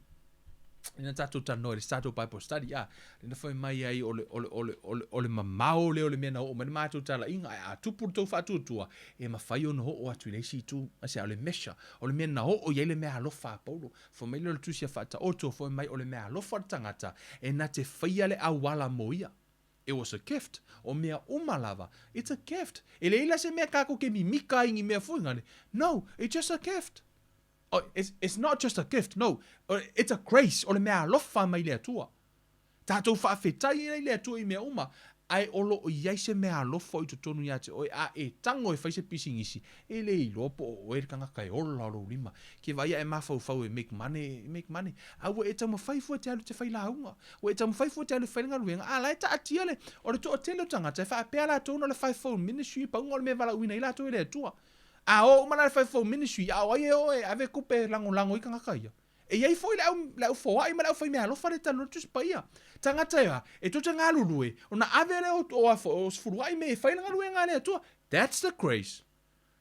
ina tatou talanoa i le tatou Bible study, a, lea na fai mai ai o le, o le, o le, o le, o le mamao lea o le mea na oo mai le matou talaiga, ae a tupu le tou faatuatua, e mafai ona oo atu i le isi itu. Aisea? O le measure, o le mea na oo i ai le mea alofa a Paulo. Fai mai lea o le tusi a Faataoto, fai mai o le mea alofa o le tagata, e na te faia le auala mo ia. It was a gift. O mea uma lava, it's a gift. E leai la se mea tatou te mimika ai i ni mea foi nale. No, it's just a gift. Oh, it's, it's not just a gift, no. It's a grace, o le mea alofa mai le Atua. Tatou faafetai ai le Atua i mea uma, ae o lo o i ai se mea alofa o i totonu ia te oe, a e tago e fai se pisinisi, e le iloa po o oe le tagata e ola o lou lima. Ke vaai a e mafaufau e make money, make money. A ua e taumafai fua e te alu e te fai lauga. Ua e taumafai fua e te alu e fai le galuega, a la e taatia le, o le toatele o tagata e faapea latou na o le fivefold ministry, pauga o le mea e valaauina ai latou e le Atua. A o uma la le fivefold ministry, a o ai e o e ave tupe e lagolago ai tagata ia? E i ai foi le au, le au foai ma le au faimeaalofa le talanoa Tusi Paia. Tagata e a, e tou te galulue, ona ave lea o, o, o, o sefuluai me e fai le galuega a le Atua. That's the grace.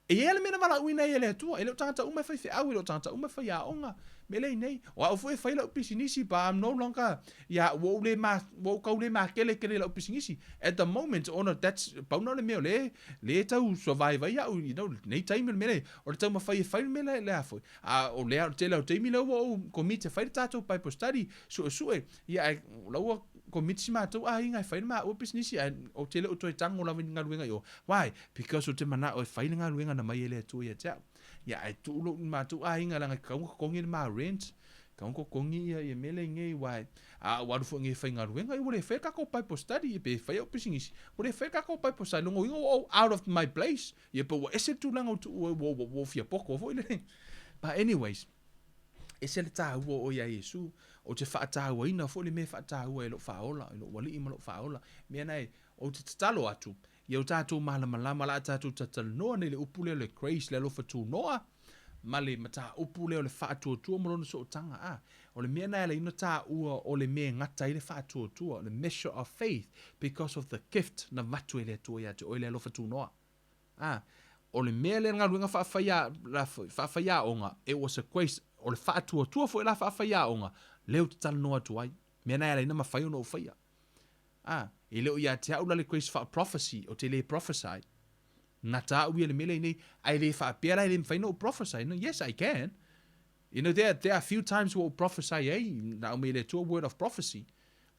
E i ai le mea na valaauina ai e le Atua, e le o tagata uma e faifeau, e le o tagata uma e faiaoga, me lei nei. O au foi e fai lau pisinisi, but I'm no longer, ia, ua ou le ma, ua ou tau le makeletele i lau pisinisi. At the moment, ona that's, pau na o le mea o le, le tau survive ai au, you know, nei taimi o le mea lea, o le taumafai e fai le mea lea, lea foi. A o lea, o le tele o taimi lea ua ou commit e fai le tatou Bible study, suesue, ia, ae, o la ua commit si matou aiga e fai le maua pisinisi, ae ou te le o toe tago lava i ni galuega i o. Why? Because ou te manao e fai le galuega na mai e le Atua ia te au. Ia ae tuu lou matou aiga leaga e tatau ona totogi le ma rent, tatau ona totogi ia ia mea lea nei aua a ou alu foi nei e faigaluega ia ua le faia le tatou bible study ia pe fai au pisinisi ua le faia le tatou bible study lona uiga ua ou out of my place ia pe ua ese le tulaga ua tuu ai ua ua fia poto foi lele. But anyways, ese le taua o oe ia Iesu, ou te faatauaina foi le mea e faataua e lou faaola, e lou Alii ma lou faaola. Mea na e, ou te tatalo atu, Ia o tatou malamalama, o le a tatou talatalanoa nei i le upu lea o le grace, le alofa tunoa, ma le mataupu lea o le faatuatua ma lona sootaga. A, o le mea lena e ala ai ona taua o le mea e gata ai le faatuatua, le measure of faith, because of the gift na avatu e le Atua ia te oe le alofa tunoa. A, o le mea lea le galuega faafaia, faafaiaoga, it was a grace, o le faatuatua foi la faafaiaoga, lea ou te talanoa atu ai. Mea lena e ala ai ona mafai ona ou faia. A, e le o ia te au la le grace faa-prophecy, ou te le prophesy. Gata au ia le mea lea nei, ae le faapea la e le mafai ona ou prophesy. No, yes, I can. You know, there, there are few times ua ou prophesy ai, na aumai e le Atua word of prophecy.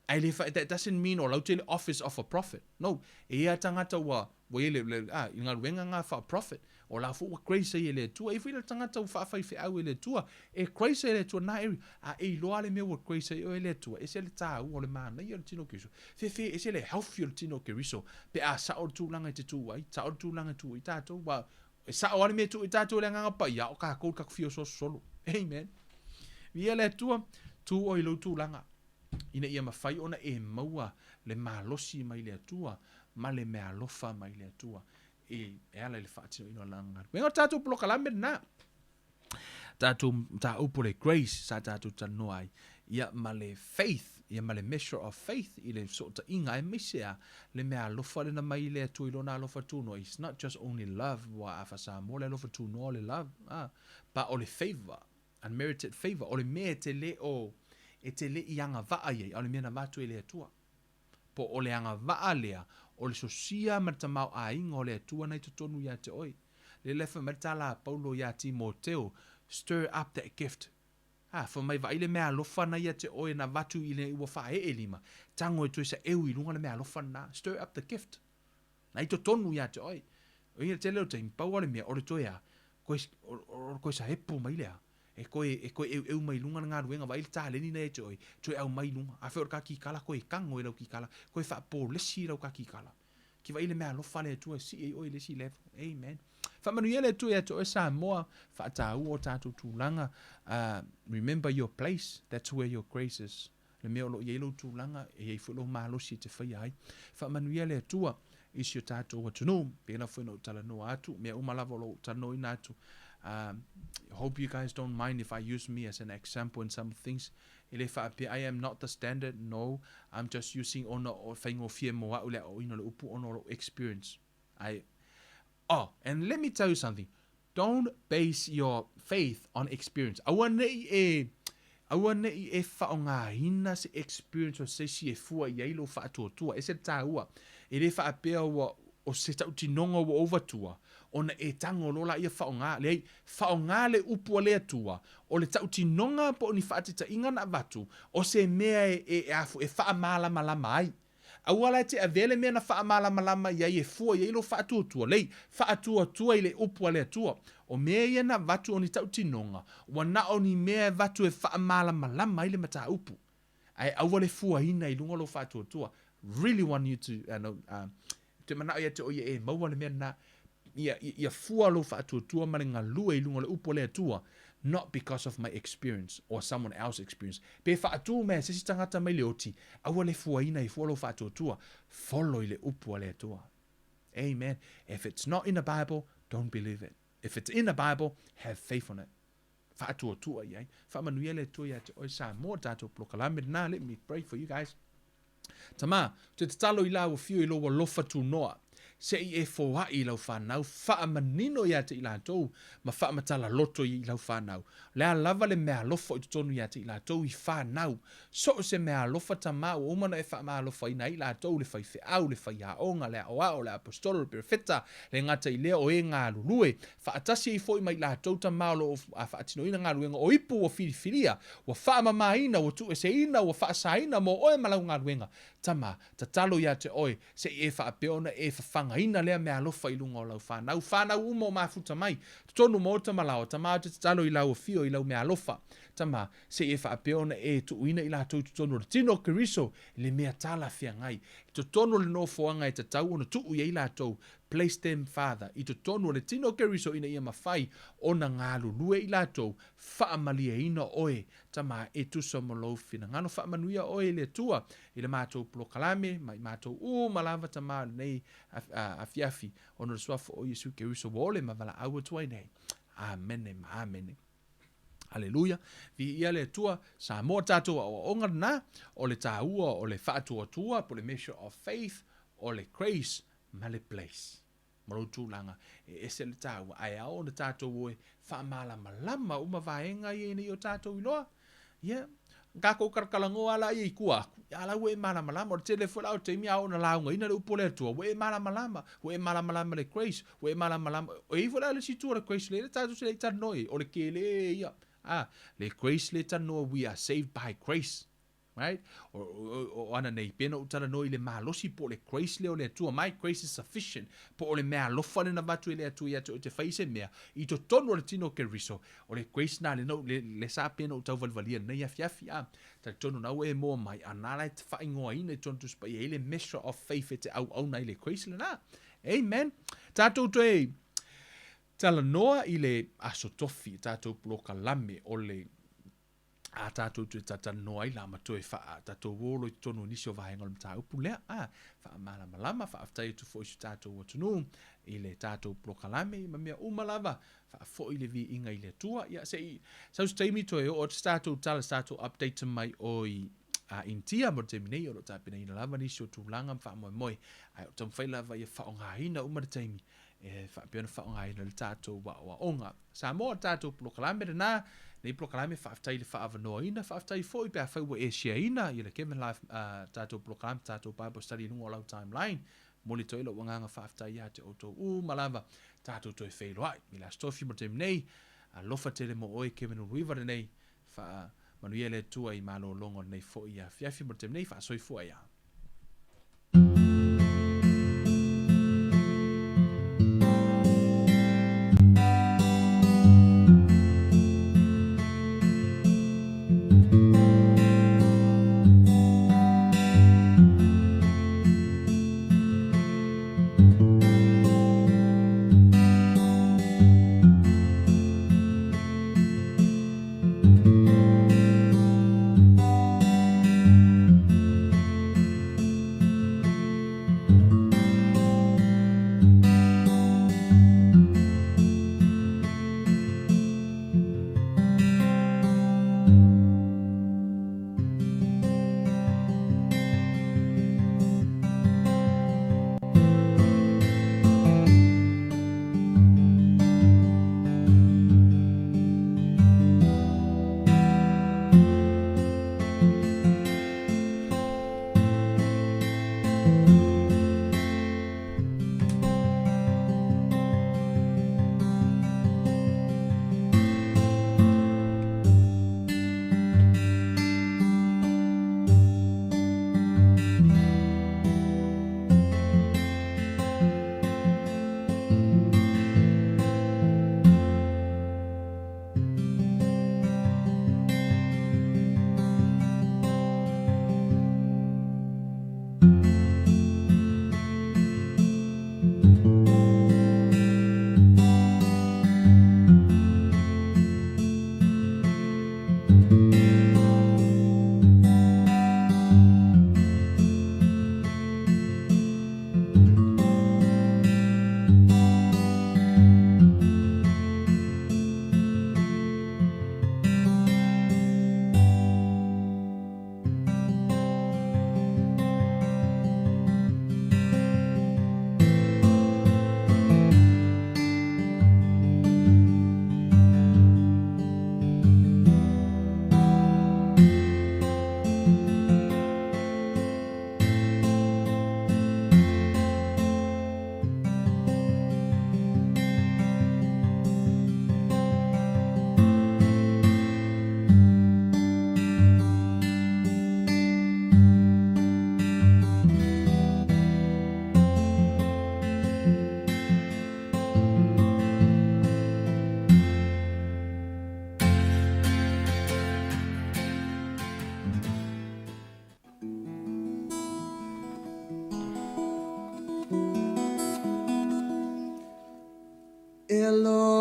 Ae le fa, that doesn't mean o lau te le office of a prophet. No, e ia tagata ua, ua i le, le, a, i galuega nga faa-prophet, o la foi ua grace ai e le Atua. E i foi le tagata ua faafaifeau e le Atua, e grace ai e le Atua na area. A e iloa le mea ua grace ai oe e le Atua, ese le taua o le manaia o le tino o Keriso. Fefe, ese le healthy o le tino o Keriso, pe a sao le tulaga e te tu ai, sao le tulaga e tu ai tatou, aua e sao lava le mea e tu ai tatou i le Agaga Paia, a o tatou le tatou fia osoososolo. Amen. Viia le Atua, tu oe i lou tulaga, ina ia mafai ona e maua le malosi mai le Atua ma le meaalofa mai le Atua e ala i le faatinoina o lana galuega. O le tatou polokalame lena. Tatou mataupu o le grace sa tatou talanoa ai, ia ma le faith, ia ma le measure of faith i le fesootaiga aemaise a le meaalofa lena mai le Atua i lona alofa tunoa. It's not just only love, ua a faa-Samoa le alofa tunoa o le love, ah, but o le favour, unmerited favour, o le mea e te le o, e te le i agavaa i ai, a o le mea na avatu e le Atua. Po o le agavaa lea o le sosia ma le tamaoaiga o le Atua na i totonu ia te oe. Lea la e fai mai le tala a Paulo iā Timoteo, Stir up that gift. A, fai mai vaai le meaalofa na ia te oe na avatu i le ua faaee lima, tago e toe saeu i luga le meaalofa lena. Stir up the gift. Na i totonu ia te oe. O ia le tele o taimi, pau lava le mea, o le toe a, koe, o, o le koe saepu mai lea. E koe, e koe eueu mai luga le galuega, vaai le taleni na ia te oe, toe au mai luga. Afai o le kakikala, koe tago i lau kikala, koe faapolesi i lau kakikala. Ki vaai le meaalofa a le Atua e sii ai oe i le isi level. Amen. Faamanuia le Atua ia te oe Samoa, faataua o tatou tulaga. Uh, remember your place, that's where your grace is. Le mea o lo o i ai lou tulaga, e i ai foi lou malosi e te faia ai. Faamanuia le Atua i si o tatou atunuu, pēlā foi na ou talanoa atu, mea uma lava o lo o ou talanoaina atu. Hope you guys don't mind if I use me as an example in some things. E le faapea, I am not the standard, no, I'm just using ona o faigofie mo au le aoaoina o le upu ona o lou experience. I, oh, and let me tell you something, Don't base your faith on experience. Aua ne i e, aua ne i e faaaogaina se experience o se isi e fua i ai lou faatuatua. Ese le taua. E le faapea ua, o se tautinoga ua ou vatua, ona e tago loa laia faaaoga. Leai, faaaoga le upu a le Atua, o le tautinoga po o ni faataitaiga na avatu, o se mea e, e, e, e faamalamalama ai. Aua la e te avea le mea na faamalamalama i ai e fua i ai lou faatuatua. Lei, faatuatua i le upu a le Atua. O mea ia na avatu o ni tautinoga, ua na o ni mea e avatu e faamalamalama ai le mataupu. Ae aua le fuaina i luga o lou faatuatua. Really want you to, uh, no, uh, te manao ia te oe ia e maua le mea lena, ia, ia fua lou faatuatua ma le galue i luga o le upu a le Atua, not because of my experience or someone else experience. Pe faatu mea e se isi tagata mai le oti, aua le fuaina i fua lou faatuatua, follow i le upu a le Atua. Amen. If it's not in the Bible, don't believe it. If it's in the Bible, have faith on it. Faatuatua i ai. Faamanuia le Atua ia te oe Samoa, tatou polokalame lena. Let me pray for you guys. Tama, ou te tatalo i lau afio i lou alofa tunoa, se i e foai i lau fanau, faamanino ia te i latou, ma faamatala loto i lau fanau. O le a lava le meaalofa o i totonu ia te i latou i fanau, so o se meaalofa tama ua uma ona e faamaalofaina ai i latou, le faifeau, le faiaoga, le aoao, le aposetolo, le perofeta, le gata i lea o e galulue, faatasi ai foi ma i latou tama o lo o faatinoina galuega o ipu ua filifilia, Ua faamamaina, ua tuueseina, ua faasaina mo oe ma lau galuega. Tama, tatalo ia te oe, se i e faapea ona e fafaga. fafafafaina lea meaalofa i luga o lau fanau, fanau uma o mafuta mai, totonu maota ma laoa, Tama ou te tatalo i lau afio i lau meaalofa, Tama, se i e faapea ona e tuuina i latou i totonu o le tino o Keriso, le mea talafeagai, i totonu o le nofoaga e tatau ona tuu i ai latou, place them, Father, i totonu o le tino o Keriso ina ia mafai ona galulue i latou, faamalieina oe, Tama, e tusa ma lou finagalo. Faamanuia oe e le Atua i le matou polokalame ma i matou uma lava, Tama, o lenei afiafi, ona o le Suafa o Iesu Keriso ua ole ma valaau atu ai nei. Amene ma amene. Aleluia. Viia le Atua. Samoa tatou aoaoga lena, o le taua o le faatuatua po o le measure of faith, o le grace ma le place. Ma lou tulaga e ese le taua, ae ao ona tatou o e faamalamalama uma vaega ia ina ia o tatou iloa. Ia, tatou talatalanoa lava laia i tua atu, a la ua e malamalama. O le tele foi la o taimi a oo ina laugaina le upu a le Atua, ua e malamalama, ua e malamalama i le grace, ua e malamalama. E i ai foi la le isi itu o le grace lea tatou te le i talanoa i ai, o le tele ia. A, le grace lea e talanoa, we are saved by grace. Right? O, o, o ana nei, pei ona ou talanoa i le malosi po o le grace lea o le Atua. My grace is sufficient. Po o le meaalofa lea na avatu e le Atua ia te oe e te fai i se mea, i totonu o le tino o Keriso, O le grace na le, le, le sa pei ona ou tauvalivalia i lenei afiafi, a, talitonu na ua e moa mai, a na la e te faaigoaina i totonu o Tusi Paia, e i ai le measure of faith e te auauna ai le grace lena. Amen. Tatou toe talanoa i le Aso Tofi, tatou polokalame o le a tatou toe talatalanoa ai la ma toe faa tatou olo i totonu o nisi o vaega o le mataupu lea. A, faamalamalama, faafetai atu foi i si o tatou atunuu i le tatou polokalame ma mea uma lava, faafoi le viiga i le Atua. Ia, se i sau se taimi toe oo atu se tatou tala, se tatou update mai o i a Initia mo le taimi nei, o lo o tapenaina lava nisi o tulaga ma faamoemoe, ae o taumafai lava ia faaaogaina uma le taimi e faapea ona faaaogaina le tatou aoaoga. Samoa, o le tatou polokalame lena, lenei polokalame, faafetai i le faaavanoaina, faafetai foi pe afai ua e share-ina ia le Kevin Life uh, tatou polokalame, tatou Bible study i luga o lau timeline. Momoli atu ai lou agaga faafetai ia te outou uma lava, tatou toe feiloai i le Aso Tofi mo le taimi nei. Alofa tele mo oe Kevin Uluiva lenei, faamanuia le Atua i malologa o lenei foi afiafi mo le taimi nei, faasoifua ia.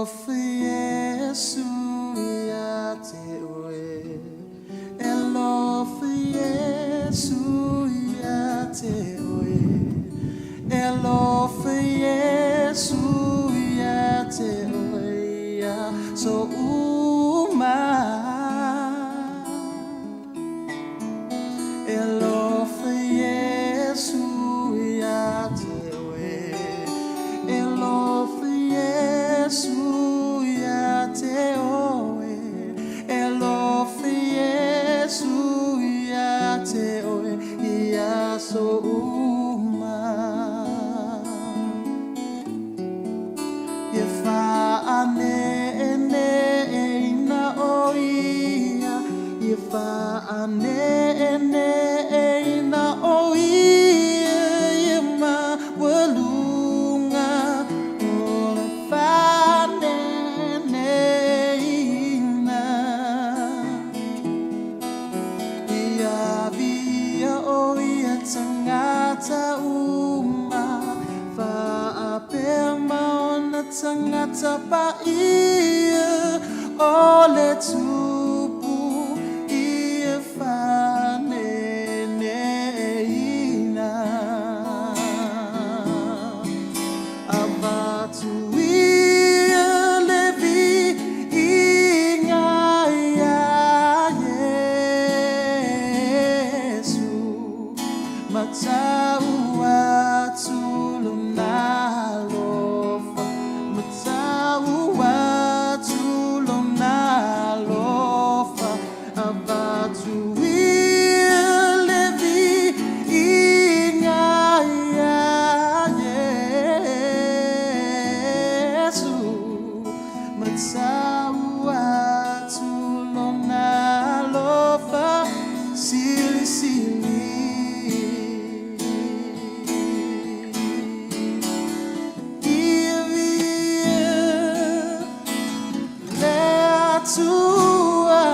alofa Iesu ia te oe. E alofa Iesu ia te oe. E alofa Iesu ia te oe ia so uma. E alofa Iesu ia te oe. E alofa Iesu ia te oe. E alofa Iesu ia te oe ia so uma. Ia faaneneina o ia, ia faaneneina o ia, ia maualuga o le faaneneina. Ia viia o ia tagata uma, faapea ma ona tagata paia, o le Tupu ia faaneneina. Avatu ia le viiga iā Iesu, matau atu lona alofa, matau atu lona alofa, avatu ia le viiga iā Iesu, matau atu lona alofa silisili. Ia viia le Atua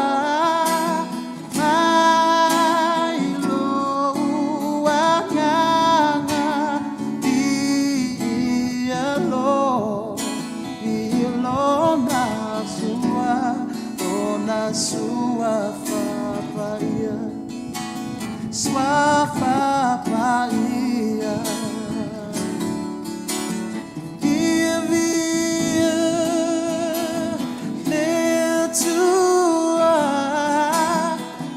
mai lou agaga viia lo viia lona sua lona suafa paia suafa paia. Ia viia le Atua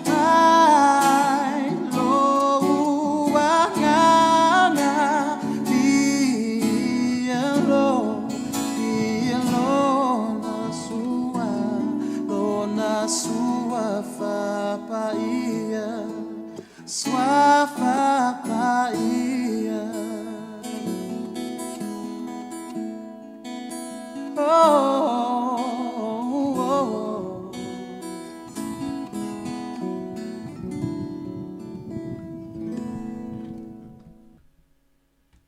mai lou agaga viia lo viia lona sua lona suafa paia.